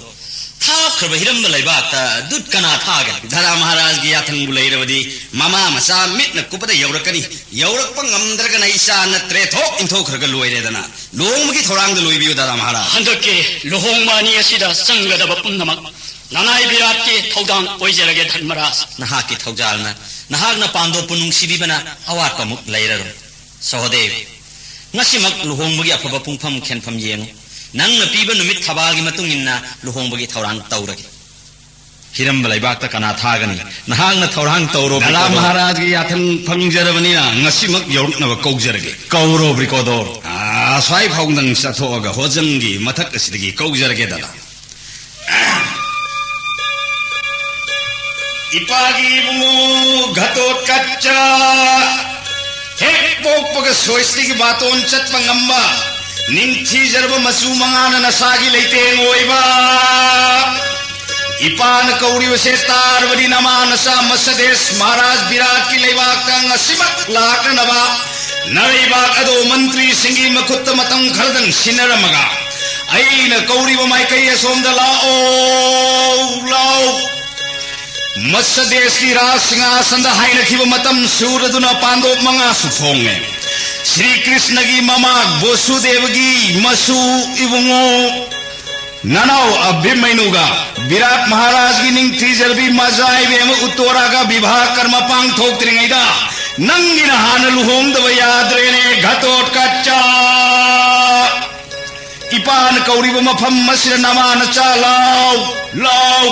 ꯊꯥꯈ꯭ꯔꯕ ꯍꯤꯔꯝꯕ ꯂꯩꯕꯥꯛꯇ ꯗꯨꯠ ꯀꯅꯥ ꯊꯥꯒꯅꯤ? ꯗꯥꯗꯥ ꯃꯍꯥꯔꯥꯖꯒꯤ ꯌꯥꯊꯪꯕꯨ ꯂꯩꯔꯕꯗꯤ ꯃꯃꯥ ꯃꯆꯥ ꯃꯤꯠꯅ ꯀꯨꯞꯄꯗ ꯌꯧꯔꯛꯀꯅꯤ꯫ ꯌꯧꯔꯛꯄ ꯉꯝꯗ꯭ꯔꯒꯅ ꯏꯆꯥ ꯅꯠꯇ꯭ꯔꯦ ꯊꯣꯛ ꯏꯟꯊꯣꯛꯈ꯭ꯔꯒ ꯂꯣꯏꯔꯦꯗꯅ꯫ ꯂꯨꯍꯣꯡꯕꯒꯤ ꯊꯧꯔꯥꯡꯗ ꯂꯣꯏꯕꯤꯌꯨ ꯗꯥꯗꯥ ꯃꯍꯥꯔꯥꯖ꯫ ꯍꯟꯗꯛꯀꯤ ꯂꯨꯍꯣꯡꯕ ꯑꯅꯤ ꯑꯁꯤꯗ ꯆꯪꯒꯗꯕ ꯄꯨꯝꯅꯃꯛ ꯅꯅꯥꯏ ꯕꯤꯔꯥꯠꯀꯤ ꯊꯧꯗꯥꯡ ꯑꯣꯏꯖꯔꯒꯦ ꯙꯔꯃꯔꯥꯖ꯫ ꯅꯍꯥꯛꯀꯤ ꯊꯧꯖꯥꯜꯅ, ꯅꯍꯥꯛꯅ ꯄꯥꯟꯗꯣꯞꯄꯨ ꯅꯨꯡꯁꯤꯕꯤꯕꯅ ꯑꯋꯥꯠꯄꯃꯨꯛ ꯂꯩꯔꯔꯣꯏ꯫ ꯁꯍꯣꯗꯦꯕ, ꯉꯁꯤꯃꯛ ꯂꯨꯍꯣꯡꯕꯒꯤ ꯑꯐꯕ ꯄꯨꯡꯐꯝ ꯈꯦꯟꯐꯝ ꯌꯦꯡꯉꯨ꯫ ꯅꯪꯅ ꯄꯤꯕ ꯅꯨꯃꯤꯠ ꯊꯕꯥꯒꯤ ꯃꯇꯨꯡ ꯏꯟꯅ ꯂꯨꯍꯣꯡꯕꯒꯤ ꯊꯧꯔꯥꯡ ꯇꯧꯔꯒꯦ꯫ ꯍꯤꯔꯝꯕ ꯂꯩꯕꯥꯛꯇ ꯀꯅꯥ ꯊꯥꯒꯅꯤ? ꯅꯍꯥꯛꯅ ꯊꯧꯔꯥꯡ ꯇꯧꯔꯣ, ꯗꯥꯗꯥ ꯕ꯭ꯔꯤꯀꯣꯗꯣꯔ꯫ ꯃꯍꯥꯔꯥꯖꯒꯤ ꯌꯥꯊꯪ ꯐꯪꯖꯔꯕꯅꯤꯅ ꯉꯁꯤꯃꯛ ꯌꯧꯔꯛꯅꯕ ꯀꯧꯖꯔꯒꯦ꯫ ꯀꯧꯔꯣ, ꯕ꯭ꯔꯤꯀꯣꯗꯣꯔ꯫ ꯑꯥ, ꯑꯁ꯭ꯋꯥꯏ ꯐꯥꯎꯗꯪ ꯆꯠꯊꯣꯛꯑꯒ ꯍꯣꯖꯪꯒꯤ ꯃꯊꯛ ꯑꯁꯤꯗꯒꯤ ꯀꯧꯖꯔꯒꯦ, ꯗꯥꯗꯥ꯫ ꯏꯄꯥꯒꯤ ꯏꯕꯨꯡꯉꯣ ꯘꯇꯣꯠꯀꯆ, ꯍꯦꯛ ꯄꯣꯛꯄꯒ ꯁꯣꯏꯁꯤꯒꯤ ꯕꯥꯇꯣꯟ ꯆꯠꯄ ꯉꯝꯕ, ꯅꯤꯡꯊꯤꯖꯔꯕ ꯃꯆꯨ ꯃꯉꯥꯅ ꯅꯁꯥꯒꯤ ꯂꯩꯇꯦꯡ ꯑꯣꯏꯕ꯫ ꯏꯄꯥꯅ ꯀꯧꯔꯤꯕꯁꯦ ꯇꯥꯔꯕꯗꯤ ꯅꯃꯥ ꯅꯆꯥ ꯃꯁꯗꯦꯁ ꯃꯍꯥꯔꯥꯖ ꯕꯤꯔꯥꯠꯀꯤ ꯂꯩꯕꯥꯛꯇ ꯉꯁꯤꯃꯛ ꯂꯥꯛꯅꯅꯕ ꯅꯔꯩꯕꯥꯛ ꯑꯗꯣ ꯃꯟꯇ꯭ꯔꯤꯁꯤꯡꯒꯤ ꯃꯈꯨꯠꯇ ꯃꯇꯝ ꯈꯔꯗꯪ ꯁꯤꯟꯅꯔꯝꯃꯒ ꯑꯩꯅ ꯀꯧꯔꯤꯕ ꯃꯥꯏꯀꯩ ꯑꯁꯣꯝꯗ ꯂꯥꯛꯑꯣ, ꯂꯥꯛꯑꯣ꯫ ꯃꯠꯁꯗꯦꯁꯀꯤ ꯔꯥꯖ ꯁꯤꯡꯍꯥꯁꯟꯗ ꯍꯥꯏꯅꯈꯤꯕ ꯃꯇꯝ ꯁꯨꯔꯗꯨꯅ ꯄꯥꯟꯗꯣꯞ ꯃꯉꯥꯁꯨ ꯐꯣꯡꯉꯦ꯫ ꯁ꯭ꯔꯤ ꯀ꯭ꯔꯤꯁꯅꯒꯤ ꯃꯃꯥ ꯕꯣꯁꯨꯗꯦꯕꯒꯤ ꯃꯁꯨ ꯏꯕꯨꯡꯉꯣ ꯅꯅꯥꯎ ꯑꯚꯤꯃꯩꯅꯨꯒ ꯕꯤꯔꯥꯠ ꯃꯍꯥꯔꯥꯖꯒꯤ ꯅꯤꯡꯊꯤꯖꯔꯕꯤ ꯃꯖꯥꯏꯕꯤ ꯑꯃ ꯎꯠꯇꯣꯔꯥꯒ ꯕꯤꯚꯥ ꯀꯔꯃ ꯄꯥꯡꯊꯣꯛꯇ꯭ꯔꯤꯉꯩꯗ ꯅꯪꯒꯤꯅ ꯍꯥꯟꯅ ꯂꯨꯍꯣꯡꯗꯕ ꯌꯥꯗ꯭ꯔꯦꯅꯦ ꯘꯇꯣꯠꯀꯆ꯫ ꯏꯄꯥꯅ ꯀꯧꯔꯤꯕ ꯃꯐꯝ ꯑꯁꯤꯗ ꯅꯃꯥ ꯅꯆꯥ ꯂꯥꯎ, ꯂꯥꯎ꯫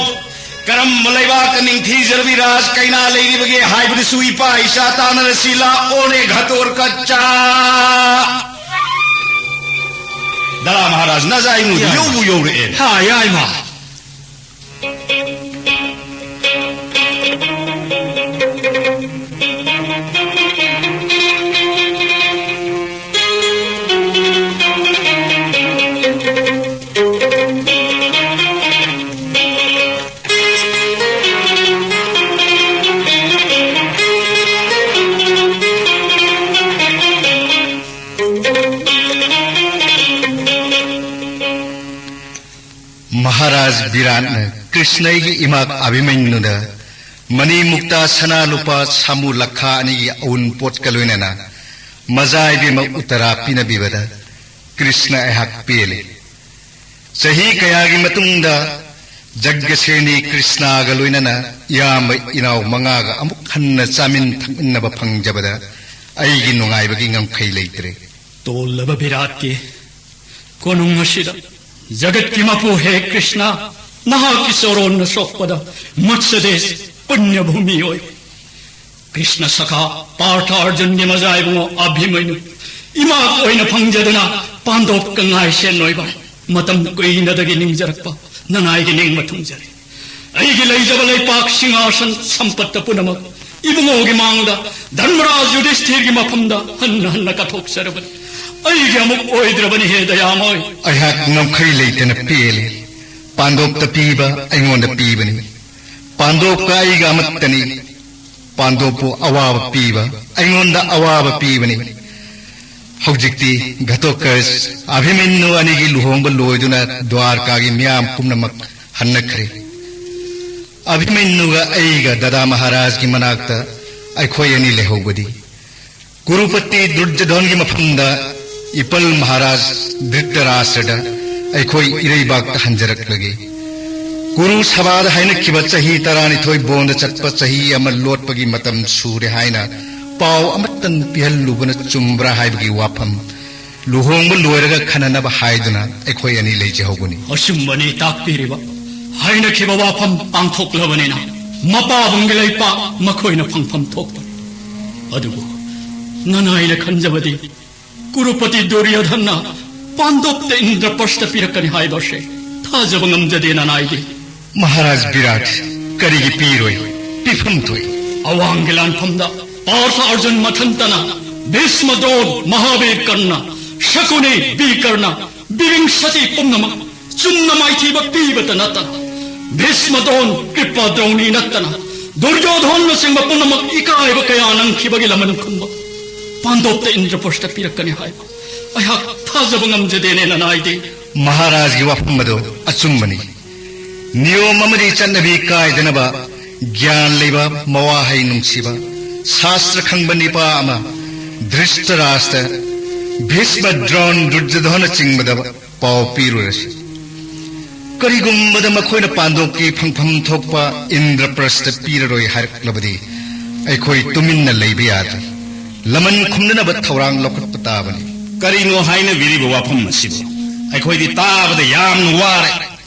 ꯀꯔꯝꯕ ꯂꯩꯕꯥꯛꯇ ꯅꯤꯡꯊꯤꯖꯔꯕꯤ ꯔꯥꯖ ꯀꯩꯅꯥ ꯂꯩꯔꯤꯕꯒꯦ ꯍꯥꯏꯕꯗꯨꯁꯨ ꯏꯄꯥ ꯏꯆꯥ ꯇꯥꯟꯅꯔꯁꯤ ꯂꯥꯛꯑꯣꯅꯦ ꯘꯇꯣꯠꯀꯆ꯫ ꯗꯂꯥ ꯃꯍꯥꯔꯥꯖ ꯅꯖꯥꯏꯃꯨꯗ ꯌꯥꯏꯃ꯫ ꯌꯧꯕꯨ ꯌꯧꯔꯛꯑꯦ꯫ ꯍꯥ, ꯌꯥꯏꯃ꯫ ꯃꯍꯥꯔꯥꯖ ꯕꯤꯔꯥꯠꯅ ꯀ꯭ꯔꯤꯁꯅꯒꯤ ꯏꯃꯥ ꯑꯚꯤꯃꯟꯌꯨꯗ ꯃꯅꯤ ꯃꯨꯛꯇꯥ ꯁꯅꯥ ꯂꯨꯄꯥ ꯁꯥꯃꯨ ꯂꯈꯥ ꯑꯅꯤꯒꯤ ꯑꯎꯟꯄꯣꯠꯀ ꯂꯣꯏꯅꯅ ꯃꯖꯥ ꯏꯕꯦꯝꯃ ꯎꯠꯇꯔꯥ ꯄꯤꯅꯕꯤꯕꯗ ꯀ꯭ꯔꯤꯁꯅ ꯑꯩꯍꯥꯛ ꯄꯦꯜꯂꯤ꯫ ꯆꯍꯤ ꯀꯌꯥꯒꯤ ꯃꯇꯨꯡꯗ ꯖꯒ꯭ꯒꯁꯦꯅꯤ ꯀ꯭ꯔꯤꯁꯅꯒ ꯂꯣꯏꯅꯅ ꯏꯌꯥꯝꯕ ꯏꯅꯥꯎ ꯃꯉꯥꯒ ꯑꯃꯨꯛ ꯍꯟꯅ ꯆꯥꯃꯤꯟ ꯊꯛꯃꯤꯟꯅꯕ ꯐꯪꯖꯕꯗ ꯑꯩꯒꯤ ꯅꯨꯡꯉꯥꯏꯕꯒꯤ ꯉꯝꯈꯩ ꯂꯩꯇ꯭ꯔꯦ꯫ ꯇꯣꯜꯂꯕ ꯕꯤꯔꯥꯠꯀꯤ ꯀꯣꯅꯨꯡ ꯑꯁꯤꯗ ꯖꯒꯠꯀꯤ ꯃꯄꯨ ꯍꯦ ꯀ꯭ꯔꯤꯁꯅ, ꯅꯍꯥꯛꯀꯤ ꯆꯣꯔꯣꯟꯅ ꯁꯣꯛꯄꯗ ꯃꯠꯁꯗꯦꯁ ꯄꯨꯅ꯭ꯌ ꯚꯨꯃꯤ ꯑꯣꯏ꯫ ꯀ꯭ꯔꯤꯁꯅ ꯁꯈꯥ ꯄꯥꯔꯊ ꯑꯔꯖꯨꯟꯒꯤ ꯃꯖꯥ ꯏꯕꯨꯡꯉꯣ ꯑꯚꯤꯃꯟꯌꯨ ꯏꯃꯥ ꯑꯣꯏꯅ ꯐꯪꯖꯗꯨꯅ ꯄꯥꯟꯗꯣꯞꯀ ꯉꯥꯏꯁꯦꯟ ꯑꯣꯏꯕ ꯃꯇꯝ ꯀꯨꯏꯅꯗꯒꯤ ꯅꯤꯡꯖꯔꯛꯄ ꯅꯅꯥꯏꯒꯤ ꯅꯤꯡꯕ ꯊꯨꯡꯖꯔꯤ꯫ ꯑꯩꯒꯤ ꯂꯩꯖꯕ ꯂꯩꯄꯥꯛ ꯁꯤꯡꯍꯥꯁꯟ ꯁꯝꯄꯠꯇ ꯄꯨꯝꯅꯃꯛ ꯏꯕꯨꯡꯉꯣꯒꯤ ꯃꯥꯡꯗ ꯙꯔꯃꯔꯥꯖ ꯌꯨꯙꯤꯁꯊꯤꯔꯒꯤ ꯃꯐꯝꯗ ꯍꯟꯅ ꯍꯟꯅ ꯀꯠꯊꯣꯛꯆꯔꯕꯅꯤ꯫ ꯑꯩꯒꯤ ꯑꯃꯨꯛ ꯑꯣꯏꯗ꯭ꯔꯕꯅꯤ ꯍꯦ ꯗꯌꯥꯃꯣꯏ꯫ ꯑꯩꯍꯥꯛ ꯉꯝꯈꯩ ꯂꯩꯇꯅ ꯄꯦꯜꯂꯤ꯫ ꯄꯥꯟꯗꯣꯞꯇ ꯄꯤꯕ ꯑꯩꯉꯣꯟꯗ ꯄꯤꯕꯅꯤ꯫ ꯄꯥꯟꯗꯣꯞꯀ ꯑꯩꯒ ꯑꯃꯠꯇꯅꯤ꯫ ꯄꯥꯟꯗꯣꯞꯄꯨ ꯑꯋꯥꯕ ꯄꯤꯕ ꯑꯩꯉꯣꯟꯗ ꯑꯋꯥꯕ ꯄꯤꯕꯅꯤ꯫ ꯍꯧꯖꯤꯛꯇꯤ ꯘꯇꯣꯠꯀꯆ ꯑꯚꯤꯃꯟꯌꯨ ꯑꯅꯤꯒꯤ ꯂꯨꯍꯣꯡꯕ ꯂꯣꯏꯗꯨꯅ ꯗ꯭ꯋꯥꯔꯀꯥꯒꯤ ꯃꯤꯌꯥꯝ ꯄꯨꯝꯅꯃꯛ ꯍꯟꯅꯈ꯭ꯔꯦ꯫ ꯑꯚꯤꯃꯟꯌꯨꯒ ꯑꯩꯒ ꯗꯗꯥ ꯃꯍꯥꯔꯥꯖꯒꯤ ꯃꯅꯥꯛꯇ ꯑꯩꯈꯣꯏ ꯑꯅꯤ ꯂꯩꯍꯧꯕꯗꯤ, ꯀꯨꯔꯨꯄꯇꯤ ꯗꯨꯔꯖꯣꯙꯟꯒꯤ ꯃꯐꯝꯗ ꯏꯄꯜ ꯃꯍꯥꯔꯥꯖ ꯙ꯭ꯔꯤꯇꯔꯥꯁ꯭ꯇ꯭ꯔꯗ ꯑꯩꯈꯣꯏ ꯏꯔꯩꯕꯥꯛꯇ ꯍꯟꯖꯔꯛꯂꯒꯦ꯫ ꯀꯨꯔꯨ ꯁꯚꯥꯗ ꯍꯥꯏꯅꯈꯤꯕ ꯆꯍꯤ ꯇꯔꯥꯅꯤꯊꯣꯏ ꯕꯣꯟꯗ ꯆꯠꯄ ꯆꯍꯤ ꯑꯃ ꯂꯣꯠꯄꯒꯤ ꯃꯇꯝ ꯁꯨꯔꯦ ꯍꯥꯏꯅ ꯄꯥꯎ ꯑꯃꯠꯇ ꯄꯤꯍꯜꯂꯨꯕꯅ ꯆꯨꯝꯕ꯭ꯔꯥ ꯍꯥꯏꯕꯒꯤ ꯋꯥꯐꯝ ꯂꯨꯍꯣꯡꯕ ꯂꯣꯏꯔꯒ ꯈꯟꯅꯅꯕ ꯍꯥꯏꯗꯨꯅ ꯑꯩꯈꯣꯏ ꯑꯅꯤ ꯂꯩꯖꯍꯧꯕꯅꯤ꯫ ꯑꯆꯨꯝꯕꯅꯤ ꯇꯥꯛꯄꯤꯔꯤꯕ꯫ ꯍꯥꯏꯅꯈꯤꯕ ꯋꯥꯐꯝ ꯄꯥꯡꯊꯣꯛꯂꯕꯅꯤꯅ ꯃꯄꯥꯕꯨꯡꯒꯤ ꯂꯩꯄꯥꯛ ꯃꯈꯣꯏꯅ ꯐꯪꯐꯝ ꯊꯣꯛꯄꯅꯤ꯫ ꯑꯗꯨꯕꯨ ꯅꯅꯥꯏꯅ ꯈꯟꯖꯕꯗꯤ ꯀꯨꯔꯨꯄꯇꯤ ꯗꯨꯔꯌꯣꯙꯟꯅ ꯄꯥꯟꯗꯣꯞꯇ ꯏꯟꯗ꯭ꯔꯄ꯭ꯔꯁꯇ ꯄꯤꯔꯛꯀꯅꯤ ꯍꯥꯏꯕꯁꯦ ꯊꯥꯖꯕ ꯉꯝꯖꯗꯦ ꯅꯅꯥꯏꯗꯤ꯫ ꯃꯍꯥꯔꯥꯖ ꯕꯤꯔꯥꯠ ꯀꯔꯤꯒꯤ ꯄꯤꯔꯣꯏ? ꯄꯤꯐꯝ ꯊꯣꯛꯏ꯫ ꯑꯋꯥꯡꯒꯤ ꯂꯥꯟꯐꯝꯗ ꯄꯥꯔꯊ ꯑꯔꯖꯨꯟ ꯃꯊꯟꯇꯅ ꯚꯤꯁꯃ ꯗ꯭ꯔꯣꯟ ꯃꯍꯥꯕꯤꯔ ꯀꯔꯅ ꯁꯀꯨꯅꯤ ꯕꯤꯀꯔꯅ ꯕꯤꯔꯤꯡꯁꯇꯤ ꯄꯨꯝꯅꯃꯛ ꯆꯨꯝꯅ ꯃꯥꯏꯊꯤꯕ ꯄꯤꯕꯇ ꯅꯠꯇꯅ ꯚꯤꯁꯃ ꯗ꯭ꯔꯣꯟ ꯀ꯭ꯔꯤꯄꯥ ꯗ꯭ꯔꯣꯅꯤ ꯅꯠꯇꯅ ꯗꯨꯔꯌꯣꯙꯟꯅꯆꯤꯡꯕ ꯄꯨꯝꯅꯃꯛ ꯏꯀꯥꯏꯕ ꯀꯌꯥ ꯅꯪꯈꯤꯕꯒꯤ ꯂꯃꯟ ꯈꯨꯝꯕ ꯄꯥꯟꯗꯣꯞꯇ ꯏꯟꯗ꯭ꯔꯄ꯭ꯔꯁꯇ ꯄꯤꯔꯛꯀꯅꯤ ꯍꯥꯏꯕ ꯑꯩꯍꯥꯛ ꯊꯥꯖꯕ ꯉꯝꯖꯗꯦꯅꯦ ꯅꯅꯥꯏꯗꯤ꯫ ꯃꯍꯥꯔꯥꯖꯒꯤ ꯋꯥꯐꯝ ꯑꯗꯨ ꯑꯆꯨꯝꯕꯅꯤ꯫ ꯅꯤꯌꯣꯝ ꯑꯃꯗꯤ ꯆꯠꯅꯕꯤ ꯀꯥꯏꯗꯅꯕ ꯒ꯭ꯌꯥꯟ ꯂꯩꯕ, ꯃꯋꯥꯍꯩ ꯅꯨꯡꯁꯤꯕ, ꯁꯥꯁꯇ꯭ꯔ ꯈꯪꯕ ꯅꯤꯄꯥ ꯑꯃ ꯙ꯭ꯔꯤꯁꯇꯔꯥꯁꯇ, ꯚꯤꯁꯃ, ꯗ꯭ꯔꯣꯟ, ꯗꯨꯔꯖꯣꯙꯅꯆꯤꯡꯕꯗ ꯄꯥꯎ ꯄꯤꯔꯨꯔꯁꯤ꯫ ꯀꯔꯤꯒꯨꯝꯕꯗ ꯃꯈꯣꯏꯅ ꯄꯥꯟꯗꯣꯞꯀꯤ ꯐꯪꯐꯝ ꯊꯣꯛꯄ ꯏꯟꯗ꯭ꯔꯄ꯭ꯔꯁꯇ ꯄꯤꯔꯔꯣꯏ ꯍꯥꯏꯔꯛꯂꯕꯗꯤ ꯑꯩꯈꯣꯏ ꯇꯨꯃꯤꯟꯅ ꯂꯩꯕ ꯌꯥꯗ꯭ꯔꯦ꯫ ꯂꯃꯟ ꯈꯨꯝꯅꯅꯕ ꯊꯧꯔꯥꯡ ꯂꯧꯈꯠꯄ ꯇꯥꯕꯅꯤ꯫ ꯀꯔꯤꯅꯣ ꯍꯥꯏꯅꯕꯤꯔꯤꯕ ꯋꯥꯐꯝ ꯑꯁꯤꯕꯨ? ꯑꯩꯈꯣꯏꯗꯤ ꯇꯥꯕꯗ ꯌꯥꯝꯅ ꯋꯥꯔꯦ꯫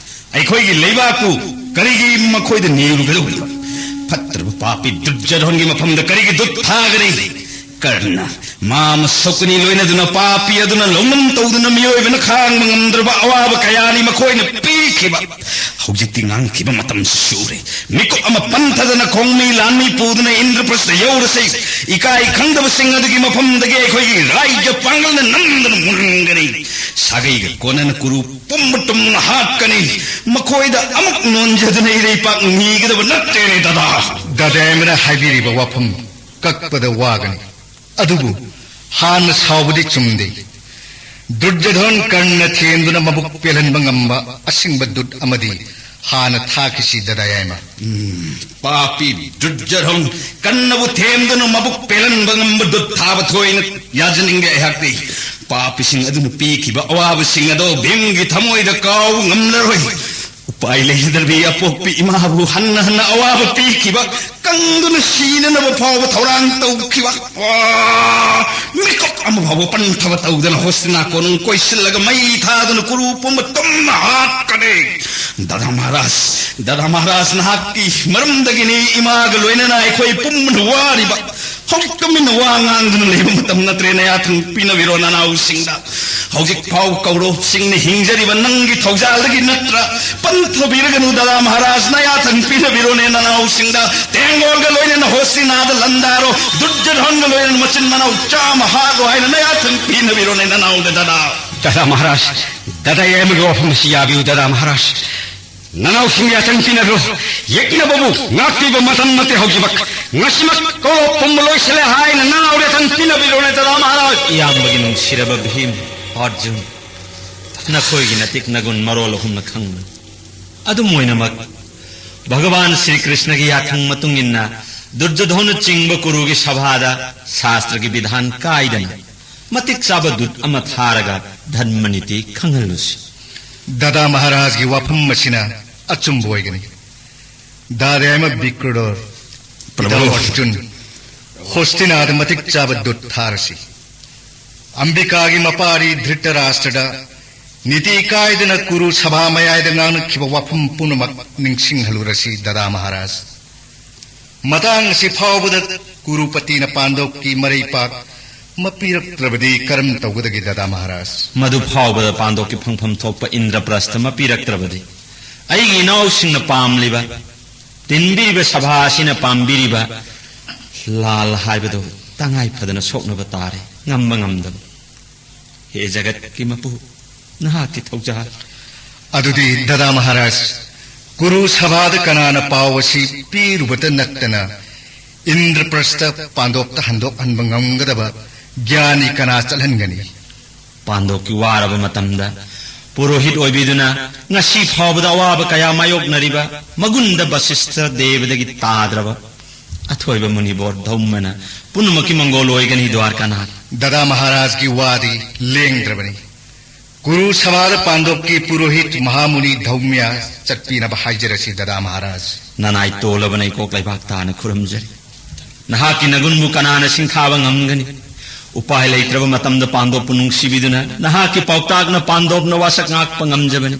ꯑꯩꯈꯣꯏꯒꯤ ꯂꯩꯕꯥꯛꯄꯨ ꯀꯔꯤꯒꯤ ꯃꯈꯣꯏꯗ ꯅꯤꯔꯨꯒꯗꯧꯔꯤꯕ? ꯐꯠꯇ꯭ꯔꯕ ꯄꯥꯄꯤ ꯗꯨꯔꯖꯣꯙꯟꯒꯤ ꯃꯐꯝꯗ ꯀꯔꯤꯒꯤ ꯗꯨꯠ ꯊꯥꯒꯅꯤ? ꯀꯔꯅ, ꯃꯥ ꯃꯁꯛꯀꯅꯤ ꯂꯣꯏꯅꯗꯨꯅ ꯄꯥꯄꯤ ꯑꯗꯨꯅ ꯂꯧꯅꯝ ꯇꯧꯗꯨꯅ ꯃꯤꯑꯣꯏꯕꯅ ꯈꯥꯡꯕ ꯉꯝꯗ꯭ꯔꯕ ꯑꯋꯥꯕ ꯀꯌꯥꯅꯤ ꯃꯈꯣꯏꯅ ꯄꯤꯈꯤꯕ꯫ ꯍꯧꯖꯤꯛꯇꯤ ꯉꯥꯡꯈꯤꯕ ꯃꯇꯝꯁꯨ ꯁꯨꯔꯦ꯫ ꯃꯤꯀꯨꯞ ꯑꯃ ꯄꯟꯊꯗꯅ ꯈꯣꯡꯃꯤ ꯂꯥꯟꯃꯤ ꯄꯨꯗꯨꯅ ꯏꯟꯗ꯭ꯔꯄ꯭ꯔꯁꯇ ꯌꯧꯔꯁꯤ꯫ ꯏꯀꯥꯏ ꯈꯪꯗꯕꯁꯤꯡ ꯑꯗꯨꯒꯤ ꯃꯐꯝꯗꯒꯤ ꯑꯩꯈꯣꯏꯒꯤ ꯔꯥꯏꯖ ꯄꯥꯡꯒꯜꯅ ꯅꯝꯗꯨꯅ ꯃꯨꯟꯒꯅꯤ꯫ ꯁꯥꯒꯩꯒ ꯀꯣꯟꯅꯅ ꯀꯨꯔꯨ ꯄꯨꯝꯕ ꯇꯨꯝꯅ ꯍꯥꯠꯀꯅꯤ꯫ ꯃꯈꯣꯏꯗ ꯑꯃꯨꯛ ꯅꯣꯟꯖꯗꯨꯅ ꯏꯔꯩꯄꯥꯛ ꯅꯤꯒꯗꯕ ꯅꯠꯇꯦꯅꯦ, ꯗꯗꯥ꯫ ꯗꯗꯥ ꯑꯃꯅ ꯍꯥꯏꯕꯤꯔꯤꯕ ꯋꯥꯐꯝ ꯀꯛꯄꯗ ꯋꯥꯒꯅꯤ꯫ ꯑꯗꯨꯕꯨ ꯍꯥꯟꯅ ꯁꯥꯎꯕꯗꯤ ꯆꯨꯝꯗꯦ꯫ ꯗꯨꯔꯖꯣꯙꯟ ꯀꯔꯅ ꯊꯦꯝꯗꯨꯅ ꯃꯕꯨꯛ ꯄꯦꯜꯍꯟꯕ ꯉꯝꯕ ꯑꯁꯤꯡꯕ ꯗꯨꯠ ꯑꯃꯗꯤ ꯍꯥꯟꯅ ꯊꯥꯈꯤꯁꯤ ꯗꯗꯥ ꯌꯥꯏꯃ꯫ ꯎꯝ, ꯄꯥꯄꯤ ꯗꯨꯔꯖꯣꯙꯟ ꯀꯟꯅꯕꯨ ꯊꯦꯝꯗꯨꯅ ꯃꯕꯨꯛ ꯄꯦꯜꯍꯟꯕ ꯉꯝꯕ ꯗꯨꯠ ꯊꯥꯕ ꯊꯣꯏꯅ ꯌꯥꯖꯅꯤꯡꯗꯦ ꯑꯩꯍꯥꯛꯇꯤ꯫ ꯄꯥꯄꯤꯁꯤꯡ ꯑꯗꯨꯅ ꯄꯤꯈꯤꯕ ꯑꯋꯥꯕꯁꯤꯡ ꯑꯗꯣ ꯚꯤꯝꯒꯤ ꯊꯃꯣꯏꯗ ꯀꯥꯎꯕ ꯉꯝꯂꯔꯣꯏ꯫ ꯎꯄꯥꯏ ꯂꯩꯖꯗ꯭ꯔꯕꯤ ꯑꯄꯣꯛꯄꯤ ꯏꯃꯥꯕꯨ ꯍꯟꯅ ꯍꯟꯅ ꯑꯋꯥꯕ ꯄꯤꯈꯤꯕ, ꯀꯪꯗꯨꯅ ꯁꯤꯅꯅꯕ ꯐꯥꯎꯕ ꯊꯧꯔꯥꯡ ꯇꯧꯈꯤꯕ꯫ ꯋꯥ! ꯃꯤꯀꯨꯞ ꯑꯃ ꯐꯥꯎꯕ ꯄꯟꯊꯕ ꯇꯧꯗꯅ ꯍꯣꯁꯇꯤꯅꯥ ꯀꯣꯅꯨꯡ ꯀꯣꯏꯁꯤꯜꯂꯒ ꯃꯩ ꯊꯥꯗꯨꯅ ꯀꯨꯔꯨ ꯄꯨꯝꯕ ꯇꯨꯝꯅ ꯍꯥꯠꯀꯅꯤ꯫ ꯗꯥꯗꯥ ꯃꯍꯥꯔꯥꯖ, ꯗꯥꯗꯥ ꯃꯍꯥꯔꯥꯖ, ꯅꯍꯥꯛꯀꯤ ꯃꯔꯝꯗꯒꯤꯅꯤ ꯏꯃꯥꯒ ꯂꯣꯏꯅꯅ ꯑꯩꯈꯣꯏ ꯄꯨꯝꯕꯅ ꯋꯥꯔꯤꯕ꯫ ꯍꯧꯖꯤꯛ ꯇꯨꯃꯤꯟꯅ ꯋꯥ ꯉꯥꯡꯗꯨꯅ ꯂꯩꯕ ꯃꯇꯝ ꯅꯠꯇ꯭ꯔꯦ꯫ ꯅꯌꯥꯊꯪ ꯄꯤꯅꯕꯤꯔꯣ ꯅꯅꯥꯎꯁꯤꯡꯗ꯫ ꯍꯧꯖꯤꯛ ꯐꯥꯎ ꯀꯧꯔꯣꯞꯁꯤꯡꯅ ꯍꯤꯡꯖꯔꯤꯕ ꯅꯪꯒꯤ ꯊꯧꯖꯥꯜꯗꯒꯤ ꯅꯠꯇ꯭ꯔ? ꯄꯟꯊꯕꯤꯔꯒꯅꯨ ꯗꯥꯗꯥ ꯃꯍꯥꯔꯥꯖ, ꯅꯌꯥꯊꯪ ꯄꯤꯅꯕꯤꯔꯣꯅꯦ ꯅꯅꯥꯎꯁꯤꯡꯗ꯫ ꯇꯦꯡꯒꯣꯜꯒ ꯂꯣꯏꯅꯅ ꯍꯣꯁꯇꯤꯅꯥꯗ ꯂꯥꯟꯗꯥꯔꯣ, ꯗꯨꯔꯖꯣꯙꯟꯒ ꯂꯣꯏꯅꯅ ꯃꯆꯤꯟ ꯃꯅꯥꯎ ꯆꯥꯝꯃ ꯍꯥꯠꯂꯣ ꯍꯥꯏꯅ ꯅꯌꯥꯊꯪ ꯄꯤꯅꯕꯤꯔꯣꯅꯦ ꯅꯅꯥꯎꯗ ꯗꯥꯗꯥ꯫ ꯗꯥꯗꯥ ꯃꯍꯥꯔꯥꯖ, ꯗꯥꯗꯥ ꯌꯥꯏꯃꯒꯤ ꯋꯥꯐꯝ ꯑꯁꯤ ꯌꯥꯕꯤꯌꯨ ꯗꯥꯗꯥ ꯃꯍꯥꯔꯥꯖ꯫ ꯅꯅꯥꯎꯁꯤꯡ ꯌꯥꯊꯪ ꯄꯤꯅꯔꯣ꯫ ꯌꯦꯛꯅꯕꯕꯨ ꯉꯥꯛꯄꯤꯕ ꯃꯇꯝ ꯅꯠꯇꯦ ꯍꯧꯖꯤꯛꯃꯛ꯫ ꯉꯁꯤꯃꯛ ꯀꯧꯔꯣꯞ ꯄꯨꯝꯕ ꯂꯣꯏꯁꯤꯜꯂꯦ ꯍꯥꯏꯅ ꯅꯅꯥꯎ ꯌꯥꯊꯪ ꯄꯤꯅꯕꯤꯔꯣꯅꯦ ꯗꯥꯗꯥ ꯃꯍꯥꯔꯥꯖ꯫ ꯏꯌꯥꯝꯕꯒꯤ ꯅꯨꯡꯁꯤꯔꯕ ꯚꯤꯝ, ꯑꯔꯖꯨꯟ, ꯅꯈꯣꯏꯒꯤ ꯅꯇꯤꯛ ꯅꯒꯨꯟ ꯃꯔꯣꯜ ꯑꯍꯨꯝꯅ ꯈꯪꯕꯅꯤ꯫ ꯑꯗꯨꯝ ꯑꯣꯏꯅꯃꯛ, ꯚꯒꯋꯥꯟ ꯁ꯭ꯔꯤ ꯀ꯭ꯔꯤꯁꯅꯒꯤ ꯌꯥꯊꯪ ꯃꯇꯨꯡ ꯏꯟꯅ ꯗꯨꯔꯖꯣꯙꯅ ꯆꯤꯡꯕ ꯀꯨꯔꯨꯒꯤ ꯁꯚꯥꯗ ꯁꯥꯁꯇ꯭ꯔꯒꯤ ꯕꯤꯙꯥꯟ ꯀꯥꯏꯗꯅ ꯃꯇꯤꯛ ꯆꯥꯕ ꯗꯨꯠ ꯑꯃ ꯊꯥꯔꯒ ꯙꯔꯃ ꯅꯤꯇꯤ ꯈꯪꯍꯜꯂꯨꯁꯤ꯫ ꯗꯥꯗꯥ ꯃꯍꯥꯔꯥꯖꯒꯤ ꯋꯥꯐꯝ ꯑꯁꯤꯅ ꯑꯆꯨꯝꯕ ꯑꯣꯏꯒꯅꯤ꯫ ꯗꯥꯗꯥ ꯌꯥꯏꯃ ꯕꯤꯀ꯭ꯔꯗꯣꯔ, ꯄ꯭ꯔꯚꯨ꯫ ꯏꯇꯥꯎ ꯑꯔꯖꯨꯟ, ꯍꯣꯁꯇꯤꯅꯥꯗ ꯃꯇꯤꯛ ꯆꯥꯕ ꯗꯨꯠ ꯊꯥꯔꯁꯤ꯫ ꯑꯝꯕꯤꯀꯥꯒꯤ ꯃꯄꯥꯔꯤ ꯙ꯭ꯔꯤꯇꯔꯥꯁꯇ꯭ꯔꯗ ꯅꯤꯇꯤ ꯀꯥꯏꯗꯅ ꯀꯨꯔꯨ ꯁꯚꯥ ꯃꯌꯥꯏꯗ ꯉꯥꯡꯅꯈꯤꯕ ꯋꯥꯐꯝ ꯄꯨꯝꯅꯃꯛ ꯅꯤꯡꯁꯤꯡꯍꯜꯂꯨꯔꯁꯤ ꯗꯥꯗꯥ ꯃꯍꯥꯔꯥꯖ꯫ ꯃꯇꯥꯡ ꯑꯁꯤ ꯐꯥꯎꯕꯗ ꯀꯨꯔꯨꯄꯇꯤꯅ ꯄꯥꯟꯗꯣꯞꯀꯤ ꯃꯔꯩꯄꯥꯛ ꯃꯄꯤꯔꯛꯇ꯭ꯔꯕꯗꯤ ꯀꯔꯝ ꯇꯧꯒꯗꯒꯦ ꯗꯥꯗꯥ ꯃꯍꯥꯔꯥꯖ? ꯃꯗꯨ ꯐꯥꯎꯕꯗ ꯄꯥꯟꯗꯣꯞꯀꯤ ꯐꯪꯐꯝ ꯊꯣꯛꯄ ꯏꯟꯗ꯭ꯔꯄ꯭ꯔꯁꯊ ꯃꯄꯤꯔꯛꯇ꯭ꯔꯕꯗꯤ ꯑꯩꯒꯤ ꯏꯅꯥꯎꯁꯤꯡꯅ ꯄꯥꯝꯂꯤꯕ, ꯇꯤꯟꯕꯤꯔꯤꯕ ꯁꯚꯥ ꯑꯁꯤꯅ ꯄꯥꯝꯕꯤꯔꯤꯕ ꯂꯥꯜ ꯍꯥꯏꯕꯗꯨ ꯇꯉꯥꯏ ꯐꯗꯅ ꯁꯣꯛꯅꯕ ꯇꯥꯔꯦ, ꯉꯝꯕ ꯉꯝꯗꯕ꯫ ꯍꯦ ꯖꯒꯠꯀꯤ ꯃꯄꯨ, ꯅꯍꯥꯛꯀꯤ ꯊꯧꯖꯥꯜ꯫ ꯑꯗꯨꯗꯤ ꯗꯥꯗꯥ ꯃꯍꯥꯔꯥꯖ, ꯀꯨꯔꯨ ꯁꯚꯥꯗ ꯀꯅꯥꯅ ꯄꯥꯎ ꯑꯁꯤ ꯄꯤꯔꯨꯕꯇ ꯅꯠꯇꯅ ꯏꯟꯗ꯭ꯔꯄ꯭ꯔꯁꯊ ꯄꯥꯟꯗꯣꯞꯇ ꯍꯟꯗꯣꯛꯍꯟꯕ ꯉꯝꯒꯗꯕ ꯒ꯭ꯌꯥꯅꯤ ꯀꯅꯥ ꯆꯠꯍꯟꯒꯅꯤ? ꯄꯥꯟꯗꯣꯞꯀꯤ ꯋꯥꯔꯕ ꯃꯇꯝꯗ ꯄꯨꯔꯣꯍꯤꯠ ꯑꯣꯏꯕꯤꯗꯨꯅ ꯉꯁꯤ ꯐꯥꯎꯕꯗ ꯑꯋꯥꯕ ꯀꯌꯥ ꯃꯥꯌꯣꯛꯅꯔꯤꯕ ꯃꯒꯨꯟꯗ ꯕꯁꯤꯁ꯭ꯊ ꯗꯦꯕꯗꯒꯤ ꯇꯥꯗ꯭ꯔꯕ ꯑꯊꯣꯏꯕ ꯃꯨꯅꯤꯕꯣꯔ ꯙꯧꯃꯅ ꯄꯨꯝꯅꯃꯛꯀꯤ ꯃꯪꯒꯣꯜ ꯑꯣꯏꯒꯅꯤ ꯗ꯭ꯋꯥꯔꯀꯥꯅꯥꯊ꯫ ꯗꯗꯥ ꯃꯍꯥꯔꯥꯖꯀꯤ ꯋꯥꯗꯤ ꯂꯦꯡꯗ꯭ꯔꯕꯅꯤ꯫ ꯀꯨꯔꯨ ꯁꯚꯥꯗ ꯄꯥꯟꯗꯣꯞꯀꯤ ꯄꯨꯔꯣꯍꯤꯠ ꯃꯍꯥꯃꯨꯅꯤ ꯙꯧꯃ꯭ꯌ ꯆꯠꯄꯤꯅꯕ ꯍꯥꯏꯖꯔꯁꯤ ꯗꯗꯥ ꯃꯍꯥꯔꯥꯖ꯫ ꯅꯅꯥꯏ ꯇꯣꯜꯂꯕꯅ ꯏꯀꯣꯛ ꯂꯩꯕꯥꯛ ꯇꯥꯅ ꯈꯨꯔꯨꯝꯖꯔꯤ꯫ ꯅꯍꯥꯛꯀꯤ ꯅꯒꯨꯟꯕꯨ ꯀꯅꯥꯅ ꯁꯤꯡꯊꯥꯕ ꯉꯝꯒꯅꯤ? ꯎꯄꯥꯏ ꯂꯩꯇ꯭ꯔꯕ ꯃꯇꯝꯗ ꯄꯥꯟꯗꯣꯞꯄꯨ ꯅꯨꯡꯁꯤꯕꯤꯗꯨꯅ ꯅꯍꯥꯛꯀꯤ ꯄꯥꯎꯇꯥꯛꯅ ꯄꯥꯟꯗꯣꯞꯅ ꯋꯥꯁꯛ ꯉꯥꯛꯄ ꯉꯝꯖꯕꯅꯤ꯫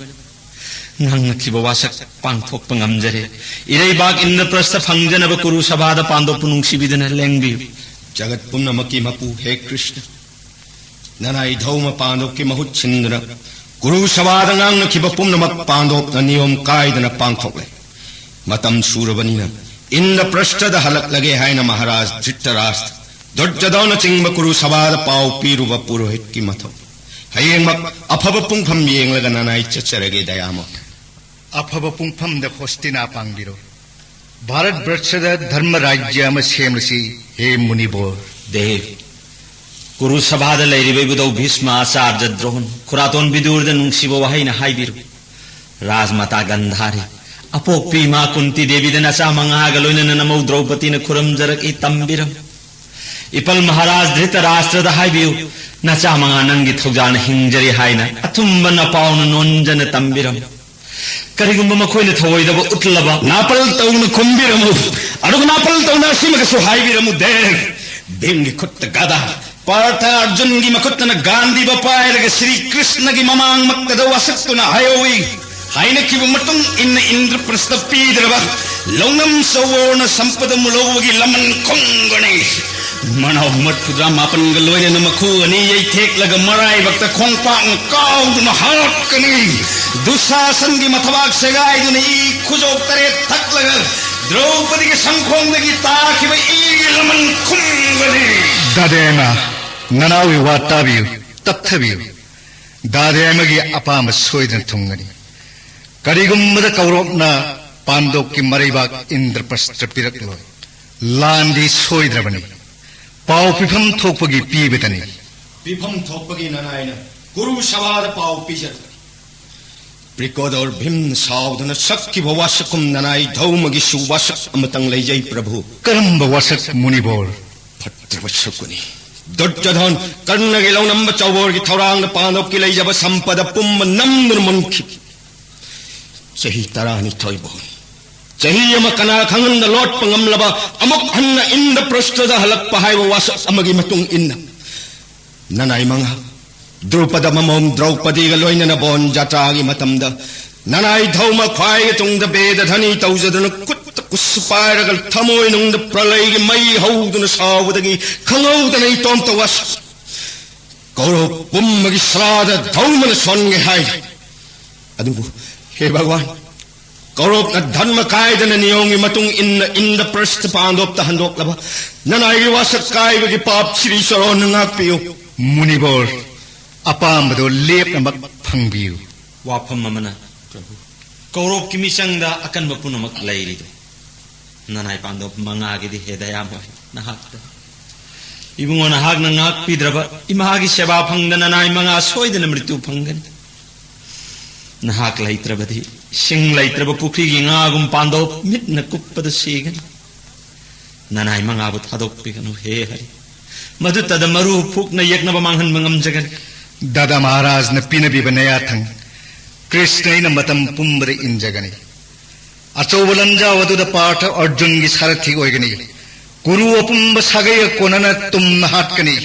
ꯉꯥꯡꯅꯈꯤꯕ ꯋꯥꯁꯛ ꯄꯥꯡꯊꯣꯛꯄ ꯉꯝꯖꯔꯦ꯫ ꯏꯔꯩꯕꯥꯛ ꯏꯟꯗ꯭ꯔꯄ꯭ꯔꯁꯊ ꯐꯪꯖꯅꯕ ꯀꯨꯔꯨ ꯁꯚꯥꯗ ꯄꯥꯟꯗꯣꯞꯄꯨ ꯅꯨꯡꯁꯤꯕꯤꯗꯨꯅ ꯂꯦꯡꯕꯤꯌꯨ꯫ ꯖꯒꯠ ꯄꯨꯝꯅꯃꯛꯀꯤ ꯃꯄꯨ ꯍꯦ ꯀ꯭ꯔꯤꯁꯅ, ꯅꯅꯥꯏ ꯙꯧꯃ ꯄꯥꯟꯗꯣꯞꯀꯤ ꯃꯍꯨꯠ ꯁꯤꯟꯗꯨꯅ ꯀꯨꯔꯨ ꯁꯚꯥꯗ ꯉꯥꯡꯅꯈꯤꯕ ꯄꯨꯝꯅꯃꯛ ꯄꯥꯟꯗꯣꯞꯅ ꯅꯤꯌꯣꯝ ꯀꯥꯏꯗꯅ ꯄꯥꯡꯊꯣꯛꯂꯦ꯫ ꯃꯇꯝ ꯁꯨꯔꯕꯅꯤꯅ ꯏꯟꯗ꯭ꯔꯄ꯭ꯔꯁꯊꯗ ꯍꯜꯂꯛꯂꯒꯦ ꯍꯥꯏꯅ ꯃꯍꯥꯔꯥꯖ ꯙ꯭ꯔꯤꯇꯔꯥꯁꯇ꯭ꯔ, ꯗꯨꯔꯖꯣꯙꯅꯆꯤꯡꯕ ꯀꯨꯔꯨ ꯁꯚꯥꯗ ꯄꯥꯎ ꯄꯤꯔꯨꯕ ꯄꯨꯔꯣꯍꯤꯠꯀꯤ ꯃꯊꯧ꯫ ꯍꯌꯦꯡꯃꯛ ꯑꯐꯕ ꯄꯨꯡꯐꯝ ꯌꯦꯡꯂꯒ ꯅꯅꯥꯏ ꯆꯠꯆꯔꯒꯦ ꯗꯌꯥꯃꯣ꯫ ꯑꯐꯕ ꯄꯨꯡꯐꯝꯗ ꯍꯣꯁꯇꯤꯅꯥ ꯄꯥꯡꯕꯤꯔꯣ꯫ ꯚꯥꯔꯠ ꯕꯔꯁꯗ ꯙꯔꯃ ꯔꯥꯖ꯭ꯌ ꯑꯃ ꯁꯦꯝꯂꯁꯤ ꯍꯦ ꯃꯨꯅꯤꯕꯣꯔ꯫ ꯗꯦꯕ, ꯀꯨꯔꯨ ꯁꯚꯥꯗ ꯂꯩꯔꯤꯕ ꯏꯕꯨꯙꯧ ꯚꯤꯁꯃ, ꯑꯆꯥꯔꯖ ꯗ꯭ꯔꯣꯍꯟ, ꯈꯨꯔꯥꯇꯣꯟ ꯕꯤꯗꯨꯔꯗ ꯅꯨꯡꯁꯤꯕ ꯋꯥꯍꯩꯅ ꯍꯥꯏꯕꯤꯔꯨ꯫ ꯔꯥꯖꯃꯥꯇꯥ ꯒꯟꯙꯥꯔꯤ, ꯑꯄꯣꯛꯄꯤ ꯏꯃꯥ ꯀꯨꯟꯇꯤ ꯗꯦꯕꯤꯗ ꯅꯆꯥ ꯃꯉꯥꯒ ꯂꯣꯏꯅꯅ ꯅꯃꯧ ꯗ꯭ꯔꯧꯄꯗꯤꯅ ꯈꯨꯔꯨꯝꯖꯔꯛꯏ, ꯇꯝꯕꯤꯔꯝ꯫ ꯏꯄꯜ ꯃꯍꯥꯔꯥꯖ ꯙ꯭ꯔꯤꯇꯔꯥꯁꯇ꯭ꯔꯗ ꯍꯥꯏꯕꯤꯌꯨ, ꯅꯆꯥ ꯃꯉꯥ ꯅꯪꯒꯤ ꯊꯧꯖꯥꯜꯅ ꯍꯤꯡꯖꯔꯤ ꯍꯥꯏꯅ ꯑꯊꯨꯝꯕ ꯅꯄꯥꯎꯅ ꯅꯣꯟꯖꯅ ꯇꯝꯕꯤꯔꯝ꯫ ꯀꯔꯤꯒꯨꯝꯕ ꯃꯈꯣꯏꯅ ꯊꯧꯑꯣꯏꯗꯕ ꯎꯠꯂꯕ, ꯅꯥꯄꯜ ꯇꯧꯅ ꯈꯨꯝꯕꯤꯔꯝꯃꯨ, ꯑꯗꯨꯒ ꯅꯥꯄꯜ ꯇꯧꯅ ꯑꯁꯤꯃꯒꯁꯨ ꯍꯥꯏꯕꯤꯔꯝꯃꯨ, ꯗꯦꯕ, ꯚꯤꯝꯒꯤ ꯈꯨꯠꯇ ꯒꯗꯥ, ꯄꯥꯔꯊ ꯑꯔꯖꯨꯟꯒꯤ ꯃꯈꯨꯠꯇꯅ ꯒꯥꯟꯙꯤꯕ ꯄꯥꯏꯔꯒ ꯁ꯭ꯔꯤ ꯀ꯭ꯔꯤꯁꯅꯒꯤ ꯃꯃꯥꯡꯃꯛꯇꯗ ꯋꯥꯁꯛꯇꯨꯅ ꯍꯥꯏꯍꯧꯏ꯫ ꯍꯥꯏꯅꯈꯤꯕ ꯃꯇꯨꯡ ꯏꯟꯅ ꯏꯟꯗ꯭ꯔꯄ꯭ꯔꯁꯊ ꯄꯤꯗ꯭ꯔꯕ ꯂꯧꯅꯝ ꯆꯧꯋꯣꯔꯅ ꯁꯝꯄꯗꯃꯨ ꯂꯧꯕꯒꯤ ꯂꯃꯟ ꯈꯨꯝꯒꯅꯤ꯫ ꯃꯅꯥꯎ ꯃꯔꯐꯨꯇꯔꯥ ꯃꯥꯄꯟꯒ ꯂꯣꯏꯅꯅ ꯃꯈꯨ ꯑꯅꯤ ꯌꯩꯊꯦꯛꯂꯒ ꯃꯔꯥꯏꯕꯛꯇ ꯈꯣꯡꯄꯥꯛꯅ ꯀꯥꯎꯗꯨꯅ ꯍꯥꯠꯀꯅꯤ꯫ ꯗꯨꯁꯥꯁꯟꯒꯤ ꯃꯊꯕꯥꯛ ꯁꯦꯒꯥꯏꯗꯨꯅ ꯏ ꯈꯨꯖꯣꯞ ꯇꯔꯦꯠ ꯊꯛꯂꯒ ꯗ꯭ꯔꯧꯄꯗꯤꯒꯤ ꯁꯪꯈꯣꯡꯗꯒꯤ ꯇꯥꯈꯤꯕ ꯏꯒꯤ ꯂꯃꯟ ꯈꯨꯝꯒꯅꯤ꯫ ꯗꯥꯗꯦꯃ, ꯅꯅꯥꯎꯒꯤ ꯋꯥ ꯇꯥꯕꯤꯌꯨ, ꯇꯞꯊꯕꯤꯌꯨ꯫ ꯗꯥꯗꯦꯃꯒꯤ ꯑꯄꯥꯝꯕ ꯁꯣꯏꯗꯅ ꯊꯨꯡꯒꯅꯤ꯫ ꯀꯔꯤꯒꯨꯝꯕꯗ ꯀꯧꯔꯣꯞꯅ ꯄꯥꯟꯗꯣꯞꯀꯤ ꯃꯔꯩꯕꯥꯛ ꯏꯟꯗ꯭ꯔꯄ꯭ꯔꯁꯊ ꯄꯤꯔꯛꯂꯣꯏ꯫ ꯂꯥꯟꯗꯤ ꯁꯣꯏꯗ꯭ꯔꯕꯅꯤ꯫ ꯄꯥꯎ ꯄꯤꯐꯝ ꯊꯣꯛꯄꯒꯤ ꯄꯤꯕꯗꯅꯤ꯫ ꯄꯤꯐꯝ ꯊꯣꯛꯄꯒꯤ ꯅꯅꯥꯏꯅ ꯀꯨꯔꯨ ꯁꯚꯥꯗ ꯄꯥꯎ ꯄꯤꯖꯔꯛꯄꯅꯤ꯫ ꯔꯤꯀꯣꯗꯣꯔ ꯚꯤꯝꯅ ꯁꯥꯎꯗꯨꯅ ꯁꯛꯈꯤꯕ ꯋꯥꯁꯛꯀꯨꯝ ꯅꯅꯥꯏ ꯙꯧꯃꯒꯤꯁꯨ ꯋꯥꯁꯛ ꯑꯃꯇꯪ ꯂꯩꯖꯩ, ꯄ꯭ꯔꯚꯨ꯫ ꯀꯔꯝꯕ ꯋꯥꯁꯛ, ꯃꯨꯅꯤꯕꯣꯔ? ꯐꯠꯇ꯭ꯔꯕ ꯁꯛꯄꯅꯤ꯫ ꯗꯨꯔꯖꯣꯙꯟ ꯀꯔꯅꯒꯤ ꯂꯧꯅꯝꯕ ꯆꯧꯕꯣꯔꯒꯤ ꯊꯧꯔꯥꯡꯗ ꯄꯥꯟꯗꯣꯞꯀꯤ ꯂꯩꯖꯕ ꯁꯝꯄꯗ ꯄꯨꯝꯕ ꯅꯝꯗꯨꯅ ꯃꯨꯟꯈꯤ꯫ ꯆꯍꯤ ꯇꯔꯥꯅꯤꯊꯣꯏ ꯐꯥꯎ, ꯆꯍꯤ ꯑꯃ ꯀꯅꯥ ꯈꯪꯍꯟꯗ ꯂꯣꯠꯄ ꯉꯝꯂꯕ, ꯑꯃꯨꯛ ꯍꯟꯅ ꯏꯟꯗ꯭ꯔꯄ꯭ꯔꯁꯊꯗ ꯍꯜꯂꯛꯄ ꯍꯥꯏꯕ ꯋꯥꯁꯛ ꯑꯃꯒꯤ ꯃꯇꯨꯡ ꯏꯟꯅ, ꯅꯅꯥꯏ ꯃꯉꯥ, ꯗ꯭ꯔꯧꯄꯗ ꯃꯃꯣꯝ ꯗ꯭ꯔꯧꯄꯗꯤꯒ ꯂꯣꯏꯅꯅ ꯕꯣꯟ ꯖꯥꯇ꯭ꯔꯥꯒꯤ ꯃꯇꯝꯗ ꯅꯅꯥꯏ ꯙꯧꯃ ꯈ꯭ꯋꯥꯏꯒꯤ ꯇꯨꯡꯗ ꯕꯦꯗ ꯙꯅꯤ ꯇꯧꯖꯗꯨꯅ, ꯈꯨꯠꯇ ꯀꯨꯁꯨ ꯄꯥꯏꯔꯒ ꯊꯃꯣꯏ ꯅꯨꯡꯗ ꯄ꯭ꯔꯂꯩꯒꯤ ꯃꯩ ꯍꯧꯗꯨꯅ ꯁꯥꯎꯕꯗꯒꯤ ꯈꯪꯍꯧꯗꯅ ꯏꯇꯣꯝꯇ ꯋꯥꯁꯛ ꯀꯧꯔꯕ ꯄꯨꯝꯕꯒꯤ ꯁꯔꯥꯗ ꯙꯧꯃꯅ ꯁꯣꯟꯒꯦ ꯍꯥꯏꯔꯤ꯫ ꯑꯗꯨꯕꯨ ꯍꯦ ꯚꯒꯋꯥꯟ, ꯀꯧꯔꯕꯅ ꯙꯔꯃ ꯀꯥꯏꯗꯅ ꯅꯤꯌꯣꯝꯒꯤ ꯃꯇꯨꯡ ꯏꯟꯅ ꯏꯟꯗ꯭ꯔꯄ꯭ꯔꯁꯊ ꯄꯥꯟꯗꯣꯞꯇ ꯍꯟꯗꯣꯛꯂꯕ ꯅꯅꯥꯏꯒꯤ ꯋꯥꯁꯛ ꯀꯥꯏꯕꯒꯤ ꯄꯥꯞ ꯁ꯭ꯔꯤ ꯆꯔꯣꯟꯅ ꯉꯥꯛꯄꯤꯌꯨ꯫ ꯃꯨꯅꯤꯕꯣꯔ, ꯑꯄꯥꯝꯕꯗꯣ ꯂꯦꯞꯅꯃꯛ ꯐꯪꯕꯤꯌꯨ꯫ ꯋꯥꯐꯝ ꯑꯃꯅ, ꯄ꯭ꯔꯚꯨ, ꯀꯧꯔꯕꯀꯤ ꯃꯤꯆꯪꯗ ꯑꯀꯟꯕ ꯄꯨꯝꯅꯃꯛ ꯂꯩꯔꯤꯗꯨ ꯅꯅꯥꯏ ꯄꯥꯟꯗꯣꯞ ꯃꯉꯥꯒꯤꯗꯤ ꯍꯦ ꯗꯌꯥꯃꯣꯏ ꯅꯍꯥꯛꯇ꯫ ꯏꯕꯨꯡꯉꯣ, ꯅꯍꯥꯛꯅ ꯉꯥꯛꯄꯤꯗ꯭ꯔꯕ ꯏꯃꯥꯒꯤ ꯁꯦꯕꯥ ꯐꯪꯗꯅ ꯅꯅꯥꯏ ꯃꯉꯥ ꯁꯣꯏꯗꯅ ꯃ꯭ꯔꯤꯇꯨ ꯐꯪꯒꯅꯤ꯫ ꯅꯍꯥꯛ ꯂꯩꯇ꯭ꯔꯕꯗꯤ ꯏꯁꯤꯡ ꯂꯩꯇ꯭ꯔꯕ ꯄꯨꯈ꯭ꯔꯤꯒꯤ ꯉꯥꯒꯨꯝ ꯄꯥꯟꯗꯣꯞ ꯃꯤꯠꯅ ꯀꯨꯞꯄꯗ ꯁꯤꯒꯅꯤ꯫ ꯅꯅꯥꯏ ꯃꯉꯥꯕꯨ ꯊꯥꯗꯣꯛꯄꯤꯒꯅꯨ ꯍꯦ ꯍꯔꯤ꯫ ꯃꯗꯨꯇꯗ ꯃꯔꯨ ꯐꯨꯛꯅ ꯌꯦꯛꯅꯕ ꯃꯥꯡꯍꯟꯕ ꯉꯝꯖꯒꯅꯤ꯫ ꯗꯥꯗꯥ ꯃꯍꯥꯔꯥꯖꯅ ꯄꯤꯅꯕꯤꯕ ꯅꯌꯥꯊꯪ ꯀ꯭ꯔꯤꯁꯅ ꯑꯩꯅ ꯃꯇꯝ ꯄꯨꯝꯕꯗ ꯏꯟꯖꯒꯅꯤ꯫ ꯑꯆꯧꯕ ꯂꯥꯟꯖꯥꯎ ꯑꯗꯨꯗ ꯄꯥꯔꯊ ꯑꯔꯖꯨꯟꯒꯤ ꯁꯥꯔꯊꯤ ꯑꯣꯏꯒꯅꯤ꯫ ꯀꯨꯔꯨ ꯑꯄꯨꯝꯕ ꯁꯥꯒꯩꯒ ꯀꯣꯟꯅꯅ ꯇꯨꯝꯅ ꯍꯥꯠꯀꯅꯤ꯫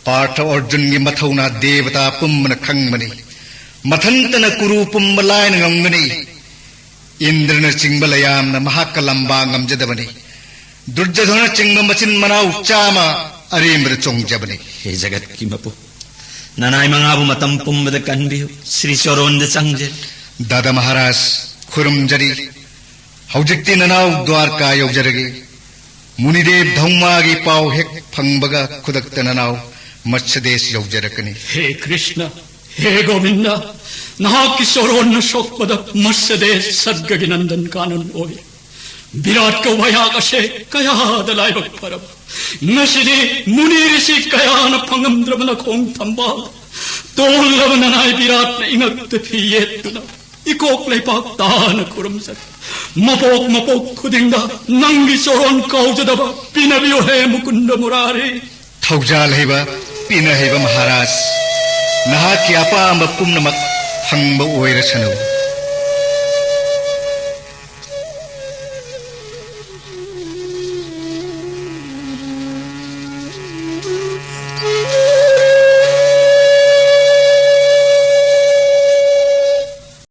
ꯄꯥꯔꯊ ꯑꯔꯖꯨꯟꯒꯤ ꯃꯊꯧꯅꯥ ꯗꯦꯕꯇꯥ ꯄꯨꯝꯕꯅ ꯈꯪꯕꯅꯤ꯫ ꯃꯊꯟꯇꯅ ꯀꯨꯔꯨ ꯄꯨꯝꯕ ꯂꯥꯏꯅ ꯉꯝꯒꯅꯤ꯫ ꯏꯟꯗ꯭ꯔꯅꯆꯤꯡꯕ ꯂꯩꯌꯥꯝꯅ ꯃꯍꯥꯛꯀ ꯂꯝꯕꯥ ꯉꯝꯖꯗꯕꯅꯤ꯫ ꯗꯨꯔꯖꯣꯙꯅꯆꯤꯡꯕ ꯃꯆꯤꯟ ꯃꯅꯥꯎ ꯆꯥꯝꯃ ꯑꯔꯦꯝꯕꯗ ꯆꯣꯡꯖꯕꯅꯤ꯫ ꯍꯦ ꯖꯒꯠꯀꯤ ꯃꯄꯨ, ꯅꯅꯥꯏ ꯃꯉꯥꯕꯨ ꯃꯇꯝ ꯄꯨꯝꯕꯗ ꯀꯟꯕꯤꯌꯨ꯫ ꯁ꯭ꯔꯤ ꯆꯣꯔꯣꯟꯗ ꯆꯪꯖꯔꯤ꯫ ꯗꯥꯗꯥ ꯃꯍꯥꯔꯥꯖ, ꯈꯨꯔꯨꯝꯖꯔꯤ꯫ ꯍꯧꯖꯤꯛꯇꯤ ꯅꯅꯥꯎ ꯗ꯭ꯋꯥꯔꯀꯥ ꯌꯧꯖꯔꯒꯦ꯫ ꯃꯨꯅꯤꯗꯦꯕ ꯙꯧꯃꯒꯤ ꯄꯥꯎ ꯍꯦꯛ ꯐꯪꯕꯒ ꯈꯨꯗꯛꯇ ꯅꯅꯥꯎ ꯃꯠꯁꯗꯦꯁ ꯌꯧꯖꯔꯛꯀꯅꯤ꯫ ꯍꯦ ꯀ꯭ꯔꯤꯁꯅ, ꯍꯦ ꯒꯣꯕꯤꯟꯗ, ꯅꯍꯥꯛꯀꯤ ꯆꯣꯔꯣꯟꯅ ꯁꯣꯛꯄꯗ ꯃꯠꯁꯗꯦꯁ ꯁꯠꯒꯒꯤ ꯅꯟꯗꯟ ꯀꯥꯅꯟ ꯑꯣꯏ꯫ ꯕꯤꯔꯥꯠ ꯀꯧꯕ ꯑꯩꯍꯥꯛ ꯑꯁꯦ ꯀꯌꯥꯗ ꯂꯥꯏꯕꯛ ꯐꯔꯕ꯫ ꯉꯁꯤꯗꯤ ꯃꯨꯅꯤ ꯔꯤꯁꯤ ꯀꯌꯥꯅ ꯐꯪꯉꯝꯗ꯭ꯔꯕ ꯅꯈꯣꯡ ꯊꯝꯕꯥꯜ ꯀꯣꯜꯂꯕ ꯅꯅꯥꯏ ꯕꯤꯔꯥꯠꯅ ꯏꯉꯛꯇ ꯐꯤ ꯌꯦꯠꯇꯨꯅ ꯏꯀꯣꯛ ꯂꯩꯄꯥꯛ ꯇꯥꯅ ꯈꯨꯔꯨꯝꯖꯔꯤ꯫ ꯃꯄꯣꯛ ꯃꯄꯣꯛ ꯈꯨꯗꯤꯡꯗ ꯅꯪꯒꯤ ꯆꯣꯔꯣꯟ ꯀꯥꯎꯖꯗꯕ ꯄꯤꯅꯕꯤꯌꯨ ꯍꯦ ꯃꯨꯀꯨꯟꯗ ꯃꯨꯔꯥꯔꯤ꯫ ꯊꯧꯖꯥꯜ ꯍꯩꯕ, ꯄꯤꯅ ꯍꯩꯕ ꯃꯍꯥꯔꯥꯖ, ꯅꯍꯥꯛꯀꯤ ꯑꯄꯥꯝꯕ ꯄꯨꯝꯅꯃꯛ ꯐꯪꯕ ꯑꯣꯏꯔꯁꯅꯨ꯫